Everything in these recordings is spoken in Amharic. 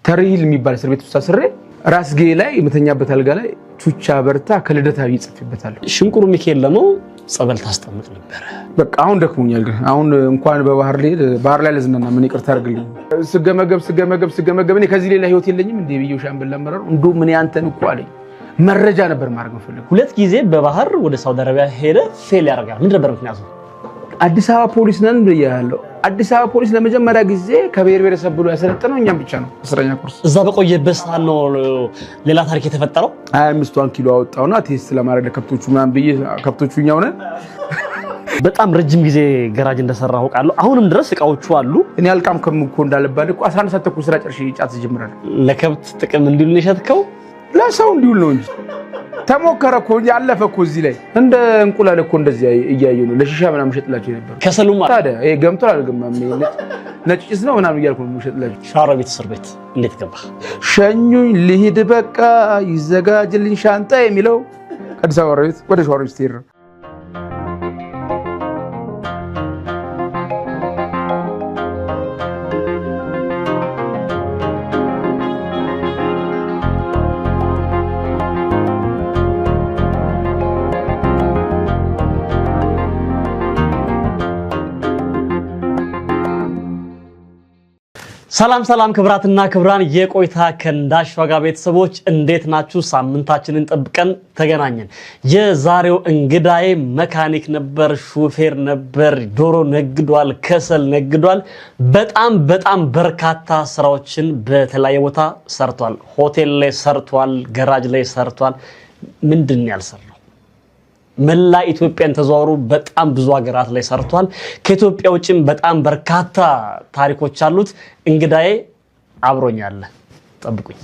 ተርሂል የሚባል እስር ቤት ውስጥ አስሬ ራስጌ ላይ የምተኛበት አልጋ ላይ ቹቻ በርታ ከልደታ ብዬ ጽፌበታለሁ። ሽንቁሩ ሚካኤል ደግሞ ጸበል ታስጠምቅ ነበረ። በቃ አሁን ደክሞኛል። ግን አሁን እንኳን በባህር ልሄድ ባህር ላይ ልዝናና ምን ይቅርታ አድርግልኝ። ስገመገብ ስገመገብ ስገመገብ እኔ ከዚህ ሌላ ህይወት የለኝም እንዴ ብዬው ሻምበል አመራሩ እንደውም እኔ አንተን እኮ አለኝ መረጃ ነበር ማድረግ የምፈልገው። ሁለት ጊዜ በባህር ወደ ሳውዲ አረቢያ ሄደ፣ fail ያደርጋል። ምንድን ነበር ምክንያቱ? አዲስ አበባ ፖሊስ ነን ብያለሁ። አዲስ አበባ ፖሊስ ለመጀመሪያ ጊዜ ከብሔር ብሔረሰብ ብሎ ያሰለጠነው እኛም ብቻ ነው። 10ኛ ኮርስ እዛ በቆየበት ሰዓት ነው ሌላ ታሪክ የተፈጠረው። 25ቷን ኪሎ አወጣውና test ለማድረግ ለከብቶቹ ምናምን ብዬ ከብቶቹ እኛው ነን። በጣም ረጅም ጊዜ ገራጅ እንደሰራ አውቃለሁ። አሁንም ድረስ እቃዎቹ አሉ። እኔ አልቃም ከም እኮ እንዳልባል እኮ 11 ሰዓት ተኩል ስራ ጨርሼ ጫት እጀምራለሁ። ለከብት ጥቅም እንዲሉ ነው የሸጥከው። ለሰው እንዲውል ነው እንጂ ተሞከረ እኮ እንጂ አለፈ እኮ። እዚህ ላይ እንደ እንቁላል እኮ እንደዚህ እያየሁ ነው ለሺሻ ምናምን ሸጥላቸው የነበረው። ከሰሉም ታዲያ ይሄ ገምቷል አልገማም፣ ነጭ ጭስ ነው ምናምን እያልኩ ነው የምሸጥላቸው። ሸዋሮቢት እስር ቤት እንዴት ገባ? ሸኙኝ ልሂድ በቃ ይዘጋጅልኝ ሻንጣ የሚለው ከአዲስ አበባ ቤት ወደ ሸዋሮቢት ስትሄድ ነው። ሰላም ሰላም፣ ክብራትና ክብራን የቆይታ ከእንዳሻው ጋር ቤተሰቦች እንዴት ናችሁ? ሳምንታችንን ጠብቀን ተገናኘን። የዛሬው እንግዳዬ መካኒክ ነበር፣ ሹፌር ነበር፣ ዶሮ ነግዷል፣ ከሰል ነግዷል። በጣም በጣም በርካታ ስራዎችን በተለያየ ቦታ ሰርቷል። ሆቴል ላይ ሰርቷል፣ ገራጅ ላይ ሰርቷል። ምንድን ነው ያልሰራው? መላ ኢትዮጵያን ተዘዋውሮ በጣም ብዙ ሀገራት ላይ ሰርቷል። ከኢትዮጵያ ውጭም በጣም በርካታ ታሪኮች አሉት። እንግዳዬ አብሮኛል፣ ጠብቁኝ።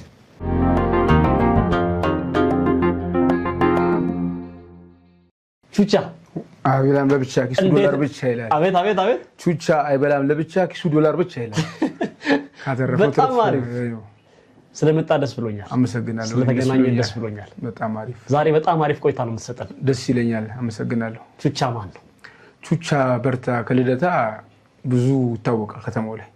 ቹቻ አይበላም ለብቻ ኪሱ ዶላር ብቻ ይላል። አቤት አቤት አቤት! ቹቻ አይበላም ለብቻ ኪሱ ዶላር ብቻ ይላል። ካተረፈው በጣም ትርፍ አሪፍ። ስለመጣ ደስ ብሎኛል። አመሰግናለሁ። ስለተገናኘን ደስ ብሎኛል። በጣም አሪፍ፣ ዛሬ በጣም አሪፍ ቆይታ ነው የምትሰጠን። ደስ ይለኛል። አመሰግናለሁ። ቹቻ ማን ነው? ቹቻ በርታ ከልደታ ብዙ ይታወቃል። ከተማው ላይ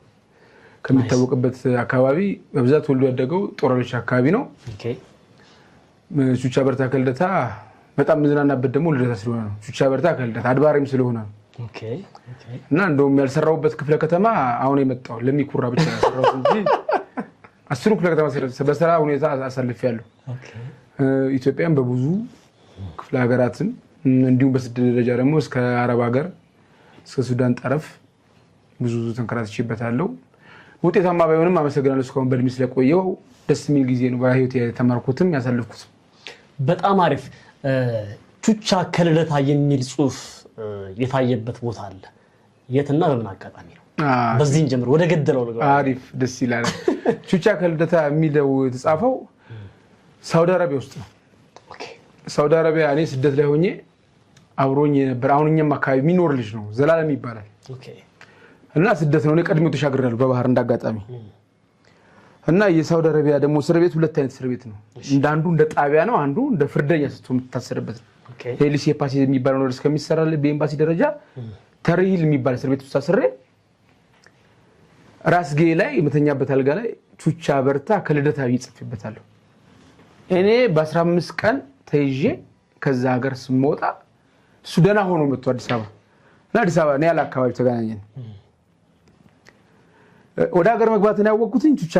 ከሚታወቅበት አካባቢ በብዛት ወልዶ ያደገው ጦር ኃይሎች አካባቢ ነው። okay። ቹቻ በርታ ከልደታ በጣም የምዝናናበት ደግሞ ልደታ ስለሆነ ነው። ቹቻ በርታ ከልደታ አድባሪም ስለሆነ ነው okay okay። እና እንደውም ያልሰራሁበት ክፍለ ከተማ አሁን የመጣው ለሚኩራ ብቻ ነው ያሰራሁት እንጂ 10ሩ ክፍለ ከተማ በስራ ሁኔታ አሳልፌያለሁ። okay። ኢትዮጵያን በብዙ ክፍለ ሀገራትም እንዲሁም በስደት ደረጃ ደግሞ እስከ አረብ ሀገር እስከ ሱዳን ጠረፍ ብዙ ተንከራትቼበታለሁ። ውጤታማ ባይሆንም አመሰግናለሁ። እስካሁን በእድሜ ስለቆየው ደስ የሚል ጊዜ ነው በህይወት የተማርኩትም ያሳለፍኩትም። በጣም አሪፍ። ቹቻ ከልደታ የሚል ጽሁፍ የታየበት ቦታ አለ። የትና በምን አጋጣሚ ነው? በዚህን ጀምር ወደ ገደለው ነገር። አሪፍ፣ ደስ ይላል። ቹቻ ከልደታ የሚለው የተጻፈው ሳውዲ አረቢያ ውስጥ ነው። okay። ሳውዲ አረቢያ እኔ ስደት ላይ ሆኜ አብሮኝ የነበረ አሁን እኛም አካባቢ የሚኖር ልጅ ነው፣ ዘላለም ይባላል። okay። እና ስደት ነው። እኔ ቀድሜው ተሻግሬያለሁ በባህር እንዳጋጣሚ። እና የሳውዲ አረቢያ ደግሞ እስር ቤት ሁለት አይነት እስር ቤት ነው። እንደ አንዱ እንደ ጣቢያ ነው፣ አንዱ እንደ ፍርደኛ ስትሆን የምትታሰርበት ነው። okay። ሄሊስ ኤምባሲ የሚባለው ነገር እስከሚሰራልህ በኤምባሲ ደረጃ ተርሂል የሚባል እስር ቤት ውስጥ አስሬ ራስጌ ላይ የምተኛበት አልጋ ላይ ቹቻ በርታ ከልደታ ብዬ ጽፌበታለሁ። እኔ በ15 ቀን ተይዤ ከዛ ሀገር ስመወጣ እሱ ደህና ሆኖ መጥቶ አዲስ አበባ እና አዲስ አበባ እኔ ያለ አካባቢ ተገናኘን። ወደ ሀገር መግባትን ያወቅኩትኝ ቹቻ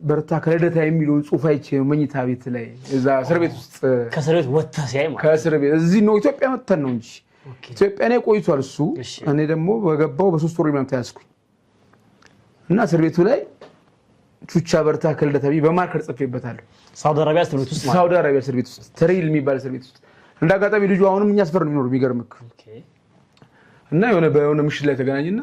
በርታ ከልደታ የሚለውን ጽሑፍ አይቼ ነው መኝታ ቤት ላይ እዛ እስር ቤት ውስጥ። ከእስር ቤት ወጥተህ ሲያይ ማለት ከእስር ቤት እዚህ ነው ኢትዮጵያ መጥተን ነው እንጂ okay። ኢትዮጵያ እኔ ቆይቷል እሱ። እሺ። እኔ ደግሞ በገባው በ3 ወር ምናምን ተያዝኩኝ እና እስር ቤቱ ላይ ቹቻ በርታ ከልደታ ብዬ በ marker ጽፌበታለሁ። ሳውዲ አረቢያ እስር ቤት ውስጥ ማለት ሳውዲ አረቢያ እስር ቤት ውስጥ ተሪል የሚባል እስር ቤት ውስጥ እንደ አጋጣሚ ልጁ አሁንም እኛ ሰፈር ነው የሚኖሩ የሚገርምክ። okay። እና የሆነ በሆነ ምሽት ላይ ተገናኝና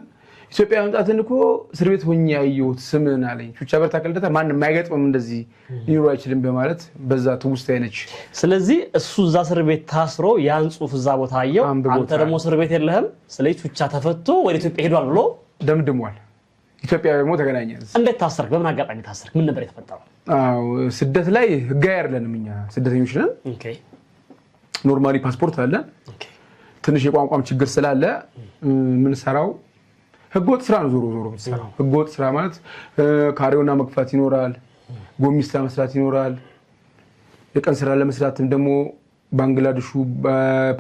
ኢትዮጵያ መምጣትን እኮ እስር ቤት ሆኜ ያየሁት ስምን አለኝ። ቹቻ በርታ ከልደታ ማንም አይገጥምም እንደዚህ ሊኖሩ አይችልም በማለት በዛ ትውስታ ነች። ስለዚህ እሱ እዛ እስር ቤት ታስሮ ያን ጽሁፍ እዛ ቦታ አየው። አንብቦታል። አንተ ደግሞ እስር ቤት የለህም። ስለዚህ ቹቻ ተፈቶ ወደ ኢትዮጵያ ሄዷል ብሎ ደምድሟል። ኢትዮጵያ ደግሞ ተገናኘን። እንዴት ታሰርክ? በምን አጋጣሚ ታሰርክ? ምን ነበር የተፈጠረው? አዎ ስደት ላይ ህጋዊ አይደለንም እኛ ስደተኞች ነን። okay። normally ፓስፖርት አለን። okay። ትንሽ የቋንቋም ችግር ስላለ የምንሰራው ህገወጥ ስራ ነው። ዞሮ ዞሮ የምትሰራው ህገወጥ ስራ ማለት ካሬውና መግፋት ይኖራል። ጎሚስታ መስራት ይኖራል። የቀን ስራ ለመስራትም ደግሞ ባንግላዴሹ፣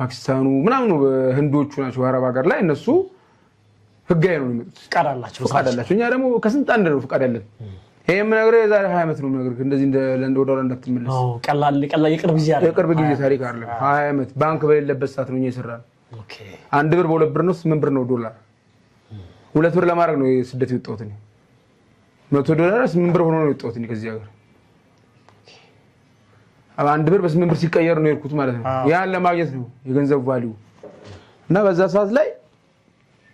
ፓኪስታኑ ምናምኑ ህንዶቹ ናቸው አረብ ሀገር ላይ፣ እነሱ ህጋዊ ነው የሚመጡት፣ ፍቃድ አላቸው። ፍቃድ አላቸው። እኛ ደግሞ ከስንት አንድ ነው ፍቃድ ያለን። ይሄ የምነግርህ የዛሬ 20 ዓመት ነው የምነግርህ። እንደዚህ እንደ ወደ ኋላ እንዳትመለስ። ቀላል ቀላል የቅርብ ጊዜ አይደለም። የቅርብ ጊዜ ታሪክ አይደለም። 20 ዓመት ባንክ በሌለበት ሰዓት ነው እኛ የሰራነው። 1 ብር በ2 ብር ነው፣ 8 ብር ነው ዶላር። 2 ብር ለማድረግ ነው ስደት የወጣሁት እኔ። 100 ዶላር 8 ብር ሆኖ ነው የወጣሁት እኔ ከዚህ ሀገር። 1 ብር በ8 ብር ሲቀየር ነው የሄድኩት ማለት ነው። ያን ለማግኘት ነው የገንዘብ value። እና በዛ ሰዓት ላይ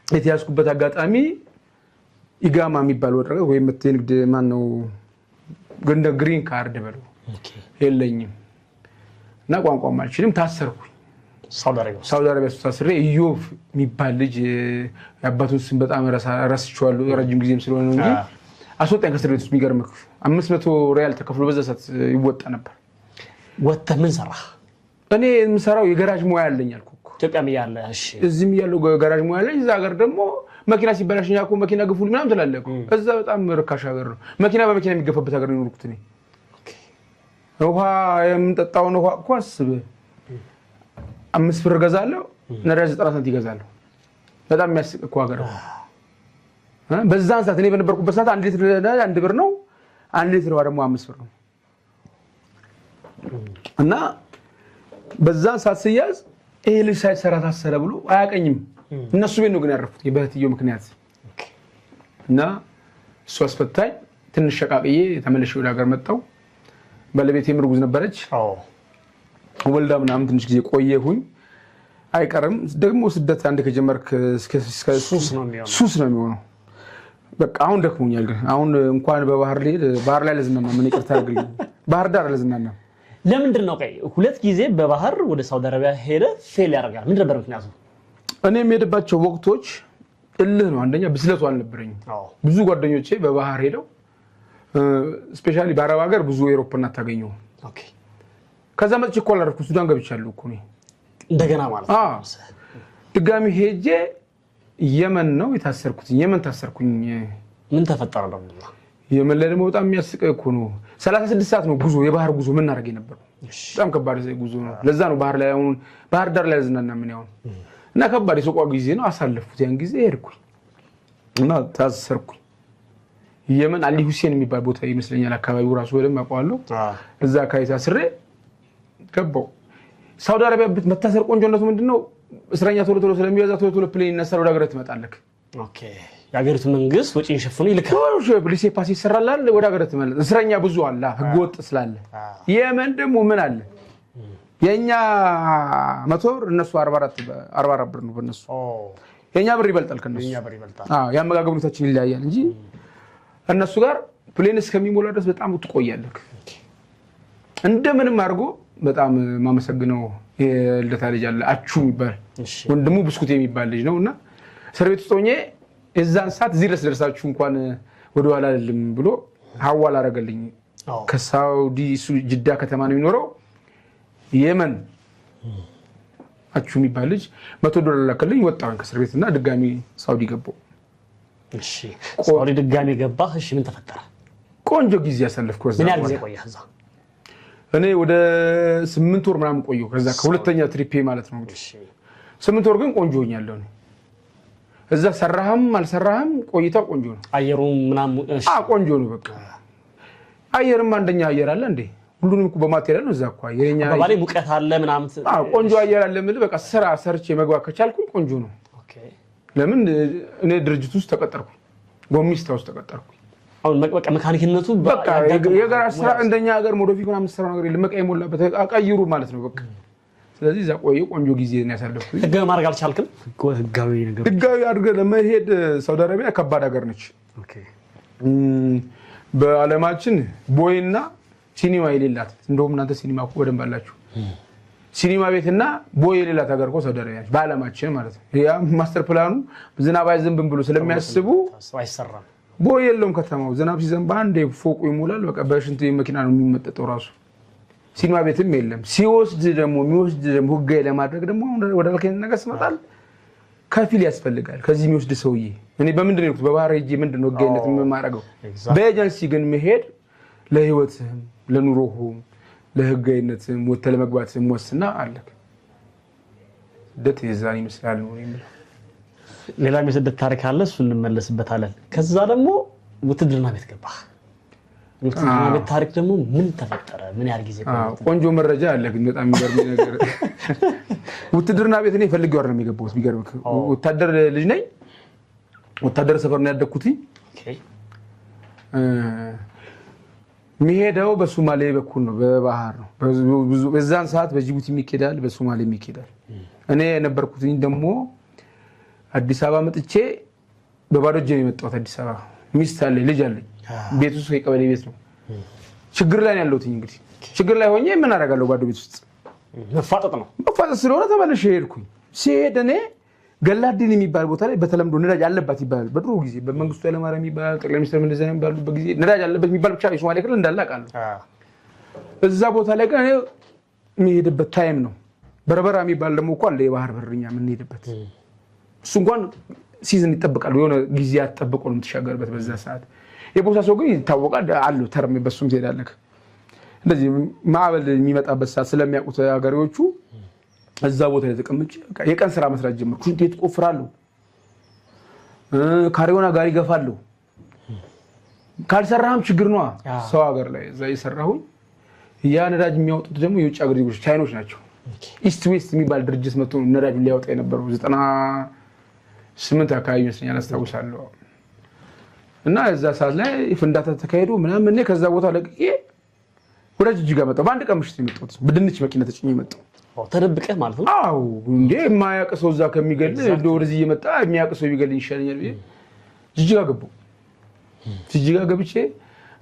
የተያዝኩበት አጋጣሚ ኢጋማ የሚባል ወረቀት ወይም የንግድ ማን ነው እንደ green card በለው የለኝም እና ቋንቋም አልችልም። ታሰርኩኝ። ሳውዲ አረቢያ ውስጥ ታስሬ ኢዮብ የሚባል ልጅ፣ የአባቱን ስም በጣም ረስቼዋለሁ፣ ረጅም ጊዜም ስለሆነ ነው እንጂ፣ አስወጣኝ ከእስር ቤት ውስጥ። የሚገርምህ 500 ሪያል ተከፍሎ በዛ ሰዓት ይወጣ ነበር። ወጥተህ ምን ሰራህ? እኔ የምሰራው የገራጅ ሙያ አለኝ አልኩህ እኮ። ኢትዮጵያም እያለ? እሺ። እዚህም እያለሁ ገራጅ ሙያ አለኝ። እዛ ሀገር ደግሞ መኪና ሲበላሽ እኛ እኮ መኪና ግፉል ምናምን ትላለህ እኮ። እዛ በጣም ርካሽ ሀገር ነው። መኪና በመኪና የሚገፋበት ሀገር ነው የኖርኩት እኔ። ውሃ፣ የምንጠጣውን ውሃ እኮ አስብ፣ 5 ብር እገዛለሁ፣ ነዳጅ 90 ሳንቲም ይገዛለሁ። በጣም የሚያስቅ እኮ ሀገር ነው። በዛን ሰዓት እኔ በነበርኩበት ሰዓት 1 ሊትር ነዳጅ 1 ብር ነው። 1 ሊትር ውሃ ደግሞ 5 ብር ነው። እና በዛን ሰዓት ስያዝ ይሄ ልጅ ሳይሰራ ታሰረ ብሎ አያቀኝም። እነሱ ቤት ነው ግን ያረፉት በእህትየው ምክንያት። እና እሱ አስፈታኝ። ትንሽ ሸቃቅዬ ተመልሼ ወደ ሀገር መጣሁ። ባለቤቴም እርጉዝ ነበረች። ወልዳ ምናምን ትንሽ ጊዜ ቆየሁኝ። አይቀርም ደግሞ ስደት አንድ ከጀመርክ ሱስ ነው የሚሆነው። ሱስ ነው የሚሆነው። በቃ አሁን ደክሞኛል። ግን አሁን እንኳን በባህር ልሄድ ባህር ላይ አልዝናናም። ምን ይቅርታ አድርግልኝ፣ ባህር ዳር አልዝናናም። ለምንድን ነው ቆይ ሁለት ጊዜ በባህር ወደ ሳውዲ አረቢያ ሄደ fail ያደርጋል? ምንድን ነበር ምክንያቱ? እኔ የምሄድባቸው ወቅቶች እልህ ነው። አንደኛ ብስለቱ አልነበረኝም። ብዙ ጓደኞቼ በባህር ሄደው especially በአረብ ሀገር ብዙ ኤሮፕን አታገኘውም። ከዛ መጥቼ እኮ አላረፍኩም። ሱዳን ገብቻለሁ እኮ እኔ። እንደገና ማለት ነው። አዎ። ድጋሚ ሄጄ የመን ነው የታሰርኩት። የመን ታሰርኩኝ። ምን ተፈጠረ ደግሞ? የመን ላይ ደግሞ በጣም የሚያስቅ እኮ ነው። 36 ሰዓት ነው ጉዞ፣ የባህር ጉዞ የምናደርግ የነበረው። በጣም ከባድ ጉዞ ነው። ለዛ ነው ባህር ላይ አሁን ባህር ዳር ላይ ዝናና ምን ያሁን እና ከባድ የሰቆቃ ጊዜ ነው አሳለፍኩት። ያን ጊዜ ሄድኩኝ እና ታሰርኩኝ። የመን አሊ ሁሴን የሚባል ቦታ ይመስለኛል፣ አካባቢው ራሱ በደንብ አውቀዋለሁ። እዛ አካባቢ ታስሬ ገባሁ። ሳውዲ አረቢያ መታሰር ቆንጆነቱ ምንድን ነው? እስረኛ ቶሎ ቶሎ ስለሚበዛ ቶሎ ቶሎ plane ይነሳል፣ ወደ ሀገር ትመጣለህ። Okay፣ የሀገሪቱ መንግስት ወጪ ሸፍኖ ይልካል። ሊሴ ፓስ ይሰራላል፣ ወደ ሀገር ትመለስ። እስረኛ ብዙ አለ፣ ህገወጥ ስላለ። የመን ደግሞ ምን አለ? የእኛ 100 ብር እነሱ 44 ብር ነው በእነሱ። የእኛ ብር ይበልጣል ከእነሱ። የእኛ ብር ይበልጣል። አዎ፣ የአመጋገብ ሁኔታችን ይለያያል እንጂ እነሱ ጋር plane እስከሚሞላ ድረስ በጣም ትቆያለህ። እንደምንም አድርጎ በጣም የማመሰግነው የልደታ ልጅ አለ አቹ የሚባል፣ ወንድሙ ብስኩት የሚባል ልጅ ነው። እና እስር ቤት ውስጥ ሆኜ የዛን ሰዓት እዚህ ድረስ ደርሳችሁ እንኳን ወደኋላ አይደለም ብሎ ሀዋላ አደረገልኝ። ከሳውዲ፣ እሱ ጅዳ ከተማ ነው የሚኖረው፣ የመን አቹ የሚባል ልጅ 100 ዶላር ላከልኝ። ወጣሁኝ ከእስር ቤት እና ድጋሚ ሳውዲ ገባሁ። እሺ፣ ሳውዲ ድጋሚ ገባህ። እሺ፣ ምን ተፈጠረ? ቆንጆ ጊዜ ያሳለፍኩ። ምን ያህል ጊዜ ቆየህ እዛ? እኔ ወደ 8 ወር ምናምን ቆየሁ። ከዛ ከሁለተኛ trip ኤ ማለት ነው። 8 ወር ግን ቆንጆ ሆኛለሁ። እኔ እዛ ሰራህም አልሰራህም ቆይታው ቆንጆ ነው። አየሩ ምናምን? እሺ። አዎ፣ ቆንጆ ነው። በቃ አየርም አንደኛ አየር አለ እንዴ! ሁሉንም እኮ በ material ነው እዛ እኮ አየር የኛ አባባሌ ሙቀት አለ ምናምን። አዎ፣ ቆንጆ አየር አለ የምልህ በቃ ስራ ሰርቼ መግባት ከቻልኩኝ ቆንጆ ነው። ለምን እኔ ድርጅት ውስጥ ተቀጠርኩኝ፣ ጎሚስታ ውስጥ ተቀጠርኩኝ። አሁን በቃ መካኒክነቱ በቃ የጋራጅ ስራ እንደኛ ሀገር ሞዶፊክ ምናምን የምትሰራው ነገር የለም። እቃ የሞላበት ቀይሩ ማለት ነው በቃ። ስለዚህ እዛ ቆየ፣ ቆንጆ ጊዜ ነው ያሳለፍኩኝ። ህጋዊ ማድረግ አልቻልክም? ህጋዊ ነገር ህጋዊ አድርገህ ለመሄድ ሳውዲ አረቢያ ከባድ ሀገር ነች። በዓለማችን ቦይና ሲኒማ የሌላት፣ እንደውም እናንተ ሲኒማ እኮ በደንብ አላችሁ። ሲኒማ ቤትና ቦይ የሌላት ሀገር እኮ ሳውዲ አረቢያ ነች፣ በዓለማችን ማለት ነው። ያ master plan ኡ ዝናብ አይዘንብም ብሎ ስለሚያስቡ አይሰራም። ቦይ የለውም ከተማው። ዝናብ ሲዘንብ አንዴ ፎቁ ይሞላል። በቃ በሽንት መኪና ነው የሚመጠጠው ራሱ። ሲኒማ ቤትም የለም። ሲወስድ ደግሞ የሚወስድ ደግሞ ህጋዊ ለማድረግ ደግሞ አሁን ወደ አልከኝ ነገር ስመጣል ከፊል ያስፈልጋል። ከዚህ የሚወስድ ሰውዬ እኔ በምንድን ነው የሄድኩት? በባህር ሄጄ ምንድን ነው ህጋዊነት የማደርገው? በኤጀንሲ ግን መሄድ ለህይወትህም ለኑሮህም ለህጋዊነትህም ወጥተህ ለመግባትህም ዋስትና አለክ። ስደት የዛን ይመስላል ነው የምለው። ሌላም የስደት ታሪክ አለ፣ እሱ እንመለስበታለን። ከዛ ደግሞ ውትድርና ቤት ገባህ። ውትድርና ቤት ታሪክ ደግሞ ምን ተፈጠረ? ምን ያህል ጊዜ? ቆንጆ መረጃ አለ። ግን በጣም የሚገርም ነገር ውትድርና ቤት እኔ ፈልጌው አይደለም የገባሁት። የሚገርምህ ወታደር ልጅ ነኝ። ወታደር ሰፈር ነው ያደግኩት። የሚሄደው በሶማሌ በኩል ነው፣ በባህር ነው። በዛን ሰዓት በጅቡቲ የሚኬዳል፣ በሶማሌ የሚኬዳል። እኔ የነበርኩትኝ ደግሞ አዲስ አበባ መጥቼ በባዶ እጄ ነው የመጣሁት። አዲስ አበባ ሚስት አለኝ፣ ልጅ አለኝ። ቤት ውስጥ የቀበሌ ቤት ነው። ችግር ላይ ነው ያለሁት። እንግዲህ ችግር ላይ ሆኜ ምን አደርጋለሁ? ባዶ ቤት ውስጥ መፋጠጥ ነው። መፋጠጥ ስለሆነ ተመልሼ ሄድኩኝ። ሲሄድ እኔ ገላዲን የሚባል ቦታ ላይ በተለምዶ ነዳጅ አለባት ይባላል። በድሮ ጊዜ በመንግስቱ ኃይለማርያም የሚባል ጠቅላይ ሚኒስትር መለስ ዜናዊ ባሉበት ጊዜ ነዳጅ አለበት የሚባል ብቻ የሶማሌ ክልል እንዳለ አውቃለሁ። እዛ ቦታ ላይ ግን እኔ የሚሄድበት time ነው። በርበራ የሚባል ደግሞ እኮ አለ፣ የባህር በርኛ የምንሄድበት እሱ እንኳን season ይጠብቃል። የሆነ ጊዜ ጠብቆ ነው የምትሻገርበት በዛ ሰዓት። የቦታ ሰው ግን ይታወቃል አለው term፣ በሱም ትሄዳለህ። እንደዚህ ማዕበል የሚመጣበት ሰዓት ስለሚያውቁት ሀገሬዎቹ እዛ ቦታ ላይ ተቀምጬ የቀን ስራ መስራት ጀመርኩ። ሽንት ቤት ቆፍራለሁ፣ ካሪዮና ጋሪ ገፋለሁ። ካልሰራህም ችግር ነዋ። ሰው ሀገር ላይ እዛ የሰራሁኝ ያ ነዳጅ የሚያወጡት ደግሞ የውጭ ሀገር ዜጎች ቻይኖች ናቸው። East West የሚባል ድርጅት መጥቶ ነዳጅ ሊያወጣ የነበረው 98 አካባቢ ይመስለኛል አስታውሳለሁ። እና እዛ ሰዓት ላይ ፍንዳታ ተካሄዶ ምናምን እኔ ከዛ ቦታ ለቅቄ ወደ ጅጅጋ መጣሁ። በአንድ ቀን ምሽት የመጣሁት በድንች መኪና ተጭኜ መጣሁ። ተደብቀህ ማለት ነው? አዎ እንዴ፣ የማያውቅ ሰው እዛ ከሚገል ወደዚህ እየመጣ የሚያውቅ ሰው ቢገልኝ ይሻለኛል ብዬ ጅጅጋ ገባሁ። ጅጅጋ ገብቼ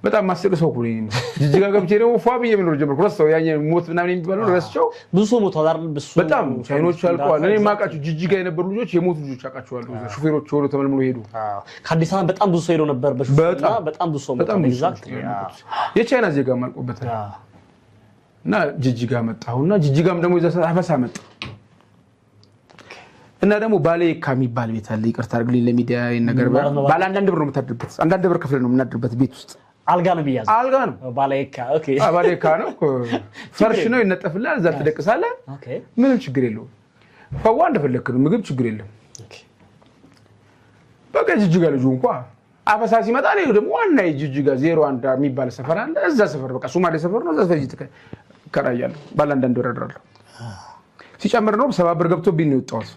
በጣም ማስቅ ሰው እኮ ነኝ። ጅጅጋ ገብቼ ደግሞ ፏ ብዬ መኖር ጀመርኩ። ረሳሁ ያኛው ሞት ምናምን የሚባለው ረስቼው። ብዙ ሰው ሞቷል አይደል? በጣም ቻይኖች አልቀዋል። እኔ የማውቃቸው ጅጅጋ የነበሩ ልጆች የሞቱ ልጆች አውቃቸዋለሁ። ሹፌሮች ሆኖ ተመልምሎ ሄዱ። ከአዲስ አበባ በጣም ብዙ ሰው ሄዶ ነበር። በሹፌርና በጣም ብዙ ሰው ሞቷል። የቻይና ዜጋም አልቆበታል። እና ጅጅጋ መጣሁና ጅጅጋም ደግሞ የዛ ሰዓት አፈሳ መጣ እና ደግሞ ባሌ የካ የሚባል ቤት አለ። ይቅርታ አድርግልኝ ለሚዲያ ነገር። ባለ አንዳንድ ብር ነው የምታድርበት። አንዳንድ ብር ከፍለህ ነው የምናድርበት ቤት ውስጥ አልጋ ነው የሚያዘው። አልጋ ነው ባለየካ። okay፣ ባለየካ ነው። ፈርሽ ነው ይነጠፍልሃል። እዛ ትደቅሳለህ። ምንም ችግር የለውም። ፈዋ እንደፈለክ ነው። ምግብ ችግር የለም። በቃ ጅጅጋ ልጁ እንኳ አፈሳ ሲመጣ እኔ ደግሞ ዋና የጅጅጋ 01 የሚባል ሰፈር አለ። እዛ ሰፈር በቃ ሶማሌ ሰፈር ነው። እዛ ሰፈር እከራያለሁ። ባለ አንዳንድ ብር አድራለሁ። ሲጨምር ነው 70 ብር ገብቶብኝ ነው የወጣሁት።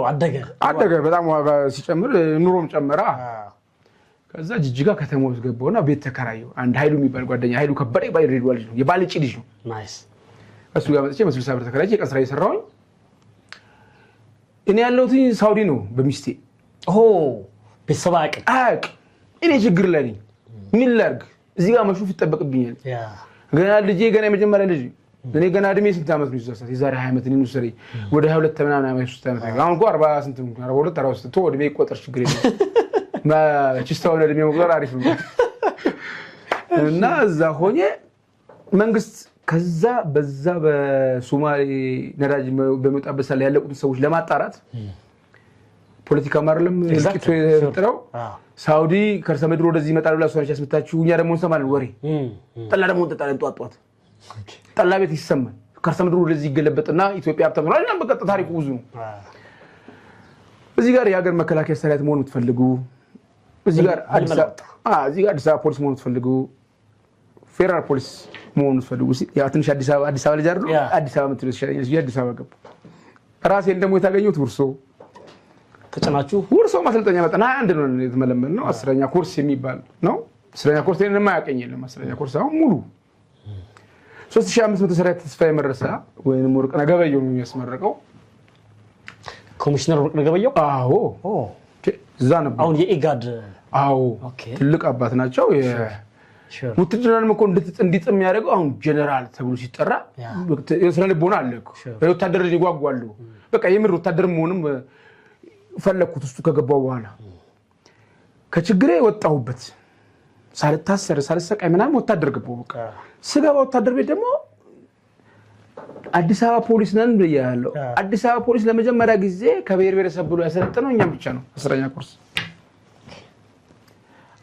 አደገ አደገ በጣም ዋጋ ሲጨምር ኑሮም ጨመረ። ከዛ ጅጅጋ ከተማ ውስጥ ገባሁና ቤት ተከራየሁ። አንድ ኃይሉ የሚባል ጓደኛ ኃይሉ ከበደ ይባል የድሬዳዋ ልጅ ነው፣ የባልጭ ልጅ ነው። እሱ ጋር መጥቼ በ60 ብር ተከራይቼ የቀን ስራ እየሰራሁኝ እኔ ያለሁት ሳውዲ ነው በሚስቴ። ቤተሰብ አያውቅም አያውቅም። እኔ ችግር ላይ ነኝ። ምን ላድርግ? እዚህ ጋር መሹፍ ይጠበቅብኛል። ገና ልጄ ገና የመጀመሪያ ልጅ እኔ ገና እድሜ ስንት ዓመት ነው? የዛሬ 20 ዓመት እኔን ውሰደኝ ወደ 22 ምናምን ዓመት 3 ዓመት አሁን እኮ 40 ስንት 42 43 ተወው፣ እድሜ ይቆጠር ችግር የለም። ችስታውን እድሜ መቁጠር አሪፍ ነው። እና እዛ ሆኜ መንግስት ከዛ በዛ በሶማሌ ነዳጅ በሚወጣበት ሰዓት ያለቁትን ሰዎች ለማጣራት ፖለቲካ አይደለም እልቂቱ የተፈጠረው። ሳውዲ ከርሰ ምድር ወደዚህ ይመጣል ብላ እሷ ነች ያስመታችሁ። እኛ ደግሞ እንሰማለን ወሬ፣ ጠላ ደግሞ እንጠጣለን ጧት ጧት ጠላ ቤት ይሰማል። ከርሰ ምድሩ ወደዚህ ይገለበጥና ኢትዮጵያ ሀብታም ነው። በቃ ታሪኩ ብዙ ነው። እዚህ ጋር የሀገር መከላከያ ሰራዊት መሆን የምትፈልጉ እዚህ ጋር አዲስ አበባ ፖሊስ መሆን የምትፈልጉ ፌደራል ፖሊስ መሆን የምትፈልጉ ያው ትንሽ አዲስ አበባ አዲስ አበባ ልጅ አይደል አዲስ አበባ የምትለው ይሻለኛል። አዲስ አበባ ገቡ። ራሴን ደግሞ የታገኘሁት ውርሶ ተጭናችሁ ውርሶ ማሰልጠኛ መጠን 21 ነው የተመለመል ነው። 10ኛ ኮርስ የሚባል ነው። 10ኛ ኮርስ እኔን የማያውቀኝ የለም። 10ኛ ኮርስ አሁን ሙሉ 3500 ሰራዊት ተስፋዬ መረሳ ወይንም ወርቅነህ ገበየሁ ነው የሚያስመረቀው። ኮሚሽነር ወርቅነህ ገበየሁ? አዎ እዛ ነበር። አሁን የኢጋድ አዎ ትልቅ አባት ናቸው። ውትድርናንም እኮ እንዲጥም የሚያደርገው አሁን ጀነራል ተብሎ ሲጠራ ስነ ልቦና አለ እኮ ወታደር ይጓጓሉ። በቃ የምር ወታደር መሆንም ፈለግኩት። ውስጡ ከገባው በኋላ ከችግሬ ወጣሁበት። ሳልታሰር ሳልሰቃይ ምናምን ወታደር ገባሁ። በቃ ስገባ ወታደር ቤት ደግሞ አዲስ አበባ ፖሊስ ነን ብያለሁ። አዲስ አበባ ፖሊስ ለመጀመሪያ ጊዜ ከብሔር ብሔረሰብ ብሎ ያሰለጠነው እኛም ብቻ ነው። 10ኛ ኮርስ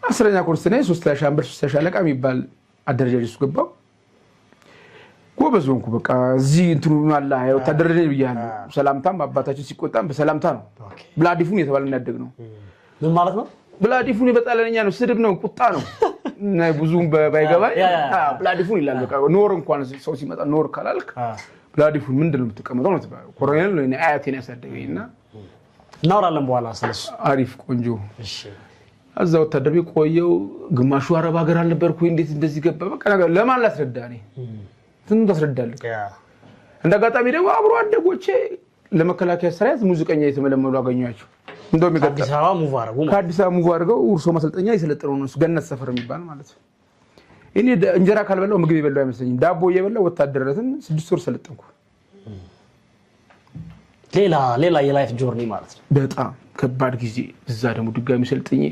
10ኛ ኮርስ እኔ 3ኛ ሻምበል 3ኛ ሻለቃ የሚባል አደረጃጀት ውስጥ ገባሁ። ጎበዝ ሆንኩ። በቃ እዚህ እንትኑ አለ ወታደር ነኝ ብያለሁ። ሰላምታም አባታችን ሲቆጣም በሰላምታ ነው። ብላዲፉን የተባለ ያደግ ነው። ምን ማለት ነው? ብላዲፉን በጣሊያንኛ ነው፣ ስድብ ነው፣ ቁጣ ነው። ብዙም ባይገባኝ ብላዲፉን ይላል። በቃ ኖር እንኳን ሰው ሲመጣ ኖር ካላልክ ብላዲፉን ምንድን ነው የምትቀመጠው ነው ትባለው። ኮሎኔል ነው አያቴን ያሳደገኝ እና እናወራለን በኋላ ስለሱ። አሪፍ ቆንጆ። እዛ ወታደር ቤት ቆየው። ግማሹ አረብ ሀገር አልነበርኩ እንዴት እንደዚህ ገባ? በቃ ነገር ለማን ላስረዳ እኔ ስንቱን ታስረዳለህ? እንደ አጋጣሚ ደግሞ አብሮ አደጎቼ ለመከላከያ ሰራዊት ሙዚቀኛ የተመለመሉ አገኘኋቸው። እንደውም ከአዲስ አበባ move አደረጉ። ከአዲስ አበባ move አድርገው ውርሶ ማሰልጠኛ የሰለጠነው ነው ገነት ሰፈር የሚባል ማለት ነው። እኔ እንጀራ ካልበላው ምግብ የበላው አይመስለኝም። ዳቦ እየበላው ወታደርነትን 6 ወር ሰለጠንኩ። ሌላ ሌላ የ life journey ማለት ነው። በጣም ከባድ ጊዜ። እዛ ደግሞ ድጋሚ ሰልጥኜ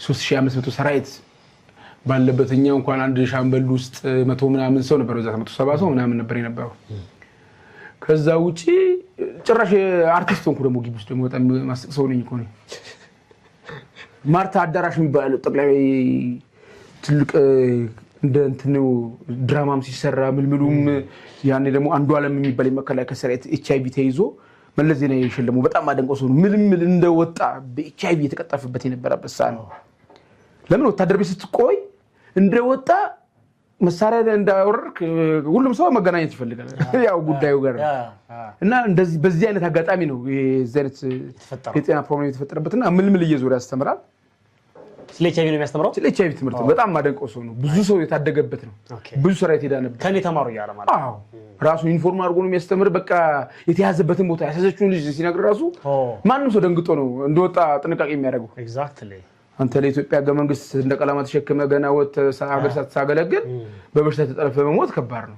3500 ሰራዊት ባለበት እኛ እንኳን አንድ ሻምበል ውስጥ መቶ ምናምን ሰው ነበር፣ በዛ 170 ሰው ምናምን ነበር የነበረው። ከዛ ውጪ ጭራሽ አርቲስት ሆንኩ። ደግሞ ግቢ ውስጥ ደግሞ በጣም ማስቅ ሰው ነኝ እኮ እኔ። ማርታ አዳራሽ የሚባል ጠቅላይ ትልቅ እንደ እንትኑ ድራማም ሲሰራ ምልምሉም ያኔ ደግሞ አንዱ ዓለም የሚባል የመከላከያ ሰራዊት ኤች አይቪ ተይዞ መለስ ዜናዊ የሸለመው በጣም አደንቀው ሰው ነው። ምልምል እንደወጣ በኤች አይቪ የተቀጠፈበት የነበረበት ሰዓት ነው። ለምን ወታደር ቤት ስትቆይ እንደወጣ መሳሪያ እንዳወረድክ ሁሉም ሰው መገናኘት ይፈልጋል። ያው ጉዳዩ ጋር እና እንደዚህ በዚህ አይነት አጋጣሚ ነው የዚህ አይነት የጤና problem የተፈጠረበት እና ምልምል እየዞረ ያስተምራል። ስለ ኤች አይቪ ነው የሚያስተምረው። ስለ ኤች አይቪ ትምህርት በጣም ማደንቀው ሰው ነው። ብዙ ሰው የታደገበት ነው። ብዙ ሰራዊት የዳነበት ከኔ ተማሩ እያለ ማለት አዎ፣ ራሱ ዩኒፎርም አድርጎ ነው የሚያስተምር። በቃ የተያዘበትን ቦታ ያስያዘችውን ልጅ ሲነግር ራሱ ማንም ሰው ደንግጦ ነው እንደወጣ ጥንቃቄ የሚያደርገው። Exactly። አንተ ለኢትዮጵያ ሕገ መንግስት እንደ ቀለማ ተሸክመ ገና ወጥተህ ሀገር ሳታገለግል በበሽታ ተጠልፈ መሞት ከባድ ነው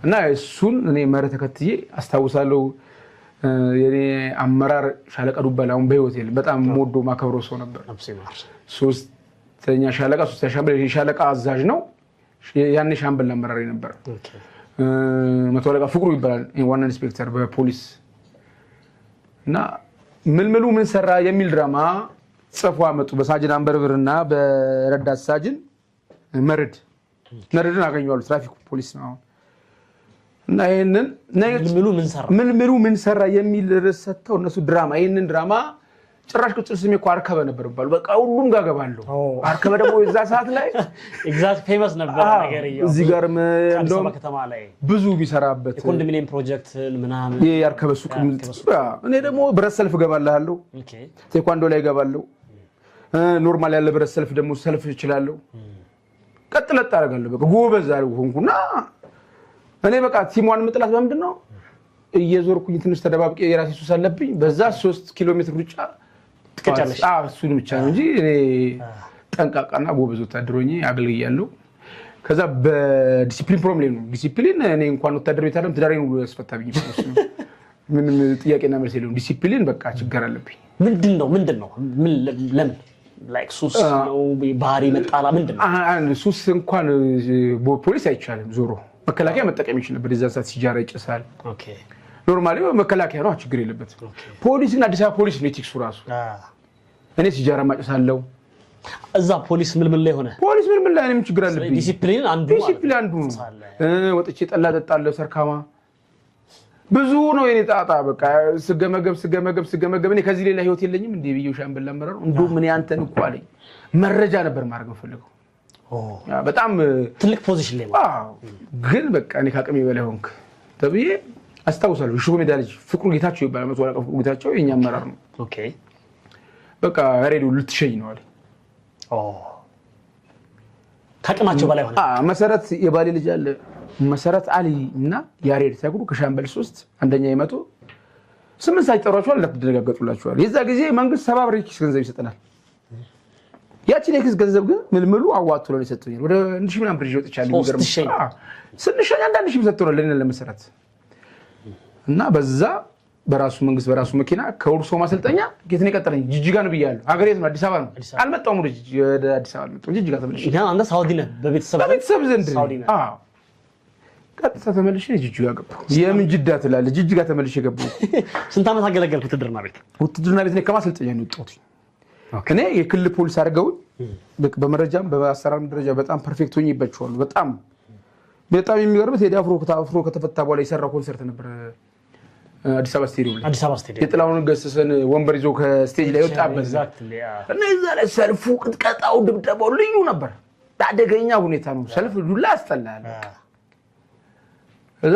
እና እሱን እኔ መርህ ተከትዬ አስታውሳለሁ። የኔ አመራር ሻለቃ ዱባል አሁን በህይወት የለም። በጣም የምወደው ማከብረው ሰው ነበር። ሶስተኛ ሻለቃ ሶስተኛ ሻምበል የሻለቃ አዛዥ ነው። ያኔ ሻምበል አመራሪ ነበር። መቶ አለቃ ፍቅሩ ይባላል ዋና ኢንስፔክተር በፖሊስ እና ምልምሉ ምን ሰራ የሚል ድራማ ጽፎ አመጡ። በሳጅን አንበርብር እና በረዳት ሳጅን መርድ መርድን አገኘዋለሁ። ትራፊክ ፖሊስ ነው አሁን እና ይሄንን ምልምሉ ምን ሰራ የሚል ርዕስ ሰጥተው እነሱ ድራማ ይሄንን ድራማ ጭራሽ ቅጽል ስሜ እኮ አርከበ ነበር የሚባለው። በቃ ሁሉም ጋር ገባለሁ። አርከበ ደግሞ የዛ ሰዓት ላይ Exact famous ነበር ነገር እዚህ ጋርም እንደውም ከተማ ላይ ብዙ ቢሰራበት የኮንዶሚኒየም ፕሮጀክትን ምናምን የአርከበ ሱቅ። እኔ ደግሞ ብረት ሰልፍ እገባልሃለሁ፣ ቴኳንዶ ላይ እገባለሁ። Normal ያለ ብረት ሰልፍ ደግሞ ሰልፍ እችላለሁ። ቀጥ ለጥ አደርጋለሁ። በቃ ጎበዝ ሆንኩና እኔ በቃ ቲሟን ምጥላት በምንድን ነው እየዞርኩኝ ትንሽ ተደባብቄ የራሴ ሱስ አለብኝ። በዛ 3 ኪሎ ሜትር ሩጫ እሱን ብቻ ነው እንጂ እኔ ጠንቃቃና ጎበዝ ወታደር ሆኜ አገልግያለሁ። ከዛ በ discipline problem ነው። ዲሲፕሊን እኔ እንኳን ወታደር ቤት አይደለም ትዳሬን ሁሉ ያስፈታብኝ። ምንም ጥያቄና መልስ የለውም። ዲሲፕሊን በቃ ችግር አለብኝ። ምንድን ነው ምንድን ነው ለምን like ሱስ ነው ባህሪ መጣላ ምንድን ነው? ሱስ እንኳን ፖሊስ አይቻልም። ዞሮ መከላከያ መጠቀም ይችል ነበር። የዛን ሰዓት ሲጃራ ይጨሳል። Normally መከላከያ ነው፣ ችግር የለበትም። ፖሊስ ግን አዲስ አበባ ፖሊስ ነው ethics ኡ ራሱ። እኔ ሲጃራ ማጨሳለሁ። እዛ ፖሊስ ምልምል ላይ ሆነ ፖሊስ ምልምል ላይ እኔም ችግር አለብኝ። ዲሲፕሊን አንዱ ዲሲፕሊን አንዱ ነው። ወጥቼ ጠላ ጠጣለሁ፣ ሰርካማ ብዙ ነው የኔ ጣጣ። በቃ ስገመገብ ስገመገብ ስገመገብ እኔ ከዚህ ሌላ ህይወት የለኝም እንዴ ብዬው ሻምበል አመራሩ እንደውም እኔ አንተን እኮ አለኝ መረጃ ነበር ማድረግ የምፈልገው በጣም ትልቅ position ላይ። ግን በቃ እኔ ከአቅሜ በላይ ሆንክ ተብዬ አስታውሳለሁ። ሽሮ ሜዳ ልጅ ፍቅሩ ጌታቸው ይባላል። መቶ አለቃ ፍቅሩ ጌታቸው የኛ አመራር ነው። በቃ ሬዲዮ ልትሸኝ ነው አለኝ። ከአቅማቸው በላይ ሆነ። መሰረት የባሌ ልጅ አለ መሰረት አሊ እና ያሬድ ተክሉ ከሻምበል 3 አንደኛ የመቶ 8 ሰዓት ይጠሯቸዋል። እንዳትደነጋገጡላቸዋል። የዛ ጊዜ መንግስት 70 ብር የኪስ ገንዘብ ይሰጠናል። ያችን የኪስ ገንዘብ ግን ምልምሉ አዋጥቶ ነው የሰጡኛል። ወደ 1000 ምናምን ብር ይዤ ወጥቻለሁ። ስንሸኝ አንዳንድ ሺህ ሰጥቶናል ለእኔ ለመሰረት እና በዛ በራሱ መንግስት በራሱ መኪና ከውርሶ ማሰልጠኛ የት ነው የቀጠረኝ? ጅጅጋ ነው ብያለሁ። ሀገር የት ነው? አዲስ አበባ ነው። አልመጣሁም፣ ወደ አዲስ አበባ አልመጣሁም። ጅጅጋ ተመልሼ አንተ ሳውዲ ነህ፣ በቤተሰብ በቤተሰብ ዘንድ አዎ። ቀጥታ ተመልሼ ጅጅጋ ገባሁ። የምን ጅዳ ትላለህ? ጅጅጋ ተመልሼ ገባሁ። ስንት ዓመት አገለገልክ ውትድርና ቤት? ውትድርና ቤት ከማሰልጠኛ ነው የወጣሁት። እኔ የክልል ፖሊስ አድርገውኝ በመረጃም በአሰራርም ደረጃ በጣም perfect ሆኜባቸዋለሁ። በጣም በጣም የሚገርምህ ቴዲ አፍሮ ታስሮ ከተፈታ በኋላ የሰራው ኮንሰርት ነበር አዲስ አበባ ስቴዲየም ላይ። አዲስ አበባ ስቴዲየም። የጥላሁን ገሰሰን ወንበር ይዞ ከ stage ላይ የወጣበት እና እዛ ላይ ሰልፉ፣ ቅጥቀጣው፣ ድብደባው ልዩ ነበር። አደገኛ ሁኔታ ነው። ሰልፍ ዱላ ያስጠላል። እዛ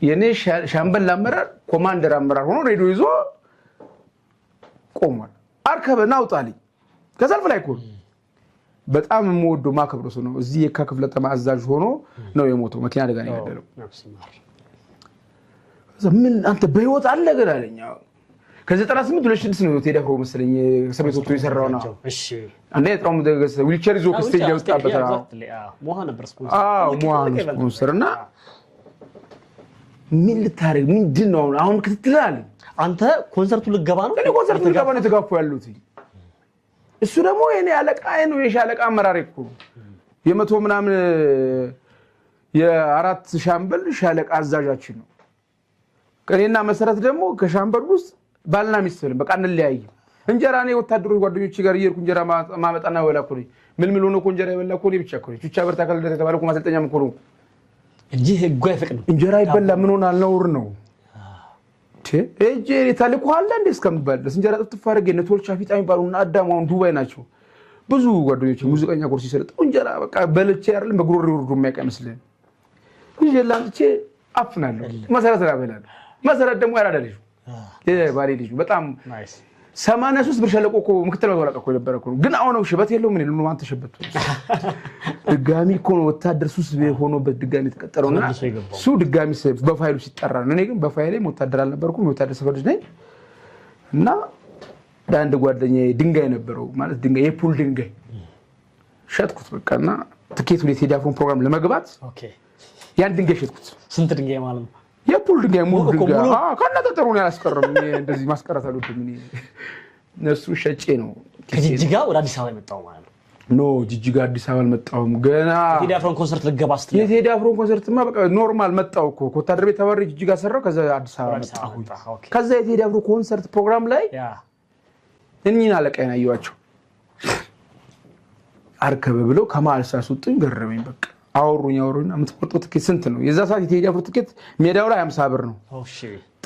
የኔ ሻምበል አመራር ኮማንደር አመራር ሆኖ ሬዲዮ ይዞ ቆሟል። አርከበ ና አውጣልኝ ከሰልፍ ላይ እኮ ነው። በጣም የምወደው ማከብረው ሰው ነው። እዚህ የካ ክፍለ ከተማ አዛዥ ሆኖ ነው የሞተው። መኪና አደጋ ነው የገደለው። ምን አንተ በህይወት አለ ግን አለኝ። ከ98 2006 ነው ቴዲ አፍሮ መሰለኝ እስር ቤት ወጥቶ የሰራው ነው። አንዴ የጥላሁን ገሰሰ ዊልቸር ይዞ ከ stage ያወጣበት ነው። ሞሃ ነበር ስፖንሰር። አዎ ሞሃ ነው ስፖንሰር። እና ምን ልታደርግ ምንድን ነው አሁን አሁን ክትትል አለኝ። አንተ ኮንሰርቱ ልገባ ነው? እኔ ኮንሰርቱ ልገባ ነው የተጋፉ ያሉት። እሱ ደግሞ የኔ አለቃ ነው፣ የሻለቃ አመራር እኮ ነው። የመቶ ምናምን የአራት ሻምበል ሻለቃ አዛዣችን ነው። እኔና መሰረት ደግሞ ከሻምበል ውስጥ ባልና ሚስት ነን። በቃ እንለያይም። እንጀራ እኔ ወታደሮች ጓደኞቼ ጋር እየሄድኩ እንጀራ ማመጣና በላ እኮ ነኝ። ምን ምን ሆኖ እኮ እንጀራ የበላ እኮ እኔ ብቻ እኮ ነኝ። ቹቻ በርታ ካልደረሰ የተባለ እኮ ማሰልጠኛም እኮ ነው እንጂ ህጉ አይፈቅድም። እንጀራ ይበላ ምን ሆናል? ነውር ነው። እጄ ተልእኮ አለ እንዴ እስከምባል ድረስ እንጀራ ጥፍጥፍ አድርጌ እነ ቶልቻ ፊጣ የሚባሉ እና አዳሙ አሁን ዱባይ ናቸው። ብዙ ጓደኞች ሙዚቀኛ ኮርስ ሲሰለጥኑ እንጀራ በቃ በልቼ አይደለም በጉሮሬ ወርዶ የሚያውቅ አይመስልህም። ይዤ ላምጥቼ አፍናለሁ። መሰረት እበላለሁ። መሰረት ደግሞ ያራዳ ልጅ ባሌ ልጅ በጣም 83 ብር ሸለቆ እኮ ምክትል መቶ አለቃ እኮ የነበረ እኮ ነው። ግን አሁን ሽበት የለውም ምን የለውም። አንተ ሸበት ድጋሚ እኮ ነው ወታደር ሱስ ሆኖበት ድጋሚ የተቀጠረውና እሱ ድጋሚ በፋይሉ ሲጠራ ነው። እኔ ግን በፋይሌም ወታደር አልነበርኩም። የወታደር ሰፈር ልጅ ነኝ እና አንድ ጓደኛዬ ድንጋይ ነበረው ማለት ድንጋይ የ pool ድንጋይ ሸጥኩት በቃ እና ትኬቱን የቴዲ አፍሮን ፕሮግራም ለመግባት ያን ድንጋይ ሸጥኩት። ስንት ድንጋይ ማለት ነው? የ pool ድንጋይ ሙሉ ድንጋይ ከነጠጠሩ ነው ያላስቀረም። እንደዚህ ማስቀረት አልወድም እኔ። እነሱ ሸጬ ነው ከጅጅጋ ወደ አዲስ አበባ የመጣው ማለት ነው። No ጅጅጋ አዲስ አበባ አልመጣሁም ገና። የቴዲ አፍሮን ኮንሰርት ልገባ ስትል የቴዲ አፍሮን ኮንሰርትማ በቃ normal መጣሁ እኮ ከወታደር ቤት ተባርሬ ጅጅጋ ሰራሁ። ከዛ አዲስ አበባ መጣሁ። ከዛ የቴዲ አፍሮ ኮንሰርት ፕሮግራም ላይ እኚህን አለቃዬን አየኋቸው። አርከበ ብለው ከመሀል ሲያስወጡኝ ገረመኝ። በቃ አወሩኝ አወሩኝ። የምትቆርጠው ትኬት ስንት ነው? የዛ ሰዓት የቴዲ አፍሮ ትኬት ሜዳው ላይ 50 ብር ነው።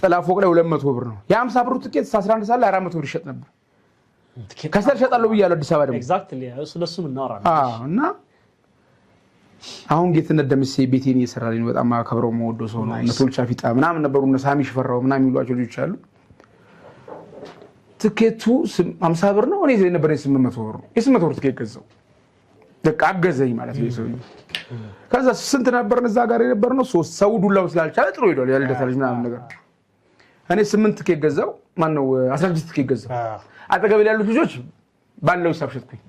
ጥላ ፎቅ ላይ 200 ብር ነው። የ50 ብሩ ትኬት 11 ሰዓት ላይ 400 ብር ይሸጥ ነበር። ከሰል እሸጣለሁ ብያለሁ። አዲስ አበባ ደግሞ እና አሁን ጌትነት ደምሴ ቤቴን እየሰራልኝ ነው። በጣም አከብረው የምወደው ሰው ነው። እነ ቶልቻ ፊጣ ምናምን ነበሩ፣ እነ ሳሚ ሽፈራው ምናምን የሚሏቸው ልጆች አሉ። ትኬቱ 50 ብር ነው። እኔ የነበረኝ 800 ብር ነው። የ800 ብር ትኬት ገዛው። በቃ አገዘኝ ማለት ነው ሰውዬው። ከዛ ስንት ነበርን እዛ ጋር የነበርነው? ሶስት ሰው ዱላው ስላልቻለ ጥሎ ሄዷል። ያልደታ ልጅ ምናምን ነገር እኔ 8 ትኬት ገዛው። ማነው 16 ትኬት ገዛው። አጠገቤ ያሉት ልጆች ባለው ሂሳብ ሸጥኩኝ።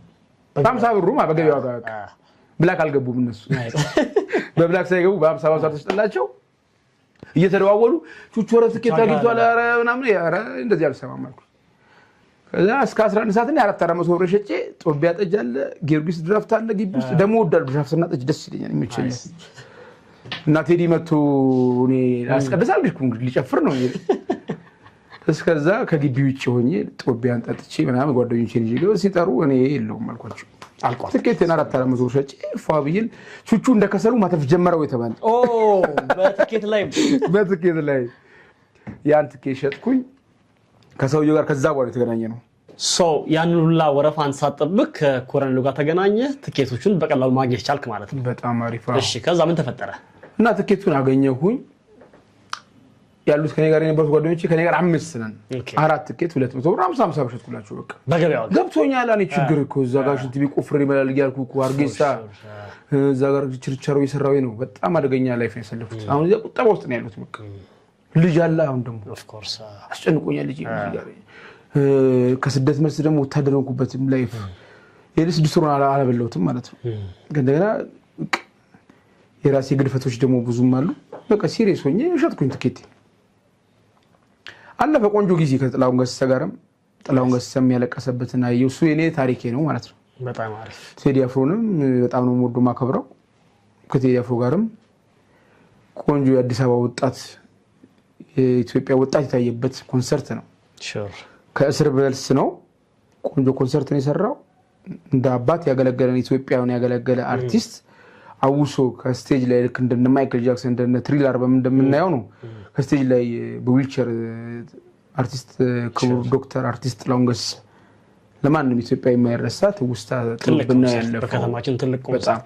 በ50 ብሩ በገበያ ዋጋ በቃ black አልገቡም እነሱ። በ black ሳይገቡ በ50 በ50 ተሸጠላቸው። እየተደዋወሉ ቹቹ ኧረ ትኬት አግኝቷል ኧረ ምናምን ኧረ እንደዚህ አልሰማም አልኩኝ። ከዛ እስከ 11 ሰዓት እኔ 400 ብር ሸጬ ጦቢያ ጠጅ አለ፣ ጊዮርጊስ ድራፍት አለ ግቢ ውስጥ ደግሞ እወዳለሁ። ድራፍትና ጠጅ ደስ ይለኛል፣ ይመቸኛል። እና ቴዲ መቶ እኔ አስቀድስ አልሄድኩም እንግዲህ ሊጨፍር ነው። እስከዛ ከግቢ ውጭ ሆኜ ጦቢያን ጠጥቼ ምናምን ጓደኞቼን ይዤ ገባ። ሲጠሩ እኔ የለውም አልኳቸው። ትኬቴን 400 ብር ሸጬ ፏ ብዬ ቹቹ እንደከሰሉ ማተፍ ጀመረው የተባለ በትኬት ላይ በትኬት ላይ ያን ትኬት ሸጥኩኝ። ከሰውየው ጋር ከዛ በኋላ የተገናኘ ነው። ያን ሁላ ወረፋን ሳትጠብቅ ከኮረኔሉ ጋር ተገናኘ። ትኬቶቹን በቀላሉ ማግኘት ቻልክ ማለት ነው። በጣም አሪፍ። እሺ፣ ከዛ ምን ተፈጠረ? እና ትኬቱን አገኘሁኝ። ያሉት ከኔ ጋር የነበሩት ጓደኞቼ ከኔ ጋር 5 ነን። 4 ትኬት 200 ብር 50 50 ብር ሸጥኩላቸው። በቃ በገበያው ገብቶኛል። እኔ ችግር እኮ እዛ ጋር ሽንት ቤት ቆፍሬ ይበላል እያልኩ እኮ አርጌሳ እዛ ጋር ችርቻሮ እየሰራሁ ነው። በጣም አደገኛ life ነው ያሳለፉት። አሁን እዚያ ቁጠባ ውስጥ ነው ያሉት። በቃ ልጅ አለ። አሁን ደግሞ አስጨንቆኛል ልጅ ጋር ከስደት መልስ ደግሞ ወታደር ሆንኩበት life የስድስት ወሩን አላበላሁትም ማለት ነው። እንደገና የራሴ ግድፈቶች ደግሞ ብዙም አሉ። በቃ serious ሆኜ ሸጥኩኝ ትኬቴ። አለፈ ቆንጆ ጊዜ ከጥላሁን ገሰሰ ጋርም። ጥላሁን ገሰሰም ያለቀሰበትን አየሁ። እሱ የኔ ታሪኬ ነው ማለት ነው። በጣም አሪፍ። ቴዲ አፍሮንም በጣም ነው የምወደው የማከብረው። ከቴዲ አፍሮ ጋርም ቆንጆ የአዲስ አበባ ወጣት የኢትዮጵያ ወጣት የታየበት ኮንሰርት ነው። ከእስር በልስ ነው። ቆንጆ ኮንሰርት ነው የሰራው። እንደ አባት ያገለገለን ኢትዮጵያውን ያገለገለ አርቲስት አውሶ ከ stage ላይ ልክ እንደነ ማይክል ጃክሰን እንደነ Thriller በምን እንደምናየው ነው። ከ stage ላይ በዊልቸር አርቲስት ክቡር ዶክተር አርቲስት ጥላሁን ገሰሰ ለማንም ኢትዮጵያ የማይረሳ ትውስታ ጥሎብን ያለፈው በከተማችን ትልቅ ኮንሰርት።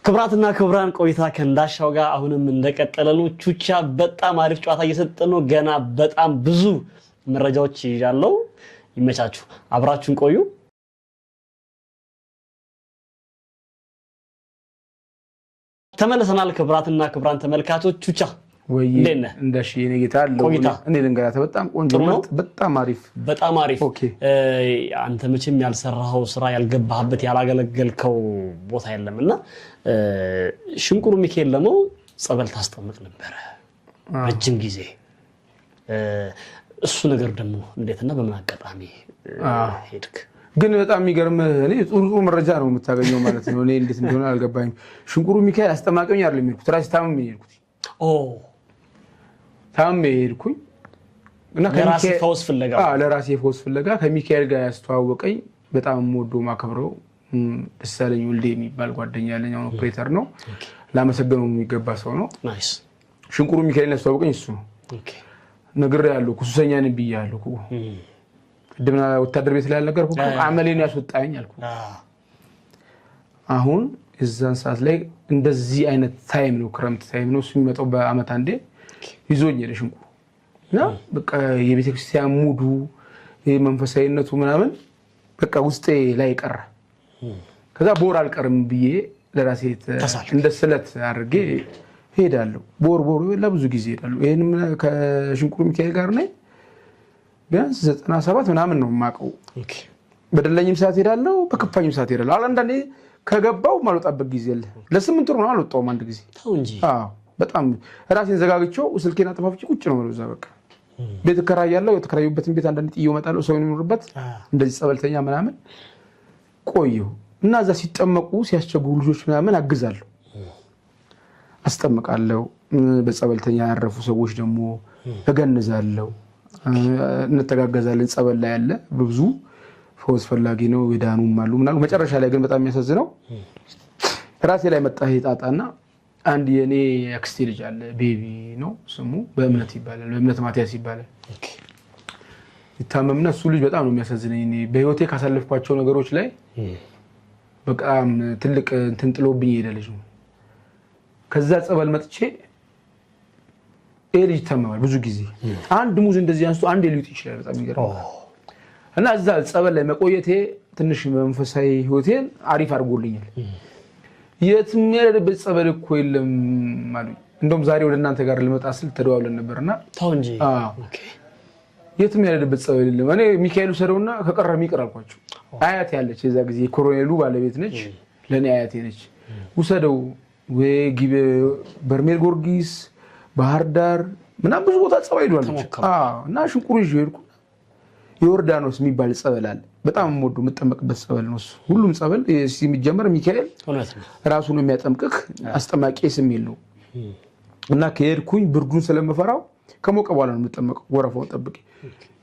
ክቡራትና ክቡራን ቆይታ ከእንዳሻው ጋር አሁንም እንደቀጠለ ነው። ቹቻ በጣም አሪፍ ጨዋታ እየሰጠ ነው። ገና በጣም ብዙ መረጃዎች ይዣለሁ። ይመቻችሁ፣ አብራችሁን ቆዩ። ተመልሰናል። ክቡራትና ክቡራን ተመልካቾች ቹቻ ወይ እንዳሽ የኔ ጌታ አለው። እኔ ልንገራት በጣም ቆንጆ ምርጥ፣ በጣም አሪፍ፣ በጣም አሪፍ። አንተ መቼም ያልሰራኸው ስራ ያልገባህበት ያላገለገልከው ቦታ የለም እና ሽንቁሩ ሚካኤል ደግሞ ጸበል ታስጠምቅ ነበረ ረጅም ጊዜ። እሱ ነገር ደግሞ እንዴትና በምን አጋጣሚ ሄድክ? ግን በጣም የሚገርም እኔ ጥሩ ጥሩ መረጃ ነው የምታገኘው ማለት ነው። እኔ እንዴት እንደሆነ አልገባኝም። ሽንቁሩ ሚካኤል አስጠማቂኝ አይደለም የሄድኩት፣ ራሴ ታምሜ የሄድኩት። ታምሜ የሄድኩኝ እና ለራሴ ፈውስ ፍለጋ ከሚካኤል ጋር ያስተዋወቀኝ በጣም የምወደው ማከብረው ደሳለኝ ወልዴ የሚባል ጓደኛ ያለኝ አሁን ኦፕሬተር ነው። ላመሰገነው የሚገባ ሰው ነው። ሽንቁሩ ሚካኤልን ያስተዋወቀኝ እሱ ነው። ነግሬሃለሁ፣ ሱሰኛ ነኝ ብዬሃለሁ። ቅድም ወታደር ቤት ላይ ያልነገርኩህ አመሌን ያስወጣኝ አልኩህ። አሁን የዛን ሰዓት ላይ እንደዚህ አይነት time ነው፣ ክረምት time ነው። እሱ የሚመጣው በአመት አንዴ ይዞኝ ሄደ ሽንቁሩ እና በቃ የቤተክርስቲያን mood ኡ መንፈሳዊነቱ ምናምን በቃ ውስጤ ላይ ቀረ። ከዛ ቦር አልቀርም ብዬ ለራሴ እንደ ስለት አድርጌ ሄዳለሁ። ቦር ቦር ለብዙ ጊዜ ሄዳለሁ። ይህንም ከሽንቁሩ ሚካኤል ጋር ነኝ ቢያንስ 97 ምናምን ነው የማውቀው። በደለኝም ሰዓት ሄዳለሁ፣ በከፋኝም ሰዓት ሄዳለሁ። አንዳንዴ ከገባው ማልወጣበት ጊዜ አለ። ለ8 ወር ምናምን አልወጣሁም አንድ ጊዜ። በጣም ራሴን ዘጋግቼው ስልኬን አጠፋፍቼ ቁጭ ነው እዛ። በቃ ቤት እከራያለሁ። የተከራዩበትን ቤት አንዳንዴ ጥዬው እመጣለሁ። ሰው የሚኖርበት እንደዚህ ጸበልተኛ ምናምን ቆየሁ እና እዛ ሲጠመቁ ሲያስቸግሩ ልጆች ምናምን አግዛለሁ፣ አስጠምቃለሁ። በጸበልተኛ ያረፉ ሰዎች ደግሞ እገንዛለሁ። እንተጋገዛለን። ጸበል ላይ ያለ ብዙ ፈውስ ፈላጊ ነው፣ የዳኑም አሉ ምናምን። መጨረሻ ላይ ግን በጣም የሚያሳዝነው ራሴ ላይ መጣ ጣጣና አንድ የኔ አክስቴ ልጅ አለ፣ ቤቢ ነው ስሙ፣ በእምነት ይባላል፣ በእምነት ማቲያስ ይባላል። ይታመምና እሱ ልጅ በጣም ነው የሚያሳዝነኝ። እኔ በህይወቴ ካሳለፍኳቸው ነገሮች ላይ በጣም ትልቅ እንትን ጥሎብኝ የሄደ ልጅ ነው። ከዛ ጸበል መጥቼ ይሄ ልጅ ይታመማል ብዙ ጊዜ። አንድ ሙዝ እንደዚህ አንስቶ አንድ ሊውጥ ይችላል። በጣም ይገርማል። እና እዛ ጸበል ላይ መቆየቴ ትንሽ መንፈሳዊ ህይወቴን አሪፍ አድርጎልኛል። የትም ያለበት ጸበል እኮ የለም አሉኝ። እንደውም ዛሬ ወደ እናንተ ጋር ልመጣ ስል ተደዋውለን ነበርና ተው እንጂ የትም ያለበት ጸበል የለም። እኔ ሚካኤል ውሰደውና ከቀረ ይቅር አልኳቸው። አያቴ ያለች የዛ ጊዜ የኮሎኔሉ ባለቤት ነች፣ ለእኔ አያቴ ነች። ውሰደው ወይ በርሜል ጊዮርጊስ፣ ባህር ዳር ምናምን ብዙ ቦታ ጸበል ሄዷል እና ሽንቁሩ ይዤ ሄድኩ። ዮርዳኖስ የሚባል ጸበል አለ። በጣም የምወደው የምጠመቅበት ጸበል ነው እሱ። ሁሉም ጸበል የሚጀመር ሚካኤል ራሱ ነው የሚያጠምቅህ፣ አስጠማቂ ስም የለው እና ከሄድኩኝ ብርዱን ስለምፈራው ከሞቀ በኋላ ነው የምጠመቀው። ወረፋውን ጠብቄ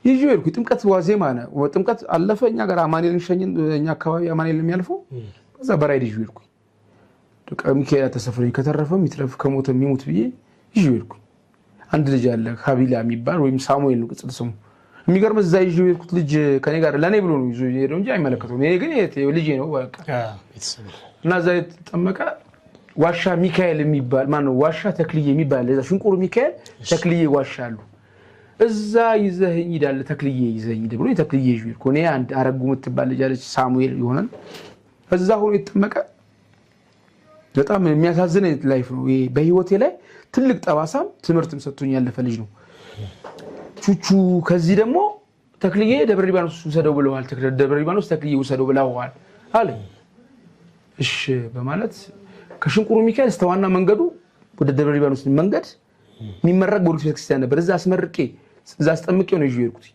ይዤ ሄድኩኝ። ጥምቀት ዋዜማ ነው። ጥምቀት አለፈ። እኛ ጋር አማኑኤልን ሸኝን፣ እኛ አካባቢ አማኑኤል የሚያልፈው ከዛ በራይድ ይዤ ሄድኩኝ። ሚካኤል ተሰፍረኝ ከተረፈም ይትረፍ ከሞተ የሚሞት ብዬ ይዤ ሄድኩኝ። አንድ ልጅ አለ ካቢላ የሚባል ወይም ሳሙኤል ነው ቅጽል ስሙ። የሚገርም እዛ ይዤ የሄድኩት ልጅ ከኔ ጋር ለእኔ ብሎ ነው ይዞ የሄደው እንጂ አይመለከተውም። እኔ ግን ልጄ ነው በቃ። እና እዛ የተጠመቀ ዋሻ ሚካኤል የሚባል ማነው ዋሻ ተክልዬ የሚባል እዛ ሽንቁሩ ሚካኤል ተክልዬ ዋሻ አሉ። እዛ ይዘኸኝ ሂድ ተክልዬ ይዘኸኝ ሂድ ብሎ ተክልዬ ይዤ ሄድኩ። እኔ አንድ አረጉ የምትባል ልጅ አለች፣ ሳሙኤል ይሆናል። እዛ ሆኖ የተጠመቀ በጣም የሚያሳዝን life ነው። በህይወቴ ላይ ትልቅ ጠባሳም ትምህርትም ሰጥቶኝ ያለፈ ልጅ ነው ቹቹ። ከዚህ ደግሞ ተክልዬ ደብረ ሊባኖስ ውሰደው ብለዋል፣ ደብረ ሊባኖስ ተክልዬ ውሰደው ብለዋል አለ። እሺ በማለት ከሽንቁሩ ሚካኤል እስከ ዋና መንገዱ ወደ ደብረ ሊባኖስ መንገድ የሚመረቅ ጊዮርጊስ ቤተክርስቲያን ነበር። እዛ አስመርቄ እዛ አስጠምቄው ነው ይዤ የሄድኩት።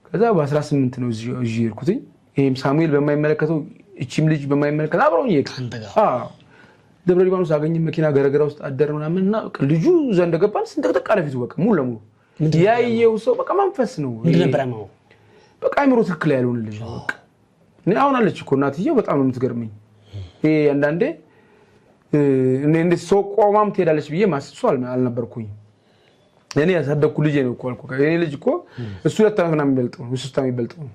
ከዛ በ18 ነው ይዤ የሄድኩት። ይሄም ሳሙኤል በማይመለከተው እቺም ልጅ በማይመለከት አብረውኝ ሄዱ። ደብረ ሊባኖስ አገኘ መኪና ገረገራ ውስጥ አደር ምናምን እና ልጁ እዛ እንደገባን ስንጥቅጥቅ አለ ፊቱ በቃ ሙሉ ለሙሉ ያየው ሰው በቃ መንፈስ ነው። ምንድን ነበር ያመመው? በቃ አይምሮ ትክክል ያልሆነ ልጅ ነው። በቃ እኔ አሁን አለች እኮ እናትየው በጣም ነው የምትገርመኝ። ይሄ አንዳንዴ እኔ እንዴት ሰው ቆማም ትሄዳለች ብዬ ማስብ ሰው አልነበርኩኝም። እኔ ያሳደግኩ ልጄ ነው እኮ አልኩህ። የእኔ ልጅ እኮ እሱ 2 ዓመት ምናምን የሚበልጠው ነው፣ 3 ዓመት የሚበልጠው ነው።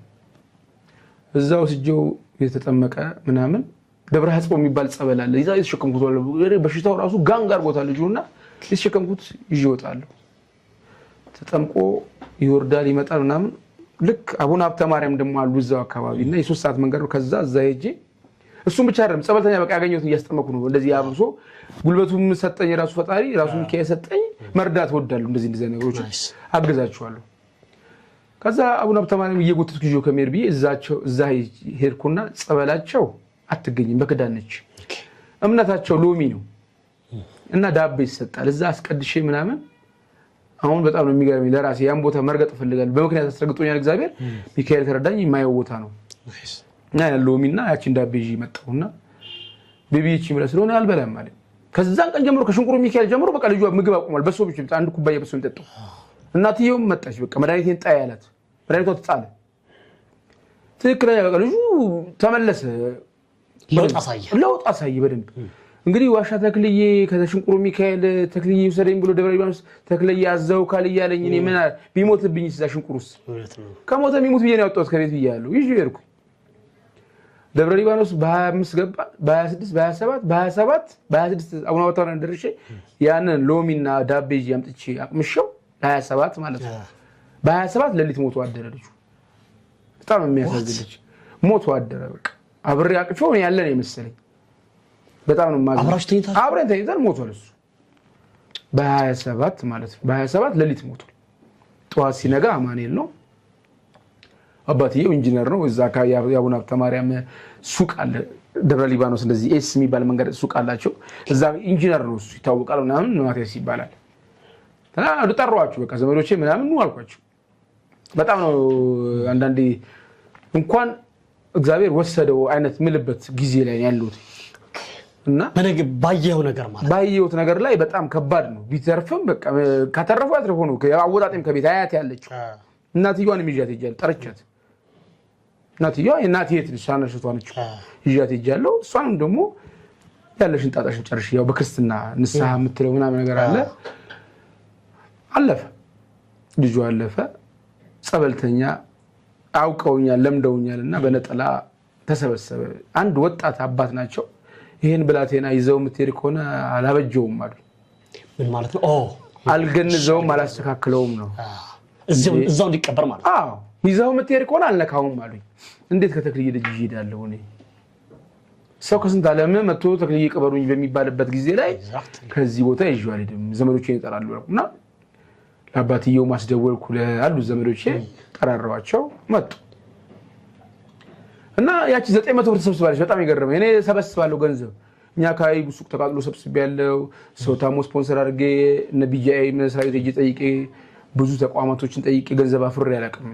እዛው ስጀው የተጠመቀ ምናምን ደብረ ሐጽቦ የሚባል ጸበል አለ። እዛ የተሸከምኩት በሽታው ራሱ ጋንግ አድርጎታል ልጁና የተሸከምኩት ይዤ እወጣለሁ። ተጠምቆ ይወርዳል ይመጣል ምናምን። ልክ አቡነ ሀብተ ማርያም ደግሞ አሉ እዛው አካባቢ እና የ3 ሰዓት መንገድ ነው። ከዛ እዛ ሄጄ እሱም ብቻ አይደለም ጸበልተኛ በቃ ያገኘሁትን እያስጠመኩ ነው። እንደዚህ አብሶ ጉልበቱም ሰጠኝ ራሱ ፈጣሪ ራሱ ሚካኤል ሰጠኝ። መርዳት እወዳለሁ። እንደዚህ እንደዚህ ነገሮች አግዛቸዋለሁ። ከዛ አቡነ ሀብተ ማርያም እየጎተትኩ ይዤው ከመሄድ ብዬ እዛ ሄድኩና ጸበላቸው አትገኝም፣ በክዳን ነች። እምነታቸው ሎሚ ነው እና ዳቤ ይሰጣል። እዛ አስቀድሼ ምናምን አሁን በጣም ነው የሚገርመኝ። ለራሴ ያን ቦታ መርገጥ እፈልጋለሁ። በምክንያት አስረግጦኛል እግዚአብሔር። ሚካኤል ከረዳኝ የማየው ቦታ ነው እና ሎሚና ያቺን ዳቤ ይዤ መጣሁና ቤቢዬ ይህቺ ምላ ስለሆነ አልበላም አለኝ። ከዛን ቀን ጀምሮ ከሽንቁሩ ሚካኤል ጀምሮ በቃ ልጇ ምግብ አቁሟል። በሶ ብቻ አንድ ኩባያ በሶ የሚጠጣው። እናትየውም መጣች። በቃ መድኃኒቴን ጣይ አላት። መድኃኒቷ ተጣለ። ትክክለኛ በቃ ልጁ ተመለሰ። ለውጥ አሳየ። ለውጥ አሳየ በደንብ። እንግዲህ ዋሻ ተክልዬ ከሽንቁሩ ሚካኤል ተክልዬ ይውሰደኝ ብሎ ደብረ ሊባኖስ ተክልዬ አዘው ካል እያለኝ እኔ ምን ቢሞትብኝ እዛ ሽንቁሩስ ከሞተ የሚሞት ብዬ ነው ያወጣሁት ከቤት ብያለሁ። ይዤ ሄድኩኝ። ደብረ ሊባኖስ በ25 ገባ፣ በ26 በ27 በ27 በ26 አቡነ ሀብተ ማርያም ደርሼ ያንን ሎሚና ዳቤ ይዤ አምጥቼ አቅምሼው ለ27 ማለት ነው። በ27 ሌሊት ሞቶ አደረ ልጁ። በጣም የሚያሳዝን ልጅ ሞቶ አደረ። በቃ አብሬ አቅፌው እኔ ያለ ነው የመሰለኝ። በጣም ነው የማዝነው። አብራችሁ ተኝታችሁ? አብረን ተኝተን ሞቷል እሱ በ27 ማለት ነው። በ27 ሌሊት ሞቷል። ጠዋት ሲነጋ አማኑኤል ነው። አባትየው ኢንጂነር ነው። እዛ አካባቢ የአቡነ ሀብተ ማርያም ሱቅ አለ ደብረ ሊባኖስ እንደዚህ ኤስ የሚባል መንገድ ሱቅ አላቸው። እዛ ኢንጂነር ነው እሱ ይታወቃል ምናምን ማቲያስ ይባላል። ጠሯቸው በቃ ዘመዶቼ ምናምን ኑ አልኳቸው። በጣም ነው አንዳንዴ እንኳን እግዚአብሔር ወሰደው አይነት ምልበት ጊዜ ላይ ያለሁት እና ባየኸው ነገር ማለት ባየሁት ነገር ላይ በጣም ከባድ ነው። ቢተርፍም በቃ ከተረፈው ያትረፈው ነው። አወጣጤም ከቤት አያት ያለችው እናትየዋንም ይዣት ሄጃለሁ። ጠርቻት እናትየዋ እናቴ የት ነች? ታናሽ እህቷ ነች። ይዣት ሄጃለሁ። እሷንም ደግሞ ያለሽን ጣጣሽን ጨርሽ፣ ያው በክርስትና ንስሐ የምትለው ምናምን ነገር አለ። አለፈ፣ ልጁ አለፈ። ጸበልተኛ አውቀውኛል፣ ለምደውኛል እና በነጠላ ተሰበሰበ። አንድ ወጣት አባት ናቸው። ይህን ብላቴና ይዘው የምትሄድ ከሆነ አላበጀውም አሉ። ምን ማለት ነው? አልገንዘውም፣ አላስተካክለውም ነው። እዛው እንዲቀበር ማለት ነው። አዎ፣ ይዘው የምትሄድ ከሆነ አልነካውም አሉኝ። እንዴት ከተክልዬ ደጅ እሄዳለሁ እኔ? ሰው ከስንት ዓለም መጥቶ ተክልዬ ቅበሩኝ በሚባልበት ጊዜ ላይ ከዚህ ቦታ ይዤው አልሄድም፣ ዘመዶቼን ይጠራሉ እና ለአባትየው ማስደወልኩ፣ አሉ ዘመዶቼ ጠራራዋቸው መጡ። እና ያቺ 900 ብር ተሰብስባለች። በጣም የገረመኝ እኔ ሰበስባለሁ ገንዘብ እኛ አካባቢ ሱቅ ተቃጥሎ ሰብስቤያለሁ። ሰው ታሞ ስፖንሰር አድርጌ እነ ቢጂአይ መስሪያ ቤት ሄጄ ጠይቄ ብዙ ተቋማቶችን ጠይቄ ገንዘብ አፍሬ አላውቅም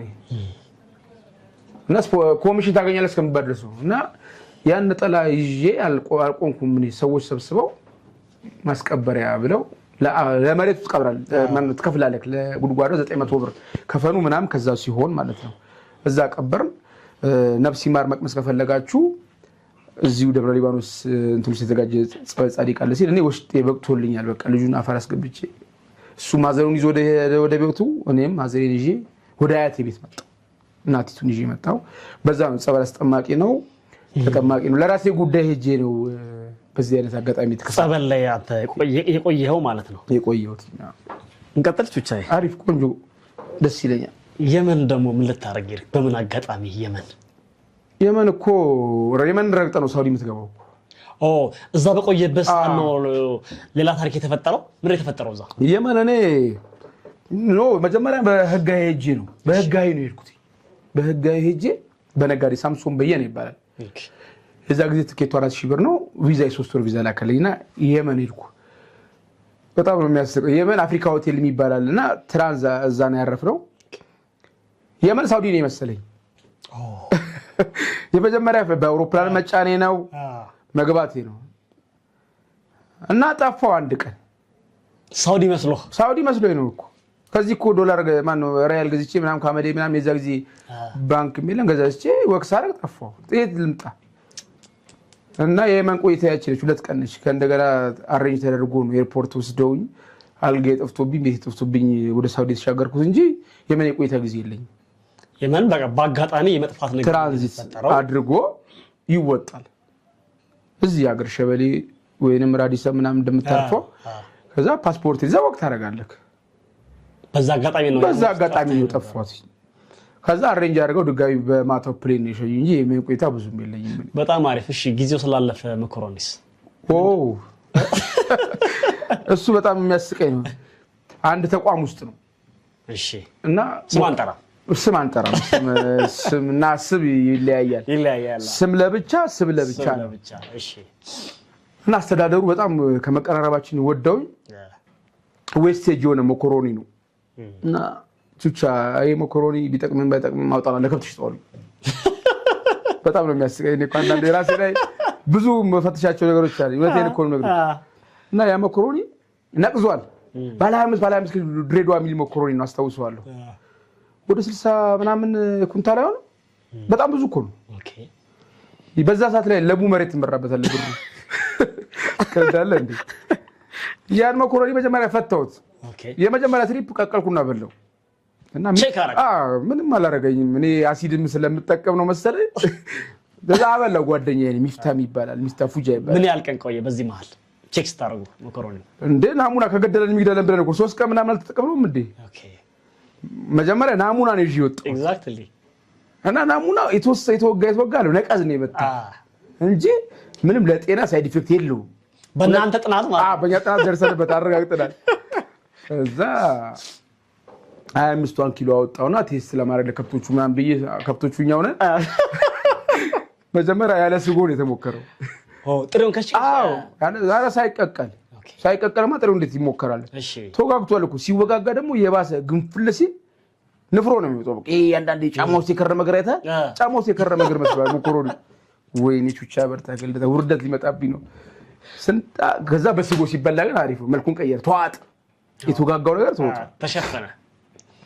እና ኮሚሽን ታገኛለህ እስከሚባል ድረስ ነው። እና ያን ነጠላ ይዤ አልቆምኩም። እኔ ሰዎች ሰብስበው ማስቀበሪያ ብለው ለመሬቱ ትቀብራለህ፣ ትከፍላለህ፣ ለጉድጓዱ 900 ብር ከፈኑ ምናምን ከዛ ሲሆን ማለት ነው። እዛ ቀበርን። ነፍስ ይማር መቅመስ ከፈለጋችሁ እዚሁ ደብረ ሊባኖስ እንትን ውስጥ የተዘጋጀ ጸበል ጻድቅ አለ ሲል እኔ ውስጤ በቅቶልኛል። በቃ ልጁን አፈር አስገብቼ እሱ ማዘሩን ይዞ ወደ ቤቱ እኔም ማዘሬን ይዤ ወደ አያቴ ቤት መጣሁ። እናቲቱን ይዤ መጣሁ። በዛ ነው ጸበል አስጠማቂ ነው ተጠማቂ ነው። ለራሴ ጉዳይ ሄጄ ነው በዚህ አይነት አጋጣሚ ጸበል ላይ አንተ የቆየኸው ማለት ነው። የቆየሁት። እንቀጥል። ቹቻዬ አሪፍ ቆንጆ ደስ ይለኛል። የመን ደግሞ ምን ልታደርግ ሄድክ? በምን አጋጣሚ የመን? የመን እኮ የመን ረግጠህ ነው ሳውዲ የምትገባው እኮ። ኦ እዛ በቆየበት ሰዓት ነው ሌላ ታሪክ የተፈጠረው? ምን የተፈጠረው እዛ የመን? እኔ no መጀመሪያ በህጋዊ ሄጄ ነው በህጋዊ ነው የሄድኩት። በህጋዊ ሄጄ በነጋዴ ሳምሶን በየነ ይባላል። የዛ ጊዜ ትኬቱ 4000 ብር ነው። ቪዛ የ3 ወር ቪዛ ላከልኝና የመን ሄድኩ። በጣም ነው የሚያስቀው። የመን አፍሪካ ሆቴል የሚባል አለና ትራንዛ እዛ ነው ያረፍነው። የመን ሳውዲ ነው የመሰለኝ። የመጀመሪያ በአውሮፕላን መጫኔ ነው መግባቴ ነው። እና ጠፋው አንድ ቀን ሳውዲ መስሎ ሳውዲ መስሎኝ ነው እኮ ከዚህ እኮ ዶላር ማነው ሪያል ገዝቼ ምናምን ካመዴ ምናምን የዛ ጊዜ ባንክ የሚለን ገዛዝቼ walk ሳደርግ ጠፋሁ። የት ልምጣ? እና የየመን ቆይታ ያችለች 2 ቀን ነች። ከእንደገና arrange ተደርጎ ነው ኤርፖርት ወስደውኝ አልጋ ጠፍቶብኝ ቤት ጠፍቶብኝ ወደ ሳውዲ የተሻገርኩት እንጂ የመን የቆይታ ጊዜ የለኝም። የመን በቃ በአጋጣሚ የመጥፋት ነገር ትራንዚት አድርጎ ይወጣል። እዚህ ሀገር ሸበሌ ወይንም ራዲሰ ምናምን እንደምታርፈው ከዛ ፓስፖርት ይዘህ ወቅት ታደርጋለህ። በዛ አጋጣሚ ነው በዛ አጋጣሚ ነው ጠፋሁት። ከዛ arrange አድርገው ድጋሚ በማታው plane ነው የሸኙኝ እንጂ የመን ቆይታ ብዙም የለኝም። በጣም አሪፍ። እሺ ጊዜው ስላለፈ መኮሮኒስ? እሱ በጣም የሚያስቀኝ ነው። አንድ ተቋም ውስጥ ነው። እሺ። እና ስም አንጠራም። ስም አንጠራም። ስምና ስብ ይለያያል። ይለያያል። ስም ለብቻ ስብ ለብቻ ነው። እሺ። እና አስተዳደሩ በጣም ከመቀራረባችን ወደውኝ wastage የሆነ መኮሮኒ ነው እና ቹቻ ይሄ መኮሮኒ ቢጠቅምም ባይጠቅምም አውጣና ለከብት ሽጠዋል። በጣም ነው የሚያስቀኝ። እኔ እኮ አንዳንዴ ራሴ ላይ ብዙ መፈተሻቸው ነገሮች አሉ። እውነቴን እኮ ነው የምነግርህ። እና ያ መኮሮኒ ነቅዟል። ባለ 25 ባለ 25 ኪሎ ድሬዳዋ የሚል መኮሮኒ ነው አስታውሰዋለሁ። ወደ 60 ምናምን ኩንታል አይሆንም። በጣም ብዙ እኮ ነው። በዛ ሰዓት ላይ ለቡ መሬት ትመራበታለህ። ብሩ ከዳለ እንዴ ያን መኮሮኒ መጀመሪያ ፈተውት የመጀመሪያ trip ቀቀልኩና በለው እና ምንም አላረገኝም። እኔ አሲድም ስለምጠቀም ነው መሰለኝ። በዛ አበላው። ጓደኛዬ ሚፍታም ይባላል፣ ሚፍታ ፉጃ ይባላል። ምን ያህል ቀን ቆየ በዚህ መሀል check ስታደርጉ መኮሮኒ? እንዴ ናሙና ከገደለን የሚግደለን ብለን እኮ 3 ቀን ምናምን አልተጠቀምነውም እንዴ። መጀመሪያ ናሙና ነው ይዤ የወጣሁት። እና ናሙና የተወጋ የተወጋ አለው ነቀዝ ነው የመጣ እንጂ ምንም ለጤና side effect የለውም። በእናንተ ጥናት ማለት? በእኛ ጥናት ደርሰንበት አረጋግጠናል። እዛ 25ቷን ኪሎ አወጣውና test ለማድረግ ለከብቶቹ ምናምን ብዬ ከብቶቹ እኛው ነን። መጀመሪያ ያለ ስጎ ነው የተሞከረው። ጥሬውን ከሽ ኧረ ሳይቀቀል፣ ሳይቀቀልማ ጥሬው እንዴት ይሞከራል? ተወጋግቷል እኮ። ሲወጋጋ ደግሞ የባሰ ግንፍል ሲል ንፍሮ ነው የሚወጣው። በቃ ይሄ አንዳንዴ ጫማ ውስጥ የከረመ እግር አይተሃል? ጫማ ውስጥ የከረመ እግር መስሏል መኮሮኒ። ወይኔ ቹቻ በርታ፣ ገልደታ ውርደት ሊመጣብኝ ነው። ከዛ በስጎ ሲበላ ግን አሪፍ ነው። መልኩን ቀየረ፣ ተዋጥ፣ የተወጋጋው ነገር ተወጣ፣ ተሸፈነ።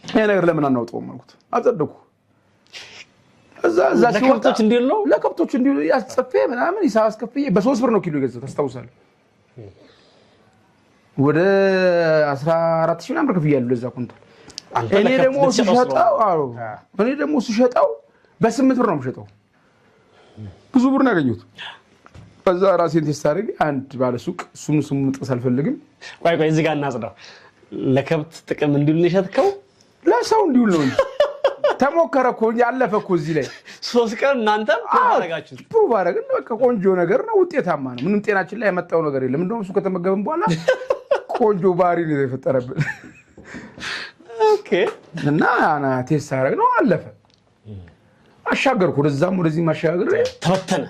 ይሄ ነገር ለምን አናውጠውም አልኩት። አጸደኩ። እዛ እዛ ለከብቶች እንዲሉ ነው። ለከብቶች እንዲሉ ያስጽፌ ምናምን ሂሳብ አስከፍዬ በ3 ብር ነው ኪሎ የገዛሁት አስታውሳለሁ። ወደ 14 ሺህ ምናምን ብር ከፍያለሁ ለዛ ኩንታል። እኔ ደግሞ ስሸጠው አዎ እኔ ደግሞ ስሸጠው በ8 ብር ነው የምሸጠው። ብዙ ብር ነው ያገኘሁት። በዛ ራሴን test አድርጌ አንድ ባለሱቅ እሱም ስሙን መጥቀስ አልፈልግም። ቆይ ቆይ እዚህ ጋር እናጽዳው። ለከብት ጥቅም እንዲውል ነው የሸጥከው? ለሰው እንዲውል ነው እንጂ ተሞከረ እኮ ያለፈ እኮ እዚህ ላይ 3 ቀን እናንተም prove አደረጋችሁት። Prove አደረግን። በቃ ቆንጆ ነገር ነው፣ ውጤታማ ነው። ምንም ጤናችን ላይ ያመጣው ነገር የለም። እንደውም እሱ ከተመገብን በኋላ ቆንጆ ባህሪ ነው የፈጠረብን። እና test አደረግ ነው አለፈ። አሻገርኩ፣ ወደዛም ወደዚህ ማሻገር ተበተነ።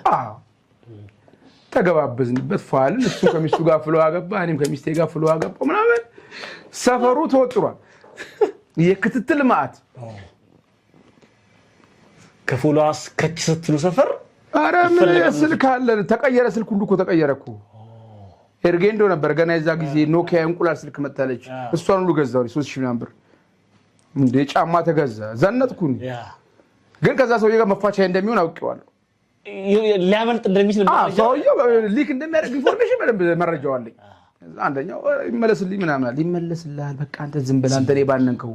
ተገባበዝንበት ፏልን። እሱ ከሚስቱ ጋር ፍሎ አገባ፣ እኔም ከሚስቴ ጋር ፍሎ አገባ ምናምን። ሰፈሩ ተወጥሯል። የክትትል ማዕት። ከፉሏስ ከች ስትሉ ሰፈር ኧረ ምን ስልክ አለን። ተቀየረ፣ ስልክ ሁሉ እኮ ተቀየረ እኮ። ኤርጌንዶ ነበር ገና የዛ ጊዜ ኖኪያ እንቁላል ስልክ መታለች። እሷን ሁሉ ገዛሁ 3,000 ምናምን ብር። እንደ ጫማ ተገዛ። ዘነጥኩኝ። ግን ከዛ ሰውዬ ጋር መፋቻ እንደሚሆን አውቄዋለሁ። ሊያመልጥ እንደሚችል ሰውዬው leak እንደሚያደርግ information በደንብ መረጃው አለኝ። አንደኛው ይመለስልኝ ምናምን አለ። ይመለስልሃል፣ በቃ አንተ ዝም ብለህ አንተ እኔ ባነንከው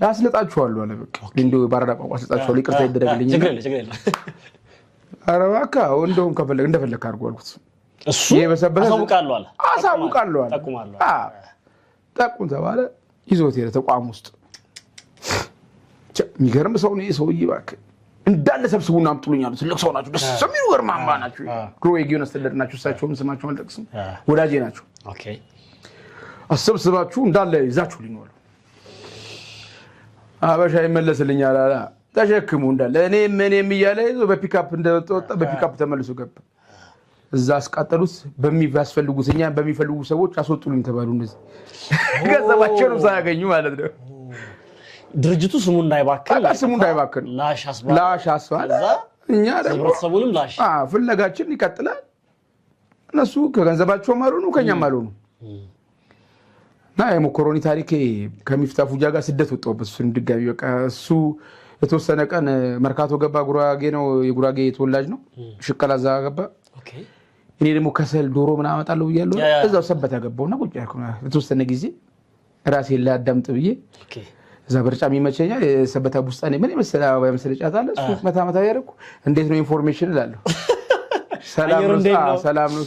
አስልጣችኋለሁ አለ። በቃ እንደው ባረዳ ቋንቋ አስልጣችኋለሁ፣ ይቅርታ ይደረግልኝ። ኧረ እባክህ እንደውም ከፈለግ እንደፈለግህ አድርጎ አልኩት። እሱ አሳውቃለሁ አለ። አሳውቃለሁ አለ። ጠቁም ተባለ። ይዞት ሄደ ተቋም ውስጥ። የሚገርም ሰው ነው ይሄ ሰውዬ እባክህ እንዳለ ሰብስቡና አምጡልኝ አሉ። ትልቅ ሰው ናቸው፣ ደስ የሚሉ ግርማማ ናቸው። ድሮ የጊዮን አስተዳደር ናቸው። እሳቸውም ስማቸውን አልጠቅስም፣ ወዳጄ ናቸው። አሰብስባችሁ እንዳለ ይዛችሁልኝ አሉ። አበሻ ይመለስልኛል አላ ተሸክሙ እንዳለ እኔም እኔም እያለ ይዞ በፒካፕ እንደወጣ በፒካፕ ተመልሶ ገባ። እዛ አስቃጠሉት። በሚያስፈልጉት እኛ በሚፈልጉ ሰዎች አስወጡልኝ ተባሉ። እነዚህ ገንዘባቸውንም ሳያገኙ ማለት ነው። ድርጅቱ ስሙ እንዳይባክን ስሙ እንዳይባክን ላሽ አስባለ። እኛ ደግሞ ህብረተሰቡንም ላሽ ፍለጋችን ይቀጥላል። እነሱ ከገንዘባቸውም አልሆኑ ከኛም አልሆኑ። እና የሞኮሮኒ ታሪኬ ከሚፍታ ፉጃ ጋር ስደት ወጣሁበት። እሱን ድጋሚ በቃ እሱ የተወሰነ ቀን መርካቶ ገባ። ጉራጌ ነው፣ የጉራጌ ተወላጅ ነው። ሽቀላ እዛ ገባ። እኔ ደግሞ ከሰል ዶሮ ምናምን አመጣለሁ ብያለሁ። እዛው ሰበታ ገባሁና ቁጭ ያልኩ የተወሰነ ጊዜ ራሴን ላዳምጥ ብዬ እዛ በርጫም ይመቸኛል። የሰበታ ቡስጣኔ ምን የመሰለ አበባ የመሰለ ጫት አለ። እሱ መታ መታ ያደረኩ እንዴት ነው information እላለሁ። ሰላም ነው ሰላም ነው።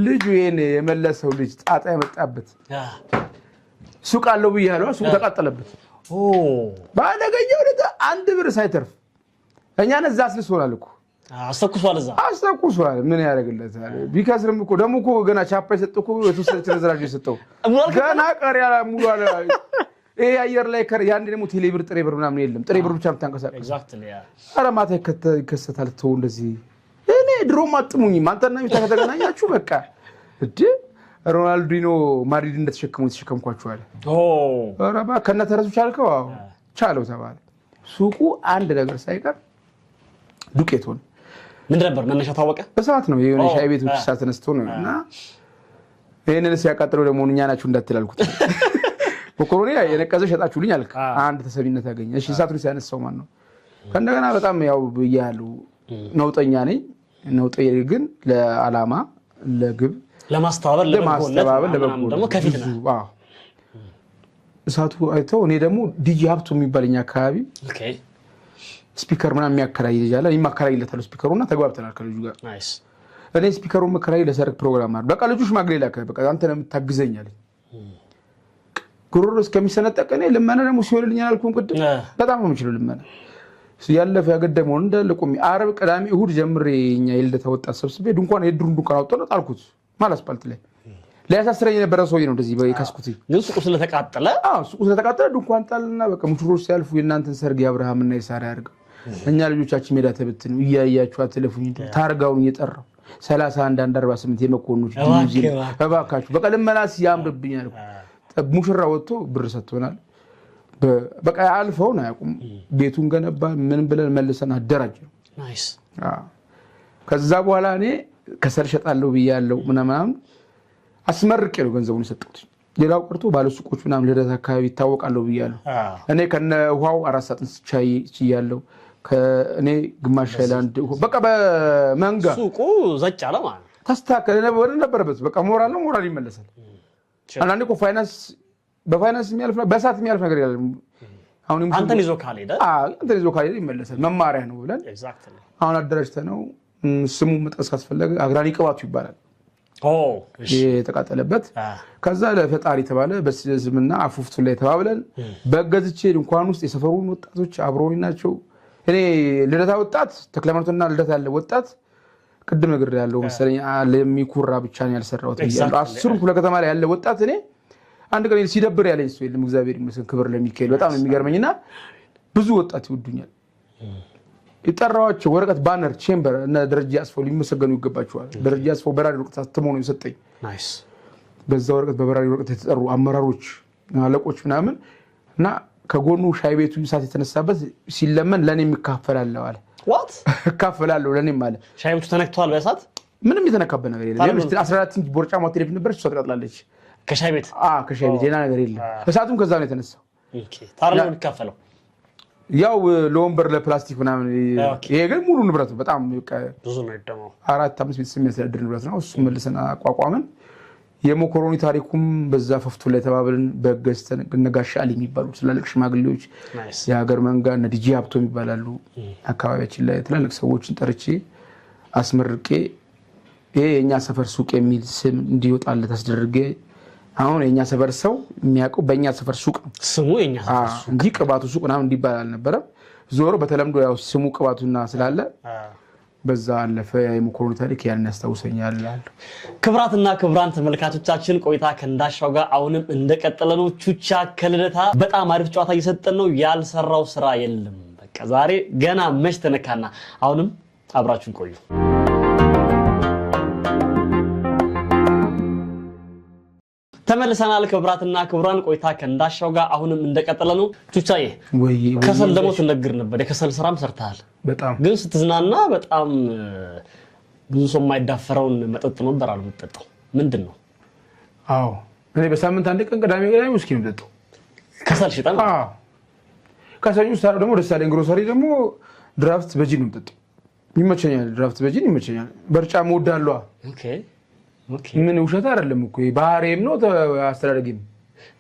ልጁ ይሄን የመለሰው ልጅ ጣጣ የመጣበት ሱቅ አለው ብያለሁ። ሱቁ ተቃጠለበት በአደገኛ ሁኔታ አንድ ብር ሳይተርፍ እኛን እዛ አስልሶናል እኮ አስተኩሷል፣ እዛ አስተኩሷል። ምን ያደርግለታል? ቢከስርም እኮ ደግሞ እኮ ገና ቻፓ የሰጠው እኮ የተወሰነች ረዝራዥ የሰጠው ገና ቀሪ ሙሉ አለ። ይሄ አየር ላይ ያንዴ ደግሞ ቴሌ ብር ጥሬ ብር ምናምን የለም። ጥሬ ብር ብቻ የምታንቀሳቀስ ኧረ ማታ ይከሰታል። ተው እንደዚህ እኔ ድሮም አጥሙኝም። አንተና ሚፍታ ከተገናኛችሁ በቃ እንደ ሮናልዲኖ ማድሪድ እንደተሸከሙ የተሸከምኳቸው አለ። ኧረ እባክህ ከእነ ተረሱ ቻልከው? አዎ ቻለው ተባለ። ሱቁ አንድ ነገር ሳይቀር ዱቄት ሆነ። ምን ነበር መነሻ ታወቀ? እሳት ነው የሆነ ሻይ ቤቶች እሳት ተነስቶ ነው። እና ይህንን ሲያቃጥለው ደግሞ እኛ ናችሁ እንዳትል አልኩት። መኮሮኒ የነቀዘ ሸጣችሁልኝ አልክ። አንድ ተሰሚነት ያገኘ። እሺ እሳቱን ሲያነሳው ማን ነው? ከእንደገና በጣም ያው ብያለሁ፣ ነውጠኛ ነኝ። ነውጠ ግን ለዓላማ ለግብ ለማስተባበር ለበጎነት ደግሞ ከፊት ነህ። እሳቱ አይተው እኔ ደግሞ ዲጂ ሀብቱ የሚባል እኛ አካባቢ speaker ምናምን የሚያከራይ ልጅ አለ። እኔም አከራይለታለሁ speaker ኡ እና ተግባብተናል ከልጁ ጋር። እኔ speaker ኡን መከራይ ለሰርግ ፕሮግራም አለ። በቃ ልጁ ሽማግሌ ላከ። በቃ አንተ ነው የምታግዘኝ አለኝ። ጉሮሮ እስከሚሰነጠቅ እኔ ልመና ደግሞ ሲሆንልኝ አላልኩም ቅድም። በጣም ነው የምችለው ልመና። ያለፈ ያገደመውን እንዳለ ቆሜ ዓርብ፣ ቅዳሜ፣ እሑድ ጀምሬ እኛ የልደታ ወጣት ሰብስቤ ድንኳን የድሩን ድንኳን አወጣሁ ጣልኩት። መሃል አስፓልት ላይ ሊያሳስረኝ የነበረ ሰውዬ ነው እንደዚህ የካስኩት። ግን ሱቁ ስለተቃጠለ ሱቁ ስለተቃጠለ ድንኳን ጣልና በቃ ሙሽሮች ሲያልፉ የእናንተን ሰርግ የአብርሃምና የሳራ ያድርገው፣ እኛ ልጆቻችን ሜዳ ተበትነው እያያችሁ አትለፉኝ። ታርጋውን እየጠራው 31 1 48 የመኮንኖች እባካችሁ በቃ ልመና ያምርብኛል። ሙሽራ ወጥቶ ብር ሰጥቶናል። በቃ አልፈውን አያውቁም። ቤቱን ገነባ ምን ብለን መልሰን አደራጀ ነው። ከዛ በኋላ እኔ ከሰል እሸጣለሁ ብያለሁ ምናምን አስመርቄ ነው ገንዘቡን የሰጠሁት። ሌላው ቀርቶ ባለሱቆች ምናምን ልደት አካባቢ ይታወቃለሁ ብያለሁ። እኔ ከነ ውሃው 4 ሳጥን ችያለሁ። እኔ ግማሽ ሃይላንድ በቃ በመንጋ ሱቁ ዘጭ አለ ማለት ነው። ተስተካከለ ነበረበት። በቃ ሞራል ነው፣ ሞራል ይመለሳል። አንዳንዴ እኮ ፋይናንስ በፋይናንስ የሚያልፍ በእሳት የሚያልፍ ነገር የለም። አሁን አንተን ይዞ ካልሄደ አንተን ይዞ ካልሄደ ይመለሳል። መማሪያ ነው ብለን አሁን አደራጅተህ ነው። ስሙ መጥቀስ ካስፈለገ አግራኒ ቅባቱ ይባላል የተቃጠለበት። ከዛ ለፈጣሪ ተባለ በስምና አፉፍቱ ላይ ተባብለን በገዝቼ ድንኳን ውስጥ የሰፈሩን ወጣቶች አብረውኝ ናቸው። እኔ ልደታ ወጣት ተክለሃይማኖትና ልደታ ያለ ወጣት ቅድም ነገር ያለው መሰለኝ ለሚኩራ ብቻ ነው ያልሰራሁት ብያለሁ። 10ሩም ክፍለ ከተማ ላይ ያለ ወጣት እኔ አንድ ቀን ሲደብር ያለኝ ሰው የለም። እግዚአብሔር ይመስገን፣ ክብር ለሚካኤል። በጣም ነው የሚገርመኝና ብዙ ወጣት ይወዱኛል። የጠራኋቸው ወረቀት banner ቼምበር እነ ደረጃ አስፋው ሊመሰገኑ ይገባቸዋል። ደረጃ አስፋው በራሪ ወረቀት አትሞ ነው የሰጠኝ። በዛ ወረቀት በበራሪ ወረቀት የተጠሩ አመራሮች፣ አለቆች ምናምን እና ከጎኑ ሻይ ቤቱ እሳት የተነሳበት ሲለመን ለእኔም እካፈላለሁ አለ። እካፈላለሁ ለእኔም አለ። ሻይ ቤቱ ተነክቷል በእሳት ምንም የተነካበት ነገር የለም። 14 ኢንች ቦርጫማ ቴሌቪዥን ነበረች፣ እሷ ተቃጥላለች። ከሻይ ቤት ከሻይ ቤት ሌላ ነገር የለም። እሳቱም ከዛ ነው የተነሳው። ታዲያ ነው የሚካፈለው ያው ለወንበር ለፕላስቲክ ምናምን። ይሄ ግን ሙሉ ንብረት ነው። በጣም ብዙ ነው የደማው። 4-5 ቤተሰብ የሚያስተዳድር ንብረት ነው። እሱ መልሰን አቋቋምን። የሞኮሮኒ ታሪኩም በዛ ፈፍቶ ላይ ተባብለን በገዝተን እነ ጋሻ አሊ የሚባሉ ትላልቅ ሽማግሌዎች፣ የሀገር መንጋ እነ ዲጂ ሀብቶ የሚባላሉ አካባቢያችን ላይ ትላልቅ ሰዎችን ጠርቼ አስመርቄ ይሄ የእኛ ሰፈር ሱቅ የሚል ስም እንዲወጣለት አስደርጌ አሁን የእኛ ሰፈር ሰው የሚያውቀው በእኛ ሰፈር ሱቅ ነው ስሙ የእኛ ሰፈር ሱቅ እንጂ ቅባቱ ሱቅ ምናምን እንዲባል አልነበረም። ዞሮ በተለምዶ ያው ስሙ ቅባቱና ስላለ በዛ አለፈ። የሞኮሮኒ ታሪክ ያን ያስታውሰኛል። ክብራትና ክብራን ተመልካቾቻችን ቆይታ ከእንዳሻው ጋር አሁንም እንደቀጠለ ነው። ቹቻ ከልደታ በጣም አሪፍ ጨዋታ እየሰጠን ነው። ያልሰራው ስራ የለም። በቃ ዛሬ ገና መች ተነካና። አሁንም አብራችሁን ቆዩ። ተመልሰናል። ክብራትና ክብራን ቆይታ ከእንዳሻው ጋር አሁንም እንደቀጠለ ነው። ቹቻዬ ከሰል ደግሞ ትነግር ነበር። የከሰል ስራም ሰርተሃል። በጣም ግን ስትዝናና በጣም ብዙ ሰው የማይዳፈረውን መጠጥ ነበር አሉ የምትጠጣው። ምንድን ነው? አዎ እኔ በሳምንት አንድ ቀን ቅዳሜ ቅዳሜ ውስኪ ነው የምጠጣው። ከሰል ሽጠን ከሰኞ እስከ ደግሞ ደሳለኝ ግሮሰሪ ደግሞ ድራፍት በጂን ነው የምጠጣው። ይመቸኛል፣ ድራፍት በጂን ይመቸኛል። በርጫ እወዳለሁ። ምን ውሸት አይደለም እኮ ባህሬም ነው አስተዳደጌም።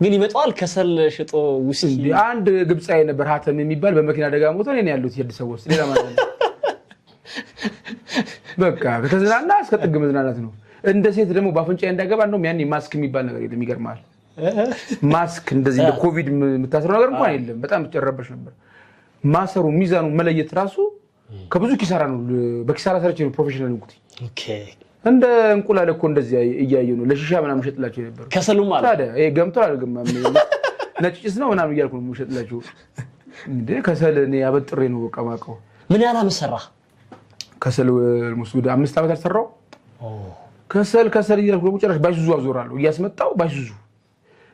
ግን ይመጣዋል ከሰል ሽጦ ውስኪ። አንድ ግብፃዊ ነበር ሀተም የሚባል በመኪና አደጋ ሞቶ እኔ ያሉት የአዲስ አበባ ውስጥ ሌላ ማለት ነው። በቃ ከተዝናና እስከ ጥግ መዝናናት ነው። እንደ ሴት ደግሞ በአፍንጫ እንዳገባ እንደውም ያኔ ማስክ የሚባል ነገር የለም። ይገርማል። ማስክ እንደዚህ እንደ ኮቪድ የምታስረው ነገር እንኳን የለም። በጣም ትጨረበሽ ነበር። ማሰሩ ሚዛኑ መለየት ራሱ ከብዙ ኪሳራ ነው። በኪሳራ ሰርቼ ነው professional እንኩት። እንደ እንቁላል እኮ እንደዚህ እያየሁ ነው ለሺሻ ምናምን ሸጥላቸው የነበረው። ከሰሉ ማለት ታዲያ ይሄ ገምቶ አልገማም ነጭ ጭስ ነው ምናምን እያልኩ ነው የምሸጥላቸው። እንዴ ከሰል እኔ አበጥሬ ነው በቃ የማውቀው። ምን ያህል ዓመት ሰራህ? ከሰል ወደ 5 ዓመት አልሰራው። ከሰል ከሰል እያልኩ ደግሞ ጭራሽ ባይሱዙ አዞራለሁ እያስመጣው ባይሱዙ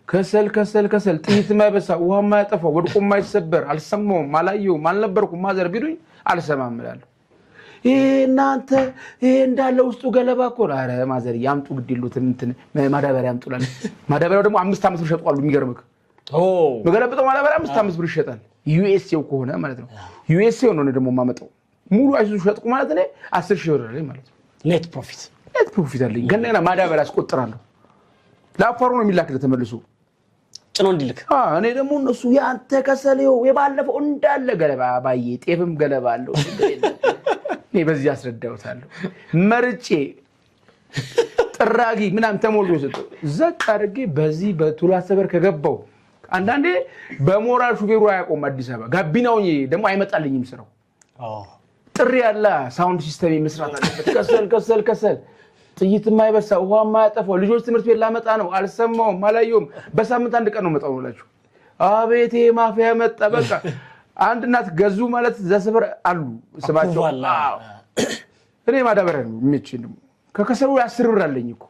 ከሰል ከሰል ከሰል ጥይት የማይበሳ ውሃ የማያጠፋው ወድቆ የማይሰበር አልሰማሁም፣ አላየሁም፣ አልነበርኩም ማዘር ቢሉኝ አልሰማም እላለሁ። ይሄ እናንተ ይሄ እንዳለ ውስጡ ገለባ እኮ ነው። ኧረ ማዘር ያምጡ ግድ የሉትም እንትን ማዳበሪያ ያምጡ እላለሁ። ማዳበሪያው ደግሞ 5-5 ብር ሸጧሉ። የሚገርምህ መገለብጠው ማዳበሪያ 5-5 ብር ይሸጣል። ዩኤስኤው ከሆነ ማለት ነው። ዩኤስኤው ነው ደግሞ የማመጣው። ሙሉ አይሱዙ ሸጥኩ ማለት እኔ 10 ሺህ ብር አለኝ ማለት ነው። net profit net profit አለኝ። ገና ማዳበሪያ አስቆጥራለሁ። ለአፋሩ ነው የሚላክልህ ተመልሶ ጭኖ እንዲልክ። እኔ ደግሞ እነሱ ያንተ ከሰሌው የባለፈው እንዳለ ገለባ ባዬ ጤፍም ገለባ አለው። እኔ በዚህ አስረዳውታለሁ። መርጬ ጥራጊ ምናምን ተሞልቶ ሰጠው። ዘቅ አድርጌ በዚህ በቱላ ሰበር ከገባው አንዳንዴ በሞራል ሹፌሩ አያውቀውም። አዲስ አበባ ጋቢናው ደግሞ አይመጣልኝም ስራው። ጥሪ ያለ sound system መስራት አለበት። ከሰል ከሰል ከሰል ጥይት የማይበሳ ውሃ የማያጠፋው ልጆች ትምህርት ቤት ላመጣ ነው። አልሰማውም፣ አላየውም። በሳምንት አንድ ቀን ነው መጣው ብላችሁ አቤቴ ማፊያ መጣ። በቃ አንድ እናት ገዙ ማለት እዛ ሰፈር አሉ ስማቸው። እኔ ማዳበሪያ ነው የሚመቸኝ። ደግሞ ከከሰሉ 10 ብር አለኝ እኮ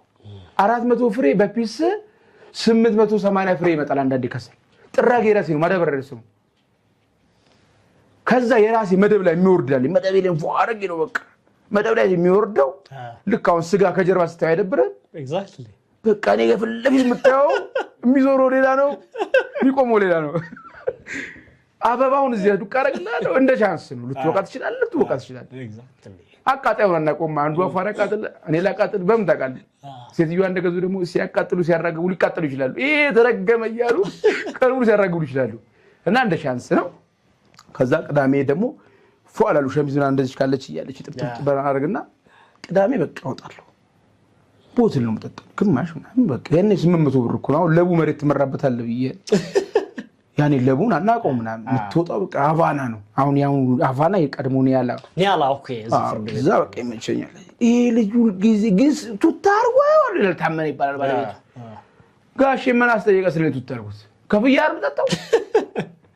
400 ፍሬ በ piece 880 ፍሬ ይመጣል። አንዳንዴ ከሰል ጥራጌ የራሴ ነው ማዳበሪያ የራሴ ነው። ከዛ የራሴ መደብ ላይ የሚወርዳል መደብ ላይ ፎ አድርጌ ነው በቃ መደብ ላይ የሚወርደው። ልክ አሁን ስጋ ከጀርባ ስታየው አይደብርህም? በቃ እኔ ከፊት ለፊት የምታየው የሚዞረው ሌላ ነው፣ የሚቆመው ሌላ ነው። አበባውን እዚህ ዱቅ አደርግልሃለሁ። እንደ chance ነው። ልትወቃ ትችላለህ፣ ልትወቃ ትችላለህ። አቃጣዩን አናውቀውም። አንዱ አፋር ያቃጥል፣ እኔ ላቃጥል፣ በምን ታውቃለህ? ሴትዮዋ እንደገዙ ደግሞ ሲያቃጥሉ ሲያራግቡ ሊቃጠሉ ይችላሉ። ይሄ የተረገመ እያሉ ቀን ሙሉ ሲያራግቡ ይችላሉ። እና እንደ chance ነው። ከዛ ቅዳሜ ደግሞ ፎ አላሉ ሸሚዝ ምናምን እንደዚህ ካለች እያለች ጥብጥብ አደርግና ቅዳሜ በቃ እወጣለሁ። bottle ነው የምጠጣው ግማሽ ምናምን በቃ ያኔ 800 ብር እኮ ነው። አሁን ለቡ መሬት ትመራበታለህ ብዬ ያኔ ለቡን አናውቀውም ምናምን የምትወጣው በቃ አቫና ነው። አሁን ያሁኑ አቫና የቀድሞ ኒያላ ኒያላ okay፣ እዛ በቃ ይመቸኛል። ይሄ ልጅ ሁልጊዜ ግን ቱታ አድርጎ አይዋል ይላል። ታመነ ይባላል ባለቤቱ። ጋሼ ምን አስጠየቀ ስለ ቱታ አድርጎት ከፍዬ አይደል የምጠጣው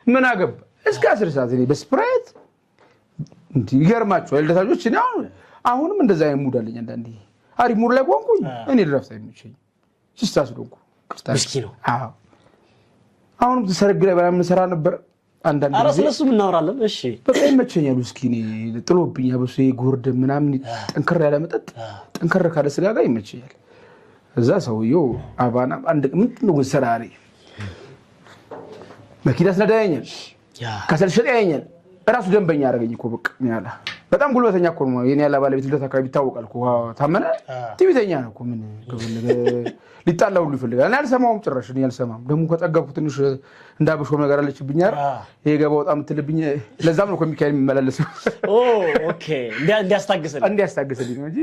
ምን አገባ እስከ 10 ሰዓት እኔ በስፕራይት እንዲህ ይገርማችኋል። ልደታጆች እኔ አሁንም እንደዛ አይነት mood አለኝ። አንዳንዴ አሪፍ mood ላይ ቆንኩኝ እኔ ድራፍት አይመቸኝም። ሲስታ ስለሆንኩ ውስኪ ነው። አዎ አሁንም ሰርግ ላይ በጣም እንሰራ ነበር። አንዳንድ ኧረ ጊዜ ስለሱ እናወራለን። እሺ በቃ ይመቸኛል ውስኪ። እኔ ጥሎብኝ አብሶ ጎርድ ምናምን ጠንከር ያለ መጠጥ ጠንከር ካለ ስጋ ጋር ይመቸኛል። እዛ ሰውየው አባና አንድ ምንድን ነው ግን ስራ መኪና ስነዳ ያየኛል፣ ከሰል ሸጥ ያየኛል። እራሱ ደንበኛ አደረገኝ እኮ በቃ ኒያላ በጣም ጉልበተኛ እኮ ነው። የኒያላ ባለቤት ልደት አካባቢ ይታወቃል እኮ ታመነ ትዕቢተኛ ነው እኮ ምን ሊጣላ ሁሉ ይፈልጋል። እኔ አልሰማውም ጭራሽ እኔ አልሰማም። ደግሞ ከጠገብኩ ትንሽ እንዳበሾ ነገር አለችብኝ አይደል? ይሄ ገባ ወጣ የምትልብኝ ለዛም ነው እኮ ሚካኤል የሚመላለሰው። okay እንዲያስታግስልኝ ነው እንጂ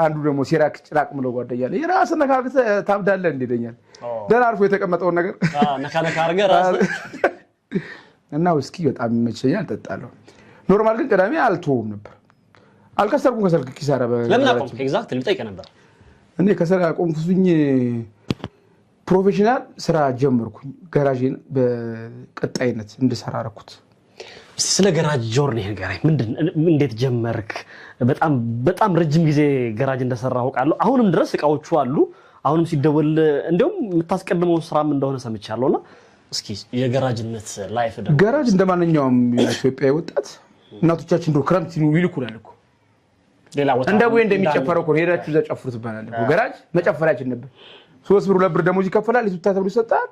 አንዱ ደግሞ ሲራክ ጭራቅ ምለው ጓደኛ አለ። የራስህ ነካክተህ ታብዳለህ እንደ ይለኛል። ደህና አርፎ የተቀመጠውን ነገር ነካ ነካ አድርገህ ራስህ እና ውስኪ በጣም ይመቸኛል፣ እጠጣለሁ። normal ግን ቅዳሜ አልተወውም ነበር። አልከሰርኩም። ከሰል ኪሳራ ለምን አቆምክ? exactly ልጠይቅህ ነበር። እኔ ከሰል አቆምኩኝ። professional ስራ ጀመርኩኝ። ገራዤን በቀጣይነት እንድሰራ አደረኩት። እስቲ ስለ ገራጅ journey ንገረኝ። ምንድን እንዴት ጀመርክ? በጣም በጣም ረጅም ጊዜ ገራጅ እንደሰራ አውቃለሁ። አሁንም ድረስ እቃዎቹ አሉ። አሁንም ሲደወል እንደውም የምታስቀድመው ስራም እንደሆነ ሰምቻለሁና እስኪ የገራጅነት life ደግሞ። ገራጅ እንደማንኛውም ኢትዮጵያዊ ወጣት እናቶቻችን ድሮ ክረምት ይልኩናል እኮ ሌላ ቦታ እንደ ቡሄ እንደሚጨፈረው እኮ ሄዳችሁ እዛ ጨፍሩ ትባላለህ እኮ። ገራጅ መጨፈሪያችን ነበር። 3 ብር 2 ብር ደሞዝ ይከፈላል። የቱታ ተብሎ ይሰጣል።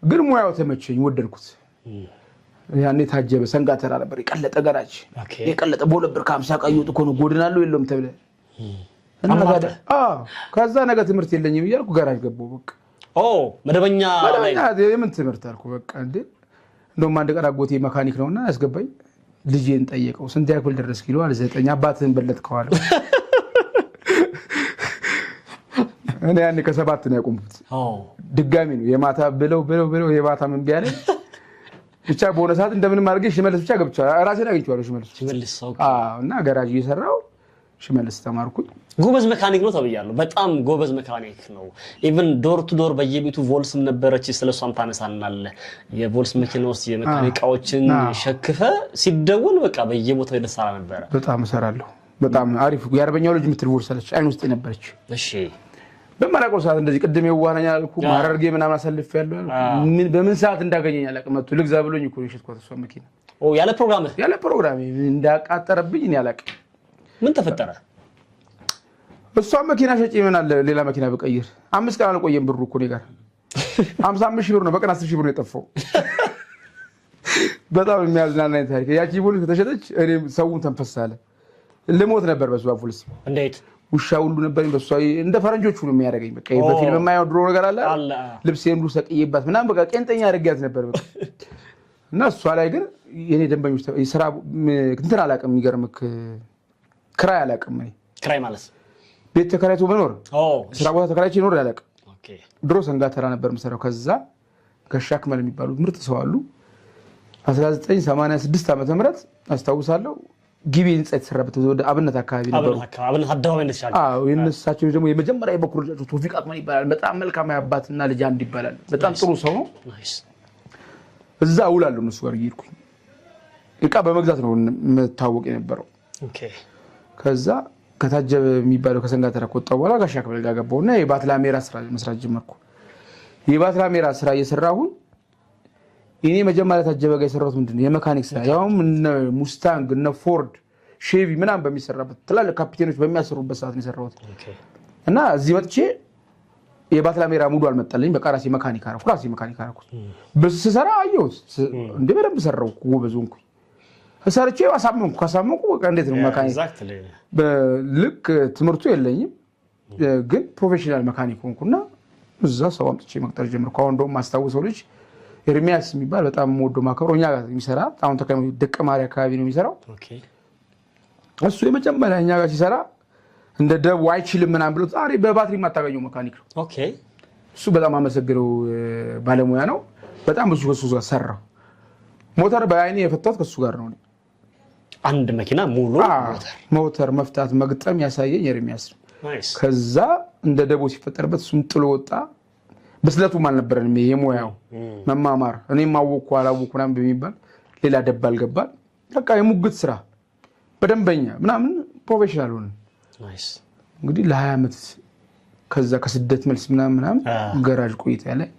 ግን ሙያው ተመቸኝ፣ ወደድኩት። ያኔ ታጀበ ሰንጋተራ ነበር የቀለጠ ገራጅ የቀለጠ በ2 ብር ከ50 ዕቃ እየወጡ እኮ ነው ጎድናለሁ የለውም ተብለህ። ከዛ ነገ ትምህርት የለኝም እያልኩ ገራጅ ገባሁ። በቃ መደበኛ መደበኛ የምን ትምህርት አልኩ። በቃ እንዴ እንደውም አንድ ቀን አጎቴ መካኒክ ነውና ያስገባኝ ልጄን ጠየቀው። ስንት ያክል ደረስክ ይለዋል። 9። አባትህን በለጥከው አለው። እኔ ያኔ ከ7 ነው ያቆምኩት። ድጋሚ ነው የማታ ብለው ብለው ብለው የማታ ምን ቢያለኝ ብቻ በሆነ ሰዓት እንደምንም አድርጌ ሽመልስ ብቻ ገብቻለሁ። ራሴን አግኝቼዋለሁ ሽመልስ እና ገራጅ እየሰራሁ ሽመልስ ተማርኩኝ። ጎበዝ መካኒክ ነው ተብያለሁ። በጣም ጎበዝ መካኒክ ነው። Even door to door በየቤቱ ቮልስም ነበረች። ስለሷም ታነሳናለህ። የቮልስ መኪና ውስጥ የመካኒክ እቃዎችን ሸክፈ ሲደወል በቃ በየቦታው ይደርሳል ነበረ። በጣም እሰራለሁ። በጣም አሪፍ የአርበኛው ልጅ የምትል ቮልስ አለች፣ አይን ውስጥ የነበረች። እሺ በማላውቀው ሰዓት እንደዚህ ቅድም የዋህ ነኝ አልኩህ፣ ሐረርጌ ምናምን አሳልፌያለሁ። በምን ሰዓት እንዳገኘኝ አላውቅም። መጥቶ ልግዛ ብሎኝ እኮ ነው የሸጥኳት እሷን መኪና። ያለ ፕሮግራም ያለ ፕሮግራም እንዳቃጠረብኝ እኔ አላውቅም። ምን ተፈጠረ? እሷን መኪና ሸጬ ምን አለ ሌላ መኪና ብቀይር። 5 ቀን አልቆየም ብሩ እኮ እኔ ጋር 55 ሺህ ብር ነው። በቀን 10 ሺህ ብር ነው የጠፋው። በጣም የሚያዝናናኝ ታሪክ። ያቺ ፖሊስ ከተሸጠች እኔም ሰውን ተንፈስ አለ። ልሞት ነበር በሷ ፖሊስ። እንዴት? ውሻ ሁሉ ነበር በሷ። እንደ ፈረንጆቹ ነው የሚያደርገኝ። በቃ በፊልም የማየው ድሮ ነገር አለ። ልብሴን ሁሉ ሰቅዬባት ምናምን በቃ ቄንጠኛ አድርጊያት ነበር በቃ። እና እሷ ላይ ግን የኔ ደንበኞች ስራ እንትን አላውቅም። የሚገርምህ ክራይ አላውቅም እኔ። ክራይ ማለት ቤት ተከራይቶ መኖር፣ ስራ ቦታ ተከራይቼ ኖር አላውቅም። ድሮ ሰንጋተራ ነበር የምሰራው። ከዛ ጋሻ አክመል የሚባሉ ምርጥ ሰው አሉ። 1986 ዓመተ ምህረት አስታውሳለሁ። ጊቤ ህንፃ የተሰራበት ወደ አብነት አካባቢ ነበሩ። የእነሳቸው ደግሞ የመጀመሪያ የበኩር ልጃቸው ቶፊቅ አክመል ይባላል። በጣም መልካም አባትና ልጅ አንድ ይባላል። በጣም ጥሩ ሰው ነው። እዛ እውላለሁ እነሱ ጋር እየሄድኩኝ እቃ በመግዛት ነው የምታወቅ የነበረው። ከዛ ከታጀበ የሚባለው ከሰንጋተራ ከወጣሁ በኋላ ጋሻ አክመል ጋር ገባሁና የባትላሜራ ስራ መስራት ጀመርኩ። የባትላሜራ ስራ እየሰራሁኝ እኔ መጀመሪያ ታጀበ ጋር የሰራሁት ምንድን ነው የመካኒክ ስራ፣ ያውም እነ ሙስታንግ እነ ፎርድ ሼቪ ምናምን በሚሰራበት ትላልቅ ካፒቴኖች በሚያሰሩበት ሰዓት ነው የሰራሁት። እና እዚህ መጥቼ የባትላሜራ ሙዱ አልመጣልኝ። በቃ ራሴ መካኒክ አደረኩ። ራሴ መካኒክ አደረኩት። ስሰራ አየሁት እንደ በደንብ ሰራሁ፣ ጎበዝ ሆንኩኝ። ሰርቼ አሳመንኩ። ካሳመንኩ በቃ እንዴት ነው መካኒክ ልክ ትምህርቱ የለኝም ግን professional መካኒክ ሆንኩና እዛ ሰው አምጥቼ መቅጠር ጀመርኩ። አሁን እንደውም ማስታውሰው ልጅ ኤርሚያስ የሚባል በጣም የምወደው ማከብረው እኛ ጋር የሚሰራ አሁን ደቀ ማሪ አካባቢ ነው የሚሰራው። እሱ የመጀመሪያ እኛ ጋር ሲሰራ እንደ ደቡ አይችልም ምናምን ብሎ ዛሬ በባትሪ የማታገኘው መካኒክ ነው። እሱ በጣም አመሰግነው ባለሙያ ነው። በጣም ብዙ ከሱ ጋር ሰራው። ሞተር በአይኔ የፈታሁት ከሱ ጋር ነው። አንድ መኪና ሙሉ ሞተር መፍታት መግጠም ያሳየኝ ኤርሚያስ ነው። ከዛ እንደ ደቦ ሲፈጠርበት እሱም ጥሎ ወጣ። ብስለቱም አልነበረንም የሙያው መማማር። እኔም አወኩ አላወኩ ምናምን በሚባል ሌላ ደባል ገባል። በቃ የሙግት ስራ በደንበኛ ምናምን professional ሆነ። እንግዲህ ለ20 ዓመት ከዛ ከስደት መልስ ምናምን ምናምን ገራዥ ቆይታ ላይ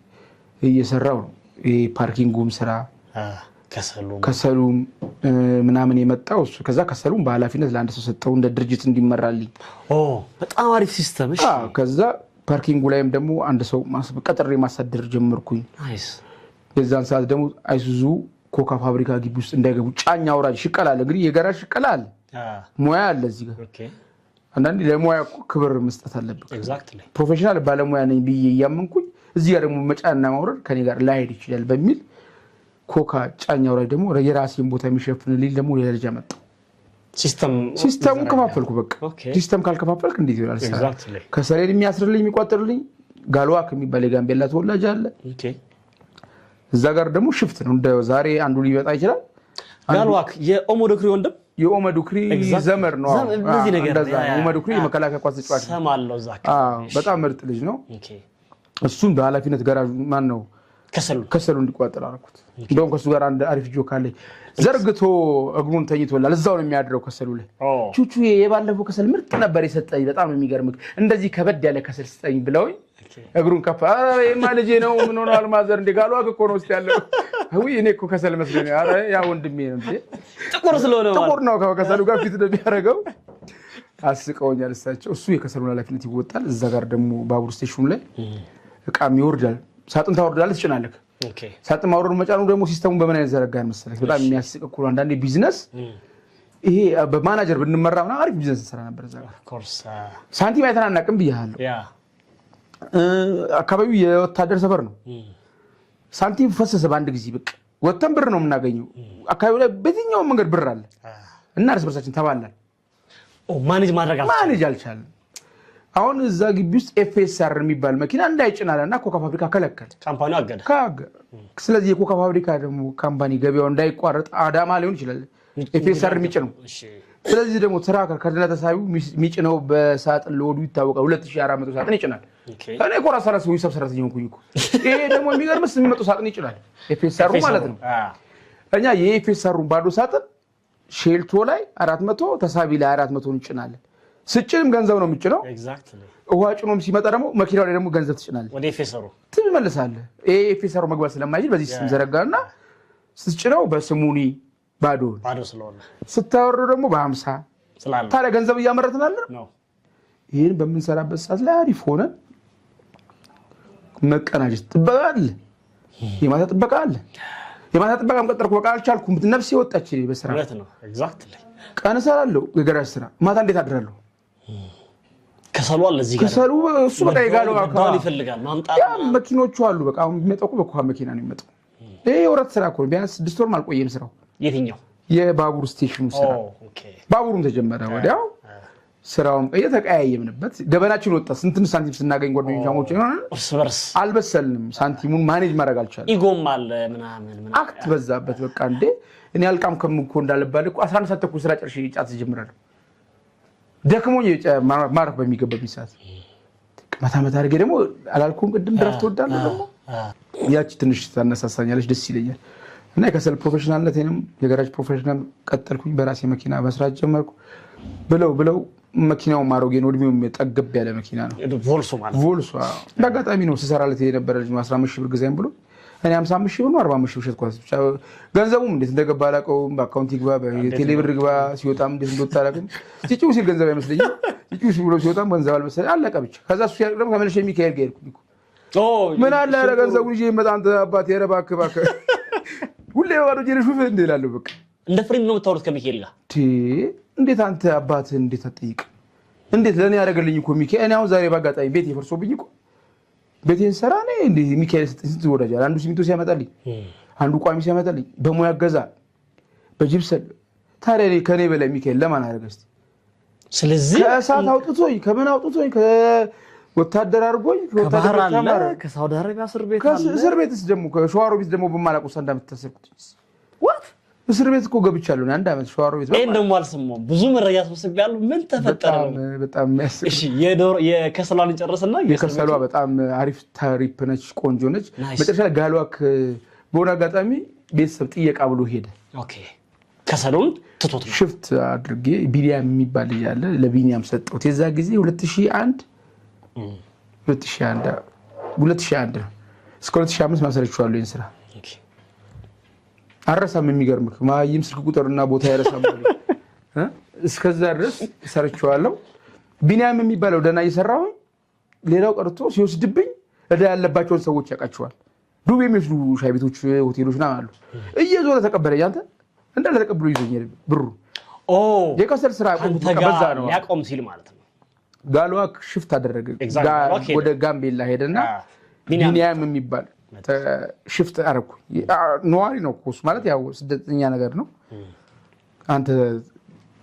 እየሰራው ነው። ይሄ parking ኡም ስራ ከሰሉም ምናምን የመጣው እሱ። ከዛ ከሰሉም በኃላፊነት ለአንድ ሰው ሰጠው እንደ ድርጅት እንዲመራልኝ። በጣም አሪፍ system። ከዛ parking ኡ ላይም ደግሞ አንድ ሰው ቀጥሬ ማሳደር ጀመርኩኝ። የዛን ሰዓት ደግሞ አይሱዙ ኮካ ፋብሪካ ግቢ ውስጥ እንዳይገቡ ጫኝ አውራጅ ሽቀላ አለ። እንግዲህ የገራጅ ሽቀላ አለ፣ ሙያ አለ እዚህ ጋር። አንዳንዴ ለሙያ እኮ ክብር መስጠት አለብህ። Professional ባለሙያ ነኝ ብዬ እያመንኩኝ እዚህ ጋር ደግሞ መጫንና ማውረድ ከኔ ጋር ላይሄድ ይችላል በሚል ኮካ ጫኝ አውራጅ ደግሞ የራሴን ቦታ የሚሸፍንልኝ ደግሞ ሌላ ልጅ አመጣሁ። System ኡን ከፋፈልኩ። በቃ system ካልከፋፈልክ እንዴት ይሆናል? ከሰሌን የሚያስርልኝ የሚቋጥርልኝ ጋልዋክ የሚባል የጋምቤላ ተወላጅ አለ። እዛ ጋር ደግሞ shift ነው። እንደ ዛሬ አንዱ ሊመጣ ይችላል። ጋልዋክ የኦሞዶክሪ ወንድም የኦመዱክሪ ዘመድ ነው። ኦመዱክሪ የመከላከያ ኳስ ተጫዋች ነው። በጣም ምርጥ ልጅ ነው። እሱን በኃላፊነት ገራዥ ማን ነው ከሰሉ እንዲቋጠር አደረኩት። እንደውም ከሱ ጋር አንድ አሪፍ joke አለኝ። ዘርግቶ እግሩን ተኝቶላል። እዛው ነው የሚያድረው ከሰሉ ላይ። ቹቹ የባለፈው ከሰል ምርጥ ነበር የሰጠኝ፣ በጣም ነው የሚገርምህ፣ እንደዚህ ከበድ ያለ ከሰል ስጠኝ ብለውኝ እግሩን ከፍ ማ ልጄ ነው ምን ሆነዋል mother እንደ ጋሏ እኮ ነው ውስጥ ያለው። ውይ እኔ እኮ ከሰል መስሎኝ ነው። ኧረ ያ ወንድሜ ነው እንዴ ጥቁር ስለሆነ ጥቁር ነው ከሰሉ ጋር ፊት ነው የሚያደርገው። አስቀውኛል እሳቸው። እሱ የከሰሉን ኃላፊነት ይወጣል። እዛ ጋር ደግሞ ባቡር station ኑ ላይ እቃም ይወርዳል። ሳጥን ታወርዳለህ፣ ትጭናለህ። ሳጥን ማውረዱ መጫኑ ደግሞ system ኡን በምን አይነት ዘረጋን መሰለህ? በጣም የሚያስቅ እኮ ነው። አንዳንዴ ቢዝነስ ይሄ በማናጀር ብንመራ ምናምን አሪፍ ቢዝነስ እንሰራ ነበር። እዛ ጋር ሳንቲም አይተን አናውቅም ብያለሁ። አካባቢው የወታደር ሰፈር ነው። ሳንቲም ፈሰሰ በአንድ ጊዜ። በቃ ወተን ብር ነው የምናገኘው። አካባቢው ላይ በየትኛውም መንገድ ብር አለ እና እርስ በርሳችን ተባላል። Manage ማድረግ Manage አልቻለም። አሁን እዛ ግቢ ውስጥ FSR የሚባል መኪና እንዳይጭን አለና ኮካ ፋብሪካ ከለከለ። Company ው አገደ። ስለዚህ የኮካ ፋብሪካ ደግሞ company ገበያው እንዳይቋረጥ አዳማ ሊሆን ይችላል FSR የሚጭነው። ስለዚህ ደግሞ trucker ከድና ተሳቢው የሚጭነው በሳጥን load ኡ ይታወቃል። 2400 ሳጥን ይጭናል። እኔ እኮ ራስ ሰራተኛ ሂሳብ ሰራተኛ ሆንኩኝ እኮ። ይሄ ደግሞ የሚገርምህ 800 ሳጥን ይጭናል FSR ኡ ማለት ነው። እኛ የ FSR ኡን ባዶ ሳጥን ሼልቶ ላይ 400፣ ተሳቢ ላይ 400 እንጭናለን። ስጭንም ገንዘብ ነው የምጭነው። ውሃ ጭኖም ሲመጣ ደግሞ መኪናው ላይ ደግሞ ገንዘብ ትጭናለህ፣ ወደ FSR ኡ ትመልሳለህ። ይሄ FSR ኡ መግባት ስለማይችል በዚህ ስም ዘረጋና ስትጭነው በስሙኒ ባዶ ስታወርደው ደግሞ በ50። ታዲያ ገንዘብ እያመረትን አለ። ይህን በምንሰራበት ሰዓት ላይ አሪፍ ሆነን መቀናጀት፣ ጥበቃ አለ፣ የማታ ጥበቃ አለ። የማታ ጥበቃም ቀጠርኩ፣ በቃ አልቻልኩም። ነፍሴ ወጣች በስራ። ቀን እሰራለሁ የገራጅ ስራ፣ ማታ እንዴት አድራለሁ? ከሰሉ አለ እዚህ ጋር ከሰሉ እሱ በቃ የጋለው ይፈልጋል ማምጣት። ያ መኪኖቹ አሉ። በቃ አሁን የሚመጣው እኮ በኮካ መኪና ነው የሚመጣው። ይሄ የወረት ስራ እኮ ነው። ቢያንስ 6 ወርም አልቆየም ስራው። የትኛው? የባቡር station ኑ ስራ። ባቡሩም ተጀመረ ወዲያው። ስራውም እየተቀያየምንበት ገበናችን ወጣ። ስንትን ሳንቲም ስናገኝ ጓደኞቻሞች እርስ በርስ አልበሰልንም። ሳንቲሙን manage ማድረግ አልቻለም። Ego ም አለ ምናምን Act በዛበት። በቃ እንዴ እኔ አልቃም ከምኮ እንዳልባል እኮ 11 ሰዓት ተኩል ስራ ጨርሼ ጫት እጀምራለሁ። ደክሞኝ ማረፍ በሚገባብኝ ሰዓት መታ መታ አድርጌ ደግሞ አላልኩም ቅድም ድራፍት እወዳለሁ። ደግሞ ያቺ ትንሽ ታነሳሳኛለች፣ ደስ ይለኛል። እና የከሰል professional ነቴንም የጋራጅ professional ቀጠልኩኝ። በራሴ መኪና መስራት ጀመርኩ። ብለው ብለው መኪናውም አሮጌ ነው፣ እድሜውም ጠገብ ያለ መኪና ነው። ቮልሱ ማለት ቮልሱ በአጋጣሚ ነው ስሰራለት የነበረ ልጅ ነው። 15 ሺህ ብር ግዛኝ ብሎ እኔ 55 ሺህ ብር ነው 45 ሺህ ብር ሸጥኳት። ብቻ ገንዘቡም እንዴት እንደገባ አላውቀውም። በ account ይግባ በቴሌ ብር ይግባ ሲወጣም እንዴት እንደወጣ አላውቅም። ጭጭው ሲል ገንዘብ አይመስለኝም። ጭጭው ሲል ብሎ ሲወጣም ገንዘብ አልመሰለኝም። አለቀ ብቻ። ከዛ እሱ ሲያልቅ ደግሞ ተመልሼ ሚካኤል ጋር ሄድኩኝ እኮ። ምን አለ ኧረ ገንዘቡን ይዤ ይመጣ አንተ አባቴ፣ ኧረ እባክህ እባክህ፣ ሁሌ በባዶ እጄ ልሹፍ እንደ እላለሁ። በቃ እንደ friend ነው የምታወሩት ከሚካኤል ጋር? እንዴት አንተ አባትህን እንዴት አትጠይቅም? እንዴት ለእኔ ያደረገልኝ እኮ ሚካኤል። እኔ አሁን ዛሬ በአጋጣሚ ቤት የፈርሶብኝ እኮ ቤቴን ሰራ እኔ እንዴ ሚካኤል ስንት ወዳጅ አለ። አንዱ ሲሚንቶ ሲያመጣልኝ፣ አንዱ ቋሚ ሲያመጣልኝ፣ በሙያ ገዛ በጂፕሰን። ታዲያ እኔ ከኔ በላይ ሚካኤል ለማን አደረገ እስኪ? ስለዚህ ከእሳት አውጥቶኝ ከምን አውጥቶኝ ከወታደር አድርጎኝ ከባህር አለ ከሳውዲ አረቢያ እስር ቤት አለ። እስር ቤትስ ደግሞ ከሸዋሮቢት ደግሞ በማላውቀው ውስጥ 1 ዓመት ታሰርኩት። What? እስር ቤት እኮ ገብቻለሁ 1 ዓመት ሸዋሮቢት። ይሄን ደግሞ አልሰማሁም። ብዙ መረጃ ሰብስቤያለሁ። ምን ተፈጠረ ነው? በጣም የሚያስቅ። እሺ የዶሮ የከሰሏን ጨርስና የከሰሏ በጣም አሪፍ trip ነች፣ ቆንጆ ነች። መጨረሻ ላይ ጋሏክ በሆነ አጋጣሚ ቤተሰብ ጥየቃ ብሎ ሄደ። Okay ከሰሉን ትቶት ነው። Shift አድርጌ ቢኒያም የሚባል ልጅ አለ፣ ለቢኒያም ሰጠሁት። የዛ ጊዜ 2001 2001 2001 ነው። እስከ 2005 ማሰረችዋለሁ ይሄን ስራ። አረሳም። የሚገርምህ ማይም ስልክ ቁጥርና ቦታ ያረሳም። እስከዛ ድረስ ሰርቼዋለሁ። ቢኒያም የሚባለው ደህና እየሰራሁኝ ሌላው ቀርቶ ሲወስድብኝ እዳ ያለባቸውን ሰዎች ያውቃቸዋል። ዱቤ የሚወስዱ ሻይ ቤቶች፣ ሆቴሎች ምናምን አሉ። እየዞረ ተቀበለኝ። አንተ እንዳለ ተቀብሎ ይዞኝ ብሩ። የከሰል ስራ በዛ ነው ሊያቆም ሲል ማለት ነው። ጋልዋክ shift አደረገ፣ ወደ ጋምቤላ ሄደና ቢኒያም የሚባል shift አደረኩኝ። ነዋሪ ነው እኮ እሱ ማለት ያው ስደተኛ ነገር ነው። አንተ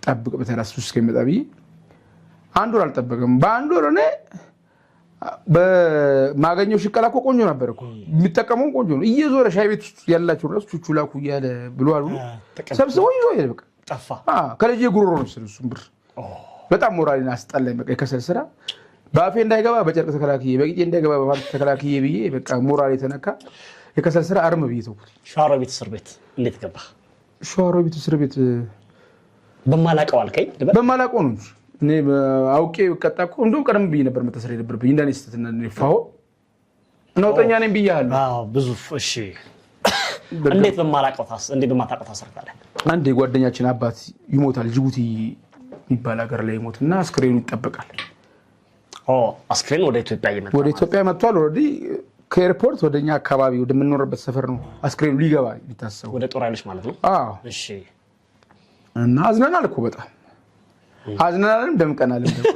ጠብቅ በተራ እሱ እስከሚመጣ ብዬ 1 ወር አልጠበቅም። በአንድ ወር እኔ በማገኘው ሽቀላ እኮ ቆንጆ ነበር እኮ የሚጠቀመው ቆንጆ ነው። እየዞረ ሻይ ቤት ውስጥ ያላቸው ራሱ ቹቹ ላኩ እያለ ብሎ አሉ ሰብስቦ ይዞ ሄደ። በቃ ጠፋ። ከልጄ ጉሮሮ ነው እሱም ብር። በጣም ሞራሌን አስጠላኝ። በቃ የከሰል ስራ በአፌ እንዳይገባ በጨርቅ ተከላክዬ፣ በቂጤ እንዳይገባ በፓንት ተከላክዬ ብዬ በቃ ሞራል የተነካ የከሰል ስራ አርም ብዬ ተውኩት። ሸዋሮቢት እስር ቤት እንዴት ገባ? ሸዋሮቢት እስር ቤት በማላውቀው አልከኝ። በማላውቀው ነው እንጂ እኔ አውቄ ቀጣ እኮ እንደውም ቀደም ብዬ ነበር መታሰር የነበረብኝ። እንደኔ ስህተት እና ፋሆ ነውጠኛ ነኝ ብያለሁ። ብዙ እሺ። እንዴት በማላውቀው ታስ እንዴት በማታውቀው ታሰርክ ታዲያ? አንድ የጓደኛችን አባት ይሞታል። ጅቡቲ የሚባል ሀገር ላይ ሞትና አስክሬኑ ይጠበቃል። አስክሬን ወደ ኢትዮጵያ እየመጣ ወደ ኢትዮጵያ መጥቷል። Already ከ airport ወደኛ አካባቢ ወደምንኖርበት ሰፈር ነው አስክሬኑ ሊገባ የሚታሰበው። ወደ ጦር ኃይሎች ማለት ነው። አዎ። እሺ። እና አዝነናል እኮ፣ በጣም አዝነናልም ደምቀናልም። ደግሞ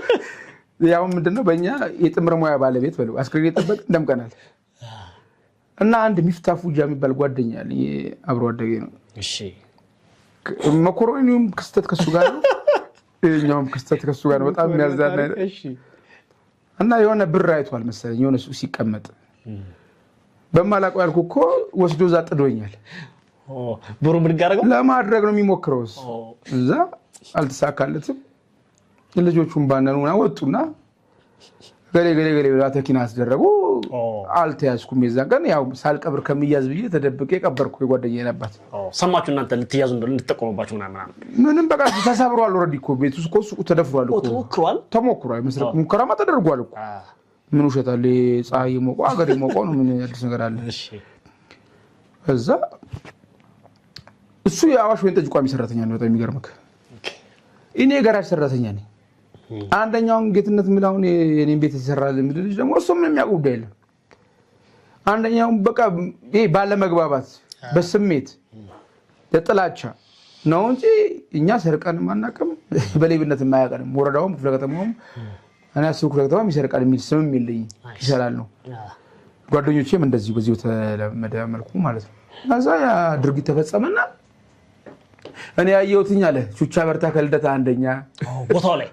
ያው ምንድነው በእኛ የጥምር ሙያ ባለቤት በለው፣ አስክሬን የጠበቅን ደምቀናል። እና አንድ ሚፍታ ፉጃ የሚባል ጓደኛ አለኝ፣ አብሮ አደጌ ነው። እሺ። መኮሮኒውም ክስተት ከሱ ጋር ነው፣ ይኸኛውም ክስተት ከሱ ጋር ነው። በጣም የሚያዝናና እና የሆነ ብር አይቷል መሰለኝ የሆነ ሱቅ ሲቀመጥ፣ በማላውቀው ያልኩህ እኮ ወስዶ እዛ ጥዶኛል። ብሩ ብድግ አደረገው። ለማድረግ ነው የሚሞክረው እሱ። እዛ አልተሳካለትም። ልጆቹን ባነኑ ምናምን ወጡና ገሌ ገሌ ገሌ ብላ ተኪና አስደረጉ። አልተያዝኩም። የዛን ቀን ያው ሳልቀብር ከሚያዝ ብዬ ተደብቄ ቀበርኩ የጓደኛዬን አባት። ሰማችሁ እናንተ ልትያዙ እንደሆነ ልትጠቆሙባችሁ ምናምን? ምንም በቃ ተሰብሯል። Already እኮ ቤት ውስጥ እኮ ሱቁ ተደፍሯል እኮ። ተሞክሯል። ተሞክሯል። መስረቅ ሙከራማ ተደርጓል እኮ። ምን ውሸት አለ? ፀሐይ የሞቀው ሀገር የሞቀው ነው። ምን አዲስ ነገር አለ? እዛ እሱ የአዋሽ ወይን ጠጅ ቋሚ ሰራተኛ ነው። በጣም የሚገርምህ እኔ የጋራጅ ሰራተኛ ነኝ። አንደኛውን ጌትነት የምልህ አሁን የኔን ቤት ይሰራል የሚል ልጅ ደግሞ እሱ ምንም የሚያውቀው ጉዳይ የለም። አንደኛውን በቃ ይሄ ባለመግባባት በስሜት ለጥላቻ ነው እንጂ እኛ ሰርቀንም አናውቅም፣ በሌብነት የማያውቀንም። ወረዳውም ክፍለ ከተማውም እኔ 10 ክፍለ ከተማም ይሰርቃል የሚል ስምም የለኝም፣ ይሰራል ነው። ጓደኞቼም እንደዚሁ በዚሁ በተለመደ መልኩ ማለት ነው። ከዛ ያ ድርጊት ተፈጸመና እኔ ያየሁትኝ አለ ቹቻ በርታ ከልደታ አንደኛ ቦታው ላይ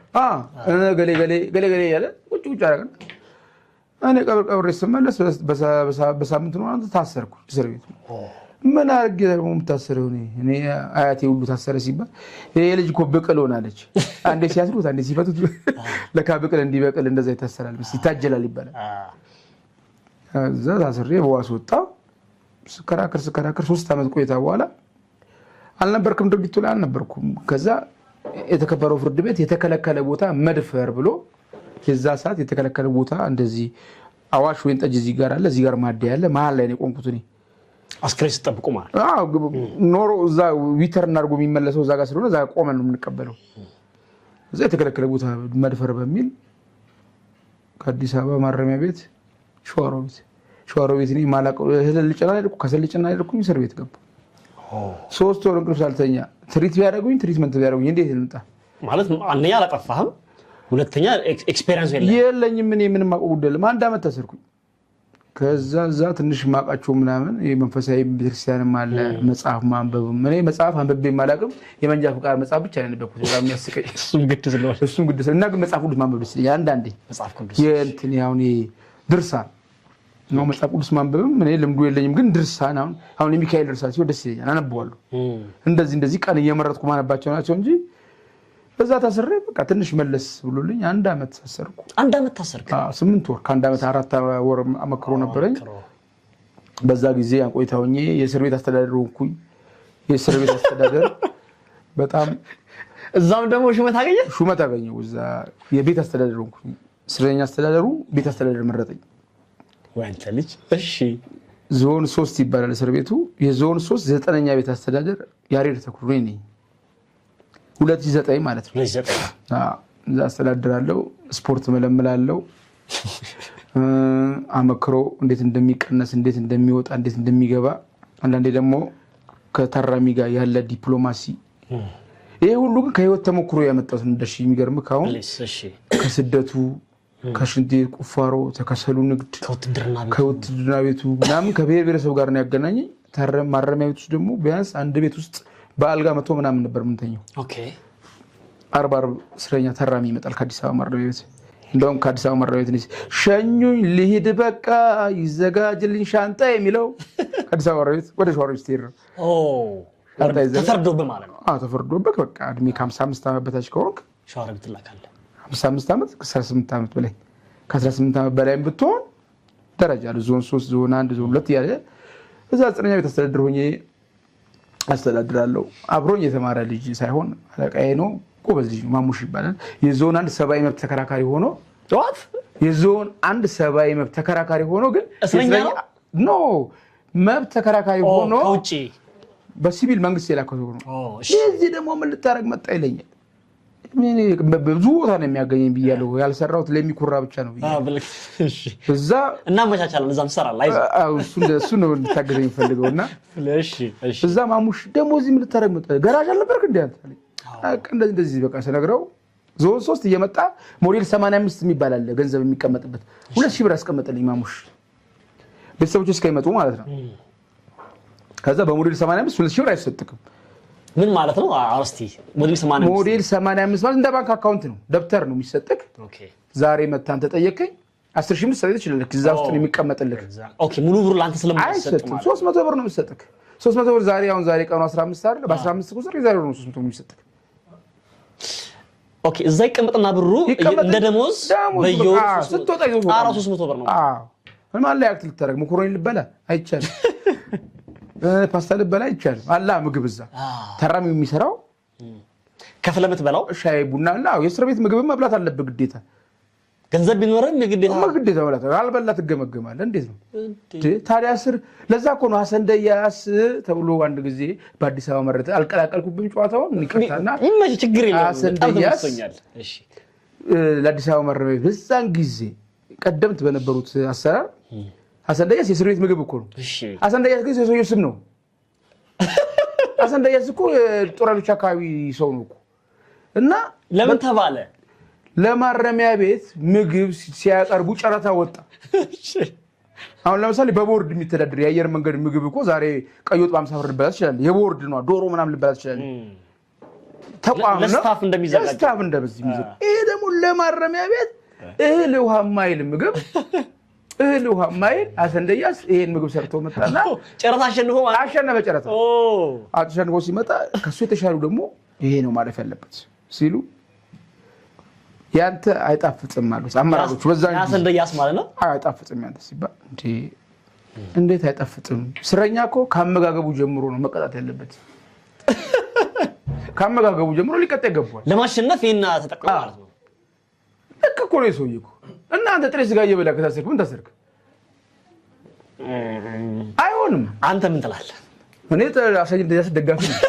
ገሌ ገሌ ገሌ ገሌ እያለ ቁጭ ቁጭ አደረገን። እኔ ቀብር ቀብሬ ስመለስ በሳምንቱ ነው ታሰርኩ እስር ቤት። ምን አድርጌ ደግሞ የምታሰረው? እኔ አያቴ ሁሉ ታሰረ ሲባል ይሄ ልጅ እኮ ብቅል ሆናለች። አንዴ ሲያስሩት አንዴ ሲፈቱት ለካ ብቅል እንዲበቅል እንደዛ ይታሰራል፣ ይታጀላል ይባላል። እዛ ታስሬ በዋስ ወጣሁ። ስከራከር ስከራከር 3 ዓመት ቆይታ በኋላ አልነበርክም ድርጊቱ ላይ አልነበርኩም። ከዛ የተከበረው ፍርድ ቤት የተከለከለ ቦታ መድፈር ብሎ፣ የዛ ሰዓት የተከለከለ ቦታ እንደዚህ አዋሽ ወይን ጠጅ እዚህ ጋር አለ፣ እዚህ ጋር ማደያ አለ። መሀል ላይ ነው የቆምኩት እኔ። አስክሬን ስጠብቁ ማለት? አዎ፣ ኖሮ እዛ U-turn አድርጎ የሚመለሰው እዛ ጋር ስለሆነ እዛ ቆመን ነው የምንቀበለው። እዛ የተከለከለ ቦታ መድፈር በሚል ከአዲስ አበባ ማረሚያ ቤት ሸዋሮቢት፣ ሸዋሮቢት እኔ የማላውቀው እህል ልጭና ሄድኩ፣ ከሰል ልጭና ሄድኩኝ፣ እስር ቤት ገባሁ። 3 ወር እንቅልፍ ሳልተኛ treat ቢያደርጉኝ treatment ቢያደርጉኝ እንዴት ልምጣ? ማለት አንደኛ አላጠፋህም፣ ሁለተኛ experience የለህም። የለኝም። እኔ ምንም አውቀው ጉዳይ የለም። አንድ ዓመት ታሰርኩኝ። ከዛ እዛ ትንሽ ማውቃቸው ምናምን መንፈሳዊ ቤተክርስቲያንም አለ፣ መጽሐፍ ማንበብም፣ እኔ መጽሐፍ አንብቤ የማላውቅም፣ የመንጃ ፈቃድ መጽሐፍ ብቻ ነው ያነበብኩት። በጣም የሚያስቀኝ እሱም ግድ ስለሆነ። እሱም ግድ እና ግን መጽሐፍ ቅዱስ ማንበብ ደስ ይለኛል። አንዳንዴ መጽሐፍ ቅዱስ። የእንትን አሁን ድርሳን ነው፣ መጽሐፍ ቅዱስ ማንበብም እኔ ልምዱ የለኝም፣ ግን ድርሳን አሁን አሁን የሚካኤል ድርሳን ሲሆን ደስ ይለኛል፣ አነበዋለሁ። እንደዚህ እንደዚህ ቀን እየመረጥኩ ማነባቸው ናቸው እንጂ እዛ ታስሬ በቃ ትንሽ መለስ ብሎልኝ አንድ ዓመት ታሰርኩ። አንድ ዓመት ታሰርክ? 8 ወር፣ ከአንድ ዓመት 4 ወር አመክሮ ነበረኝ። በዛ ጊዜ ያን ቆይታ ሆኜ የእስር ቤት አስተዳደር ሆንኩኝ። የእስር ቤት አስተዳደር በጣም እዛም ደግሞ ሹመት አገኘ? ሹመት አገኘሁ። እዛ የቤት አስተዳደር ሆንኩኝ። እስረኛ አስተዳደሩ ቤት አስተዳደር መረጠኝ። ወይ አንተ ልጅ! እሺ። ዞን 3 ይባላል እስር ቤቱ። የዞን 3 9ኛ ቤት አስተዳደር ያሬድ ተኩሩ ነኝ። 2009 ማለት ነው። 2009። እዛ አስተዳድራለሁ። ስፖርት መለምላለሁ። አመክሮ እንዴት እንደሚቀነስ፣ እንዴት እንደሚወጣ፣ እንዴት እንደሚገባ፣ አንዳንዴ ደግሞ ከታራሚ ጋር ያለ ዲፕሎማሲ፣ ይሄ ሁሉ ግን ከህይወት ተሞክሮ ያመጣሁት ነው። ደሽ የሚገርምህ አሁን ከስደቱ፣ ከሽንት ቤት ቁፋሮ፣ ከሰሉ ንግድ፣ ከውትድርና ቤቱ ምናምን ከብሔር ብሔረሰብ ጋር ነው ያገናኘኝ። ማረሚያ ቤት ውስጥ ደግሞ ቢያንስ አንድ ቤት ውስጥ በአልጋ 100 ምናምን ነበር የምንተኘው። አርብ አርብ እስረኛ ታራሚ ይመጣል ከአዲስ አበባ ማረሚያ ቤት። እንደውም ከአዲስ አበባ ማረሚያ ቤት ሸኙኝ ልሂድ በቃ ይዘጋጅልኝ ሻንጣ የሚለው ከአዲስ አበባ ማረሚያ ቤት ወደ ሸዋሮቢት ስትሄድ ነው። ተፈርዶብህ ማለት ነው። ተፈርዶብህ በቃ እድሜ ከ55 ዓመት በታች ከሆንክ ሸዋሮቢት ትላካለህ። 55 ዓመት፣ ከ18 ዓመት በላይ፣ ከ18 ዓመት በላይም ብትሆን ደረጃ አለ። ዞን 3፣ ዞን 1፣ ዞን 2 እያለ እዛ ዘጠነኛ ቤት አስተዳደር ሆኜ አስተዳድራለሁ። አብሮኝ የተማረ ልጅ ሳይሆን አለቃዬ ነው። ጎበዝ ልጅ ማሙሽ ይባላል። የዞን 1 ሰብአዊ መብት ተከራካሪ ሆኖ ጠዋት የዞን 1 ሰብአዊ መብት ተከራካሪ ሆኖ ግን እስረኛ ነው? No፣ መብት ተከራካሪ ሆኖ ከውጭ በሲቪል መንግስት የላከው ሰው ነው። የዚህ ደግሞ ምን ልታደርግ መጣ ይለኛል። ብዙ ቦታ ነው የሚያገኘኝ ብያለሁ። ያልሰራሁት ለሚኩራ ብቻ ነው ብያለሁ። እዛ እናመቻቻለን፣ እዛም ትሰራለህ። እሱ ነው እንድታገዘኝ የምፈልገው። እና እዛ ማሙሽ ደግሞ እዚህ ምን ልታደርግ መጣህ? ገራዥ አልነበርክ እንደ አንተ እንደዚህ እንደዚህ በቃ ስነግረው ዞን 3 እየመጣ ሞዴል 85 የሚባል አለ ገንዘብ የሚቀመጥበት 2000 ብር አስቀመጠልኝ ማሙሽ፣ ቤተሰቦች እስከሚመጡ ማለት ነው። ከዛ በሞዴል 85 2000 ብር አይሰጥክም። ምን ማለት ነው? እስቲ ሞዴል 85 ሞዴል 85 ማለት እንደ ባንክ account ነው፣ ደብተር ነው የሚሰጥክ። ዛሬ መታን ተጠየቀኝ 10 ሺህ ልትሰጠኝ ትችላለህ። እዛ ውስጥ ነው የሚቀመጥልህ። Okay፣ ሙሉ ብሩ ለአንተ ስለማይሰጥ ማለት 300 ብር ነው የሚሰጥክ። 300 ብር ዛሬ፣ አሁን ዛሬ ቀኑ 15 አይደል? በ15 ቁጥር የዛሬ ነው 300 ብር የሚሰጥክ። Okay፣ እዛ ይቀመጥና ብሩ እንደ ደሞዝ በየወሩ ስትወጣ ይዞ 300 ብር ነው። አዎ፣ ምን ማለት ላይ act ልታደርግ መኮሮኒ ልበላ አይቻልም። ፓስታ ልበላ አይቻልም። አላ ምግብ እዛ ታራሚው የሚሰራው ከፍለህ የምትበላው ሻይ ቡና አለ። አዎ፣ የእስር ቤት ምግብ መብላት አለብህ ግዴታ። ገንዘብ ቢኖርም የግዴታ ግዴታ መብላት አልበላ ትገመገማለህ። እንዴት ነው ታዲያ? እስር ለዛ እኮ ነው ሀሰን ደያስ ተብሎ አንድ ጊዜ በአዲስ አበባ መረጠ። አልቀላቀልኩብም ጨዋታውን ይቅርታና ይመችህ፣ ችግር የለውም። ሀሰን ደያስ ለአዲስ አበባ ማረሚያ ቤት በዛን ጊዜ ቀደምት በነበሩት አሰራር ሀሰን ደያስ የእስር ቤት ምግብ እኮ ነው። ሀሰን ደያስ ግን የሰውየው ስም ነው። ሀሰን ደያስ እኮ ጦር ኃይሎች አካባቢ ሰው ነው እኮ። እና ለምን ተባለ? ለማረሚያ ቤት ምግብ ሲያቀርቡ ጨረታ ወጣ። አሁን ለምሳሌ በቦርድ የሚተዳደር የአየር መንገድ ምግብ እኮ ዛሬ ቀይ ወጥ በ50 ብር ልበላ ትችላለህ። የቦርድ ነው፣ ዶሮ ምናምን ልበላ ትችላለህ። ተቋም ነው፣ ለ staff እንደሚዘጋጅ ለ staff እንደዚህ የሚዘጋጅ። ይሄ ደግሞ ለማረሚያ ቤት እህል ውሃ የማይል ምግብ፣ እህል ውሃ የማይል ሀሰን ደያስ ይሄን ምግብ ሰርቶ መጣና ጨረታ አሸንፎ ማለት አሸነፈ። ጨረታ አሸንፎ ሲመጣ ከሱ የተሻሉ ደግሞ ይሄ ነው ማለፍ ያለበት ሲሉ ያንተ አይጣፍጥም አሉት አመራሮቹ። በዛ ሀሰን ደያስ ማለት ነው። አይጣፍጥም ያንተ ሲባል እንዴት አይጣፍጥም? እስረኛ እኮ ከአመጋገቡ ጀምሮ ነው መቀጣት ያለበት። ከአመጋገቡ ጀምሮ ሊቀጣ ይገባዋል። ለማሸነፍ ይሄን ተጠቅሞ ማለት ነው። ልክ እኮ ነው የሰውዬው እኮ። እና አንተ ጥሬ ስጋ እየበላህ ከታሰርክ ምን ታሰርክ? አይሆንም። አንተ ምን ትላለህ? እኔ ሀሰን ደያስ ደጋፊ ነኝ።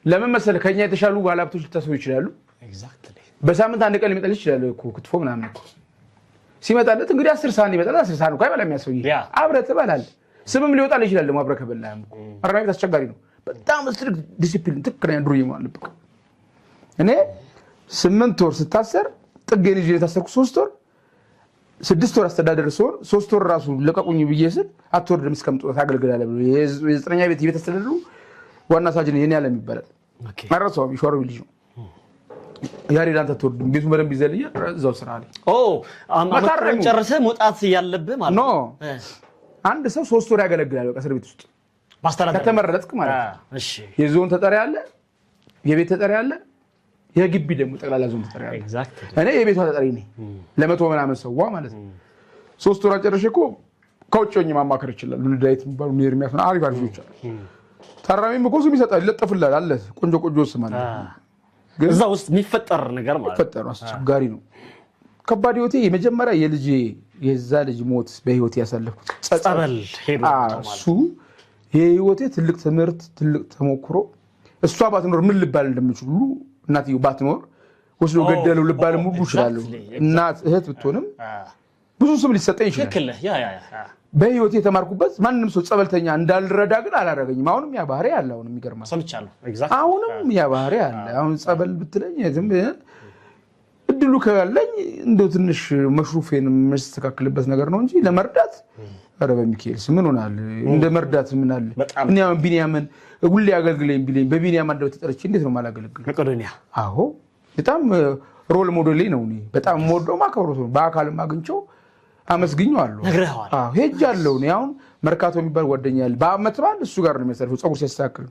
ለምን መሰለህ? ከኛ የተሻሉ ባለሀብቶች ሊታሰሩ ይችላሉ። በሳምንት አንድ ቀን ሊመጣልህ ይችላል እኮ ክትፎ ምናምን እኮ ሲመጣለት እንግዲህ 10 ሳህን ይመጣል። 10 ሳህን እኮ አይበላም ያ ሰውዬ፣ አብረህ ትበላለህ። ስምም ሊወጣልህ ይችላል ደግሞ አብረህ ከበላህም እኮ። ማረሚያ ቤት አስቸጋሪ ነው በጣም strict discipline፣ ትክክለኛ ዱርዬ መሆን አለብህ። እኔ 8 ወር ስታሰር ጥጌን ይዤ የታሰርኩ 3 ወር 6 ወር አስተዳደር ስሆን 3 ወር ራሱ ለቀቁኝ ብዬ ስል አትወርድም እስከምትወጣ ታገልግላለህ ብሎ የዘጠነኛ ቤት የቤት አስተዳደሩ ዋና ሳጅን የኔ ዓለም ይባላል። አልረሳውም፣ የሸዋሮቢት ልጅ ነው። ያሬድ አንተ አትወርድም ቤቱን በደንብ ይዘልኛል እዛው ስራ አለኝ። አመቱን ጨርሰህ መውጣት ያለብህ ማለት ነው። አንድ ሰው 3 ወር ያገለግላል በቃ እስር ቤት ውስጥ ከተመረጥክ ማለት ነው። የዞን ተጠሪ አለ፣ የቤት ተጠሪ አለ፣ የግቢ ደግሞ ጠቅላላ ዞን ተጠሪ አለ። እኔ የቤቷ ተጠሪ ነኝ ለመቶ ምናምን ሰዋ ማለት ነው። 3 ወር ጨርሼ እኮ ከውጭ ሆኜ ማማከር ይችላል። ዳዊት የሚባሉ ኤርሚያስ አሪፍ አሪፍ ልጆች አሉ። ታራሚም እኮ ስም ይሰጣል ይለጠፍልሃል አለ ቆንጆ ቆንጆ ስም አለ። እዛ ውስጥ የሚፈጠር ነገር ማለት የሚፈጠር አስቸጋሪ ነው። ከባድ ህይወቴ የመጀመሪያ የልጄ የዛ ልጅ ሞት በህይወቴ ያሳለፍኩት ጸበል ሄዶ እሱ የህይወቴ ትልቅ ትምህርት ትልቅ ተሞክሮ። እሷ ባትኖር ምን ልባል እንደምችል ሁሉ እናትየው ባትኖር ወስዶ ገደለው ልባልም ሁሉ እችላለሁ። እናት እህት ብትሆንም ብዙ ስም ሊሰጠኝ ይችላል። በህይወቴ የተማርኩበት ማንም ሰው ጸበልተኛ እንዳልረዳ ግን አላደረገኝም። አሁንም ያ ባህሪ አለ። አሁንም ይገርማል። አሁንም ያ ባህሪ አለ። አሁን ጸበል ብትለኝ እድሉ ካለኝ እንደው ትንሽ መሽሩፌን የምስተካከልበት ነገር ነው እንጂ ለመርዳት ኧረ በሚካኤል ስም ምን ሆናል? እንደ መርዳት ምን አለ? እኔ አሁን ቢኒያምን ሁሌ አገልግለኝ ቢለኝ በቢኒያም አንደበት ተጠርቼ እንዴት ነው የማላገለግለው? መቄዶንያ። አዎ በጣም role model ኤ ነው። እኔ በጣም የምወደው ማከብረው ሰው በአካልም አግኝቼው አመስግኜዋለሁ። ነግረኸዋል? አዎ ሄጃለሁ። እኔ አሁን መርካቶ የሚባል ጓደኛ አለ። በአመት በዓል እሱ ጋር ነው የሚያሳልፈው ፀጉር ሲያስተካክል።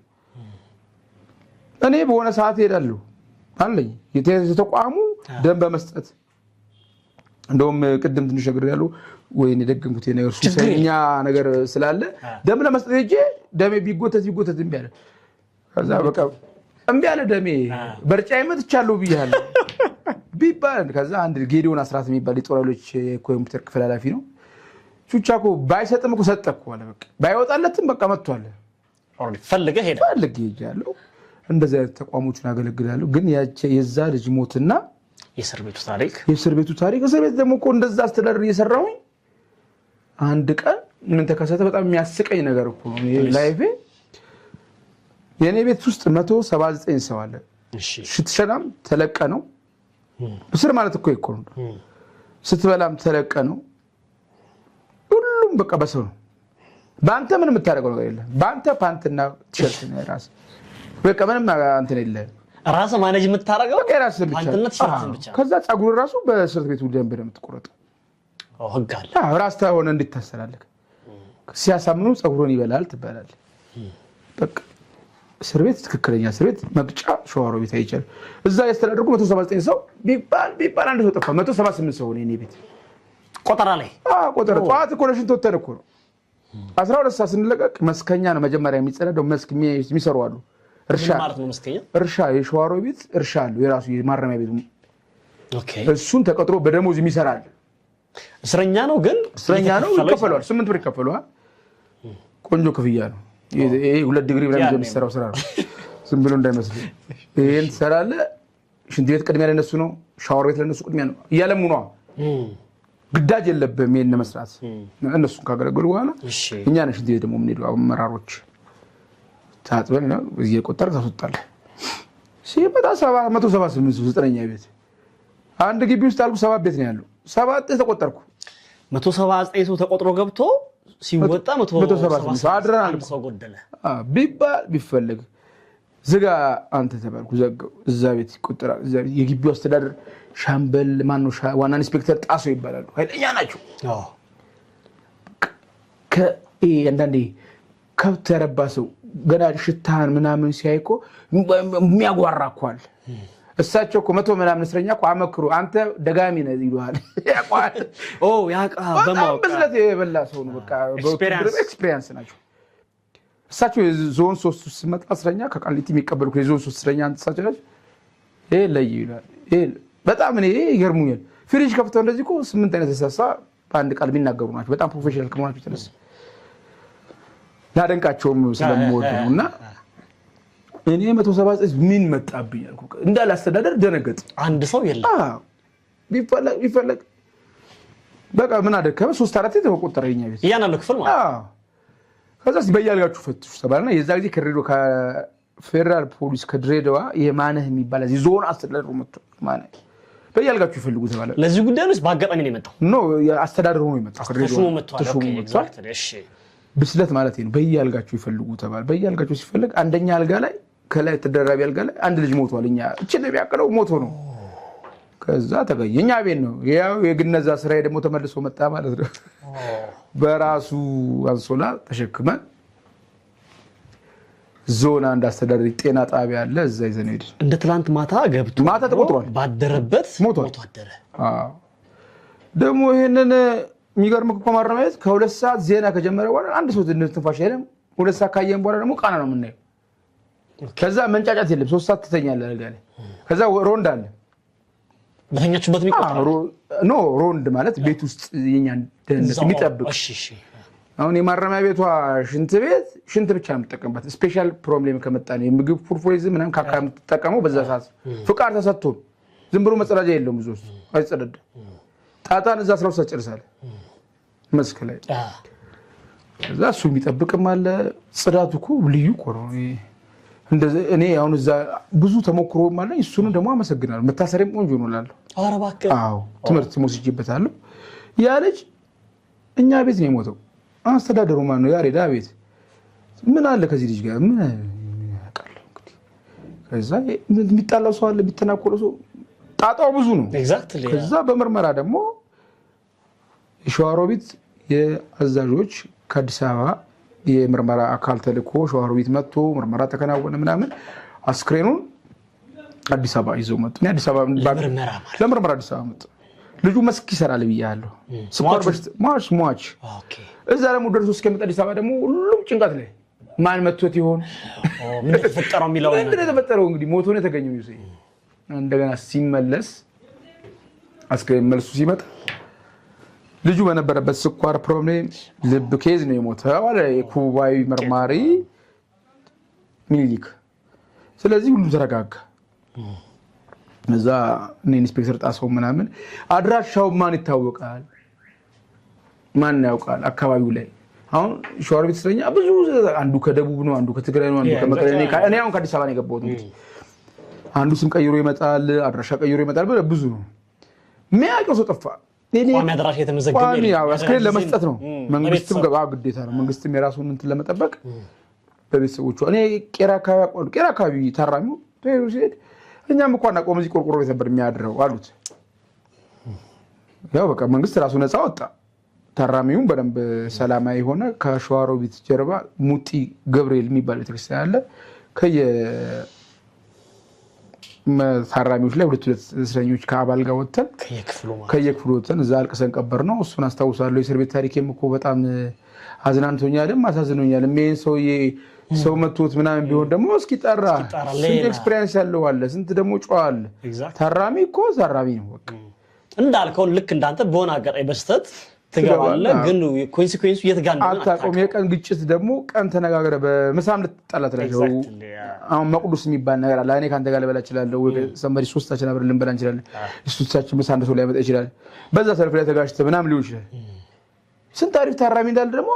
እኔ በሆነ ሰዓት እሄዳለሁ አለኝ የተቋሙ ደም በመስጠት እንደውም ቅድም ትንሽ ነገር ያለው ወይኔ ደገምኩት ነገር ሱሰኛ ነገር ስላለ ደም ለመስጠት ሄጄ ደሜ ቢጎተት ቢጎተት እምቢ አለ። ከዛ በቃ እምቢ አለ ደሜ በርጫዬ መጥቻለሁ ብያለሁ ቢባል ከዛ አንድ ጌዲዮን አስራት የሚባል የጦር ኃይሎች የኮምፒውተር ክፍል ኃላፊ ነው። ቹቻ እኮ ባይሰጥም እኮ ሰጠ እኮ አለ። በቃ ባይወጣለትም በቃ መጥቷል። ፈልገህ ሄደህ ፈልጌ ሄጃለሁ። እንደዚህ አይነት ተቋሞችን አገለግላለሁ። ግን የዛ ልጅ ሞትና የእስር ቤቱ ታሪክ የእስር ቤቱ ታሪክ፣ እስር ቤት ደግሞ እኮ እንደዛ አስተዳደር እየሰራሁኝ አንድ ቀን ምን ተከሰተ? በጣም የሚያስቀኝ ነገር እኮ ነው life ኤ። የእኔ ቤት ውስጥ 179 ሰው አለ። ስትሸናም ተለቀ ነው። እስር ማለት እኮ እኮ ነው። ስትበላም ተለቀ ነው። ሁሉም በቃ በሰው ነው። በአንተ ምንም የምታደርገው ነገር የለም። በአንተ ፓንትና ቲሸርት ነው የራስህ። በቃ ምንም እንትን የለህም። ራስህ manage የምታደርገው በቃ የራስህ ብቻ። ፓንትና ቲሸርትን ብቻ። ከዛ ፀጉር ራሱ በእስር ቤቱ ደንብ ነው የምትቆረጠው። ህግ አለ። ራስ ሆነ እንድታሰላለህ ሲያሳምኑ ፀጉሩን ይበላል ትባላለህ። በቃ እስር ቤት ትክክለኛ እስር ቤት መቅጫ ሸዋሮ ቤት አይቻልም። እዛ ያስተዳደርኩ 179 ሰው ቢባል ቢባል አንድ ሰው ጠፋ። 178 ሰው ነው የእኔ ቤት ቆጠራ ላይ። ቆጠራ። ጠዋት እኮ ለሽንት ወተን እኮ ነው 12 ሰዓት ስንለቀቅ መስከኛ ነው መጀመሪያ የሚጸዳደው። መስክ የሚሰሩ አሉ። እርሻ ማለት ነው መስከኛ። እርሻ የሸዋሮ ቤት እርሻ አለው የራሱ የማረሚያ ቤቱ። እሱን ተቀጥሮ በደሞዝ የሚሰራል። እስረኛ ነው ግን እስረኛ ነው፣ ይከፈለዋል። 8 ብር ይከፈለዋል። ቆንጆ ክፍያ ነው። ይሄ 2 ዲግሪ ብለን የሚሰራው ስራ ነው። ዝም ብሎ እንዳይመስል። ይሄን ትሰራለህ። ሽንት ቤት ቅድሚያ ለነሱ ነው። ሻወር ቤት ለነሱ ቅድሚያ ነው። እያለሙ ነዋ። ግዳጅ የለብህም ይሄን መስራት። እነሱን ካገለገሉ በኋላ እኛ ነን ሽንት ቤት ደግሞ የምንሄደው። አመራሮች ታጥበን እየቆጠርክ ታስወጣለህ። ሲመጣ 178 ዘጠነኛ ቤት አንድ ግቢ ውስጥ አልኩ 7 ቤት ነው ያለው። 7 ተቆጠርኩ። 179 ሰው ተቆጥሮ ገብቶ ሲወጣ 178 አድረናል ሰው ጎደለ ቢባል ቢፈለግ ዝጋ አንተ ተባልኩ። ዘጋው። እዛ ቤት ይቆጠራል። እዛ ቤት የግቢው አስተዳደር ሻምበል ማነው ዋና ኢንስፔክተር ጣሰው ይባላሉ። ኃይለኛ ናቸው። አንዳንዴ ከብት ያረባ ሰው ገና ሽታህን ምናምን ሲያይ እኮ የሚያጓራ እኮ አለ። እሳቸው እኮ 100 ምናምን እስረኛ እኮ አመክሩ አንተ ደጋሚ ነህ ይሉሃል። በጣም ብስለት የበላ ሰው ነው። በቃ experience ናቸው እሳቸው። የዞን 3 ስመጣ እስረኛ ከቃሊቲ የሚቀበሉ የዞን 3 እስረኛ እሳቸው ናቸው። ይሄ ለይ ይላል። በጣም እኔ ይገርሙኛል። ፍሪጅ ከፍተው እንደዚህ እኮ 8 አይነት እንስሳ በአንድ ቃል የሚናገሩ ናቸው። በጣም professional ከመሆናቸው የተነሳ ላደንቃቸውም ስለምወድ ነው። እና እኔ 179 ምን መጣብኝ አልኩ። እንዳለ አስተዳደር ደነገጥ። አንድ ሰው የለም ቢፈለግ ቢፈለግ በቃ ምን አደከመ 3 4 የተቆጠረ የኛ ቤት እያንዳንዱ ክፍል ማለት ነው። ከዛ በያልጋችሁ ፈትሹ ተባለና የዛ ጊዜ ከፌደራል ፖሊስ ከድሬዳዋ የማነህ የሚባል እዚህ ዞን አስተዳደሩ መጥቶ ማነህ በያልጋችሁ ይፈልጉ ተባለ። ለዚህ ጉዳይ ነው በአጋጣሚ ነው የመጣው? No አስተዳደሩ ነው የመጣው። ተሹሞ መጥቷል። ብስለት ማለት ነው። በያልጋችሁ ይፈልጉ ተባለ። በያልጋችሁ ሲፈልግ አንደኛ አልጋ ላይ ከላይ ተደራቢ አልጋ ላይ አንድ ልጅ ሞቷል። እኛ እቺ ነው ሞቶ ነው። ከዛ ተገኘ። እኛ ቤት ነው ያው የግነዛ ስራዬ ደግሞ ተመልሶ መጣ ማለት ነው። በራሱ አንሶላ ተሸክመን ዞን አንድ አስተዳደሪ ጤና ጣቢያ አለ፣ እዛ ይዘን ሄድን። እንደ ትላንት ማታ ገብቶ ማታ ተቆጥሯል። ባደረበት ሞቶ አደረ። ደግሞ ይሄንን የሚገርም እኮ ማረሚያ ቤት ከ2 ሰዓት ዜና ከጀመረ በኋላ አንድ ሰው ትንፋሽ አይልም። 2 ሰዓት ካየን በኋላ ደግሞ ቃና ነው የምናየው። ከዛ መንጫጫት የለም። 3 ሰዓት ትተኛለህ አልጋ ላይ። ከዛ ሮንድ አለ። በተኛችሁበት የሚቆጠር No ሮንድ ማለት ቤት ውስጥ የኛን ደህንነት የሚጠብቅ። አሁን የማረሚያ ቤቷ ሽንት ቤት ሽንት ብቻ ነው የምትጠቀምበት። special problem ከመጣ ነው የምግብ food poison ምናምን ካካ የምትጠቀመው በዛ ሰዓት ፍቃድ ተሰጥቶ ዝም ብሎ መጸዳጃ የለውም። ብዙ ውስጥ አይጸዳዳም። ጣጣን እዛ 12 ሰዓት ጨርሳለህ መስክ ላይ። እዛ እሱ የሚጠብቅም አለ። ጽዳቱ እኮ ልዩ እኮ ነው። እኔ አሁን እዛ ብዙ ተሞክሮም አለኝ። እሱንም ደግሞ አመሰግናለሁ። መታሰሪያም ቆንጆ ነው እላለሁ። አዎ ትምህርት ወስጄበታለሁ። ያ ልጅ እኛ ቤት ነው የሞተው። አስተዳደሩ ማን ነው? ያሬድ ቤት ምን አለ ከዚህ ልጅ ጋር ምን ያውቃለሁ እንግዲህ። ከዛ የሚጣላው ሰው አለ፣ የሚተናኮለው ሰው፣ ጣጣው ብዙ ነው። ከዛ በምርመራ ደግሞ የሸዋሮቢት የአዛዦች ከአዲስ አበባ የምርመራ አካል ተልኮ ሸዋሮቢት መጥቶ ምርመራ ተከናወነ ምናምን። አስክሬኑን አዲስ አበባ ይዘው መጡ። አዲስ አበባ ለምርመራ አዲስ አበባ መጡ። ልጁ መስክ ይሰራል ብያለሁ። ስኳር በሽታ ሟች። እዛ ደግሞ ደርሶ እስከመጣ አዲስ አበባ ደግሞ ሁሉም ጭንቀት ላይ ማን መቶት ይሆን ምንድን የተፈጠረው የሚለው ምንድን የተፈጠረው እንግዲህ ሞቶ ነው የተገኘው። እንደገና ሲመለስ አስክሬን መልሱ ሲመጣ ልጁ በነበረበት ስኳር problem ልብ case ነው የሞተው አለ የኩባዊ መርማሪ ሚኒሊክ። ስለዚህ ሁሉም ተረጋጋ። እዛ እነ ኢንስፔክተር ጣሰው ምናምን አድራሻው ማን ይታወቃል? ማን ያውቃል? አካባቢው ላይ አሁን ሸዋሮቢት እስረኛ ብዙ፣ አንዱ ከደቡብ ነው፣ አንዱ ከትግራይ ነው፣ አንዱ ከመቀሌ። እኔ አሁን ከአዲስ አበባ ነው የገባሁት። እንግዲህ አንዱ ስም ቀይሮ ይመጣል፣ አድራሻ ቀይሮ ይመጣል። ብዙ ነው። የሚያውቀው ሰው ጠፋ። ቋሚ አድራሻ የተመዘገበ አስክሬን ለመስጠት ነው። መንግስትም ግዴታ ነው። መንግስትም የራሱን እንትን ለመጠበቅ በቤተሰቦቹ እኔ ቄራ አካባቢ አውቀዋለሁ። ቄራ አካባቢ ታራሚው ሲሄድ እኛም እኮ አናውቀውም እዚህ ቆርቆሮ ቤት ነበር የሚያድረው አሉት። ያው በቃ መንግስት ራሱ ነፃ ወጣ። ታራሚውም በደንብ ሰላማዊ የሆነ ከሸዋሮቢት ጀርባ ሙጢ ገብርኤል የሚባል ቤተክርስቲያን አለ። ከየ ታራሚዎች ላይ ሁለት ሁለት እስረኞች ከአባል ጋር ወጥተን ከየክፍሉ ወጥተን እዛ አልቅሰን ቀበር ነው። እሱን አስታውሳለሁ። የእስር ቤት ታሪኬም እኮ በጣም አዝናንቶኛልም አሳዝኖኛልም። ይሄን ሰውዬ ሰው መቶት ምናምን ቢሆን ደግሞ እስኪጠራ ስንት experience ያለው አለ፣ ስንት ደግሞ ጨዋ አለ። ታራሚ እኮ ታራሚ ነው። በቃ እንዳልከው ልክ እንዳንተ በሆነ አጋጣሚ በስህተት ትገባለህ፣ ግን consequence ኡ የት ጋር እንደሆነ አታውቀውም። የቀን ግጭት ደግሞ ቀን ተነጋግረህ በምሳም ልትጣላ ትችላለህ። አሁን መቅዱስ የሚባል ነገር አለ። እኔ ከአንተ ጋር ልበላ እችላለሁ፣ ወይ somebody ሶስታችን አብረን ልንበላ እንችላለን። እሱሳችን ምሳ አንድ ሰው ሊያመጣ ይችላል። በዛ ሰልፍ ላይ ተጋጭተህ ምናምን ሊሆን ይችላል። ስንት አሪፍ ታራሚ እንዳለ ደግሞ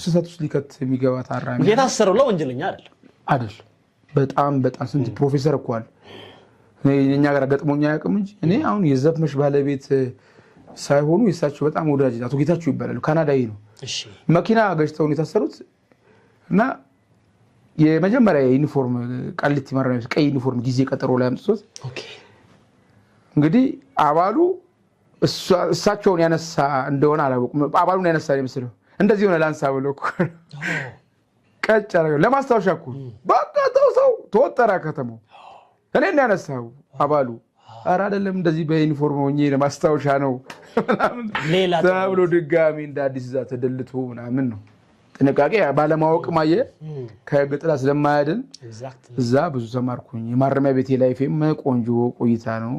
ስህተት ውስጥ ሊከት የሚገባ ታራሚ የታሰረው ለወንጀለኛ አይደለም አይደል? በጣም በጣም ስንት ፕሮፌሰር እኮ አለ። እኛ ጋር ገጥሞኛ አያውቅም እንጂ እኔ አሁን የዘፍመሽ ባለቤት ሳይሆኑ የእሳቸው በጣም ወዳጅ አቶ ጌታቸው ይባላሉ። ካናዳዊ ነው። መኪና ገጭተውን የታሰሩት እና የመጀመሪያ የዩኒፎርም ቃሊቲ ማረሚያ ቤት ቀይ ዩኒፎርም ጊዜ ቀጠሮ ላይ አምጥቶት እንግዲህ አባሉ እሳቸውን ያነሳ እንደሆነ አላወቁም። አባሉን ያነሳ የመሰለው እንደዚህ ሆነ ላንሳ ብሎ ቀጭ አደረገው። ለማስታወሻ እኮ በቃ ተው ሰው ተወጠረ ከተማው። እኔን ያነሳው አባሉ ኧረ አይደለም እንደዚህ በዩኒፎርም ሆኜ ለማስታወሻ ነው ምናምን ተብሎ ድጋሚ እንደ አዲስ እዛ ተደልቶ ምናምን ነው። ጥንቃቄ ባለማወቅ ማየ ከህግ ጥላ ስለማያድን እዛ ብዙ ተማርኩኝ። የማረሚያ ቤቴ life ኤም ቆንጆ ቆይታ ነው።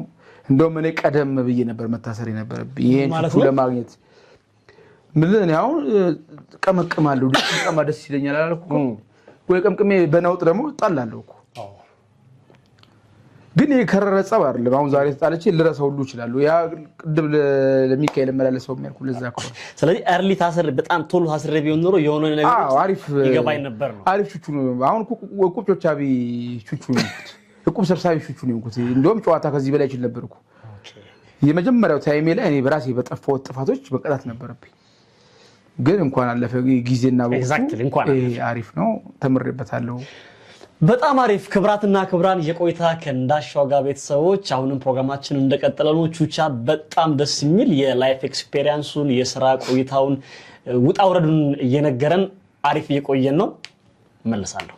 እንደውም እኔ ቀደም ብዬ ነበር መታሰር የነበረብኝ ይሄን ቹቹ ለማግኘት። ምን አሁን ቀመቅማለሁ፣ ቀማ ደስ ይለኛል አላልኩም ወይ? ቀምቅሜ በነውጥ ደግሞ እጣላለሁ እኮ ግን የከረረ ጸብ አይደለም። አሁን ዛሬ ተጣለቼ ልረሳው ሁሉ እችላለሁ። ያ ቅድም ለሚካኤል እመላለሰው የሚያልኩህ ለዛ እኮ ነው። ስለዚህ early ታስር በጣም ቶሎ ታስሬ ቢሆን ኖሮ የሆነ ነገር አሪፍ ይገባኝ ነበር ነው። አሪፍ ቹቹ ነው። አሁን እኮ እቁብ ቾቻቢ ቹቹ ነው የሆንኩት። እቁብ ሰብሳቢ ቹቹ ነው የሆንኩት። እንደውም ጨዋታ ከዚህ በላይ ይችል ነበር እኮ። የመጀመሪያው time ኤ ላይ እኔ በራሴ በጠፋሁት ጥፋቶች መቀጣት ነበረብኝ። ግን እንኳን አለፈ ጊዜና ወቅቱ አሪፍ ነው፣ ተምሬበታለሁ። በጣም አሪፍ። ክብራትና ክብራን የቆይታ ከእንዳሻው ጋር ቤተሰቦች አሁንም ፕሮግራማችን እንደቀጠለ ነው። ቹቻ በጣም ደስ የሚል የ life experience ኡን የስራ ቆይታውን ውጣ ውረዱን እየነገረን አሪፍ እየቆየን ነው። መለሳለሁ።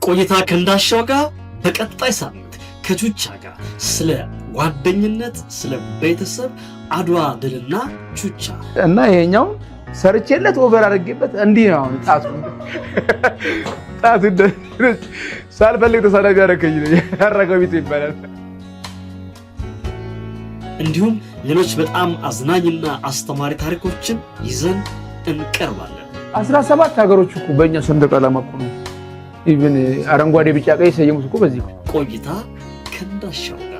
ቆይታ ከእንዳሻው ጋር በቀጣይ ሳምንት ከቹቻ ጋር ስለ ጓደኝነት፣ ስለ ቤተሰብ፣ አድዋ ድልና ቹቻ እና ይሄኛው ሰርቼለት over አድርጌበት እንዲህ ነው አሁን ጣቱ ጣቱ ሳልፈልግ ተሳዳቢ ያደረገኝ ያረገው ቤት ይባላል። እንዲሁም ሌሎች በጣም አዝናኝና አስተማሪ ታሪኮችን ይዘን እንቀርባለን። 17 ሀገሮች እኮ በእኛ ሰንደቅ ዓላማ እኮ ነው even አረንጓዴ፣ ቢጫ፣ ቀይ ሰየሙት እኮ በዚህ ቆይታ ከእንዳሻው ጋር።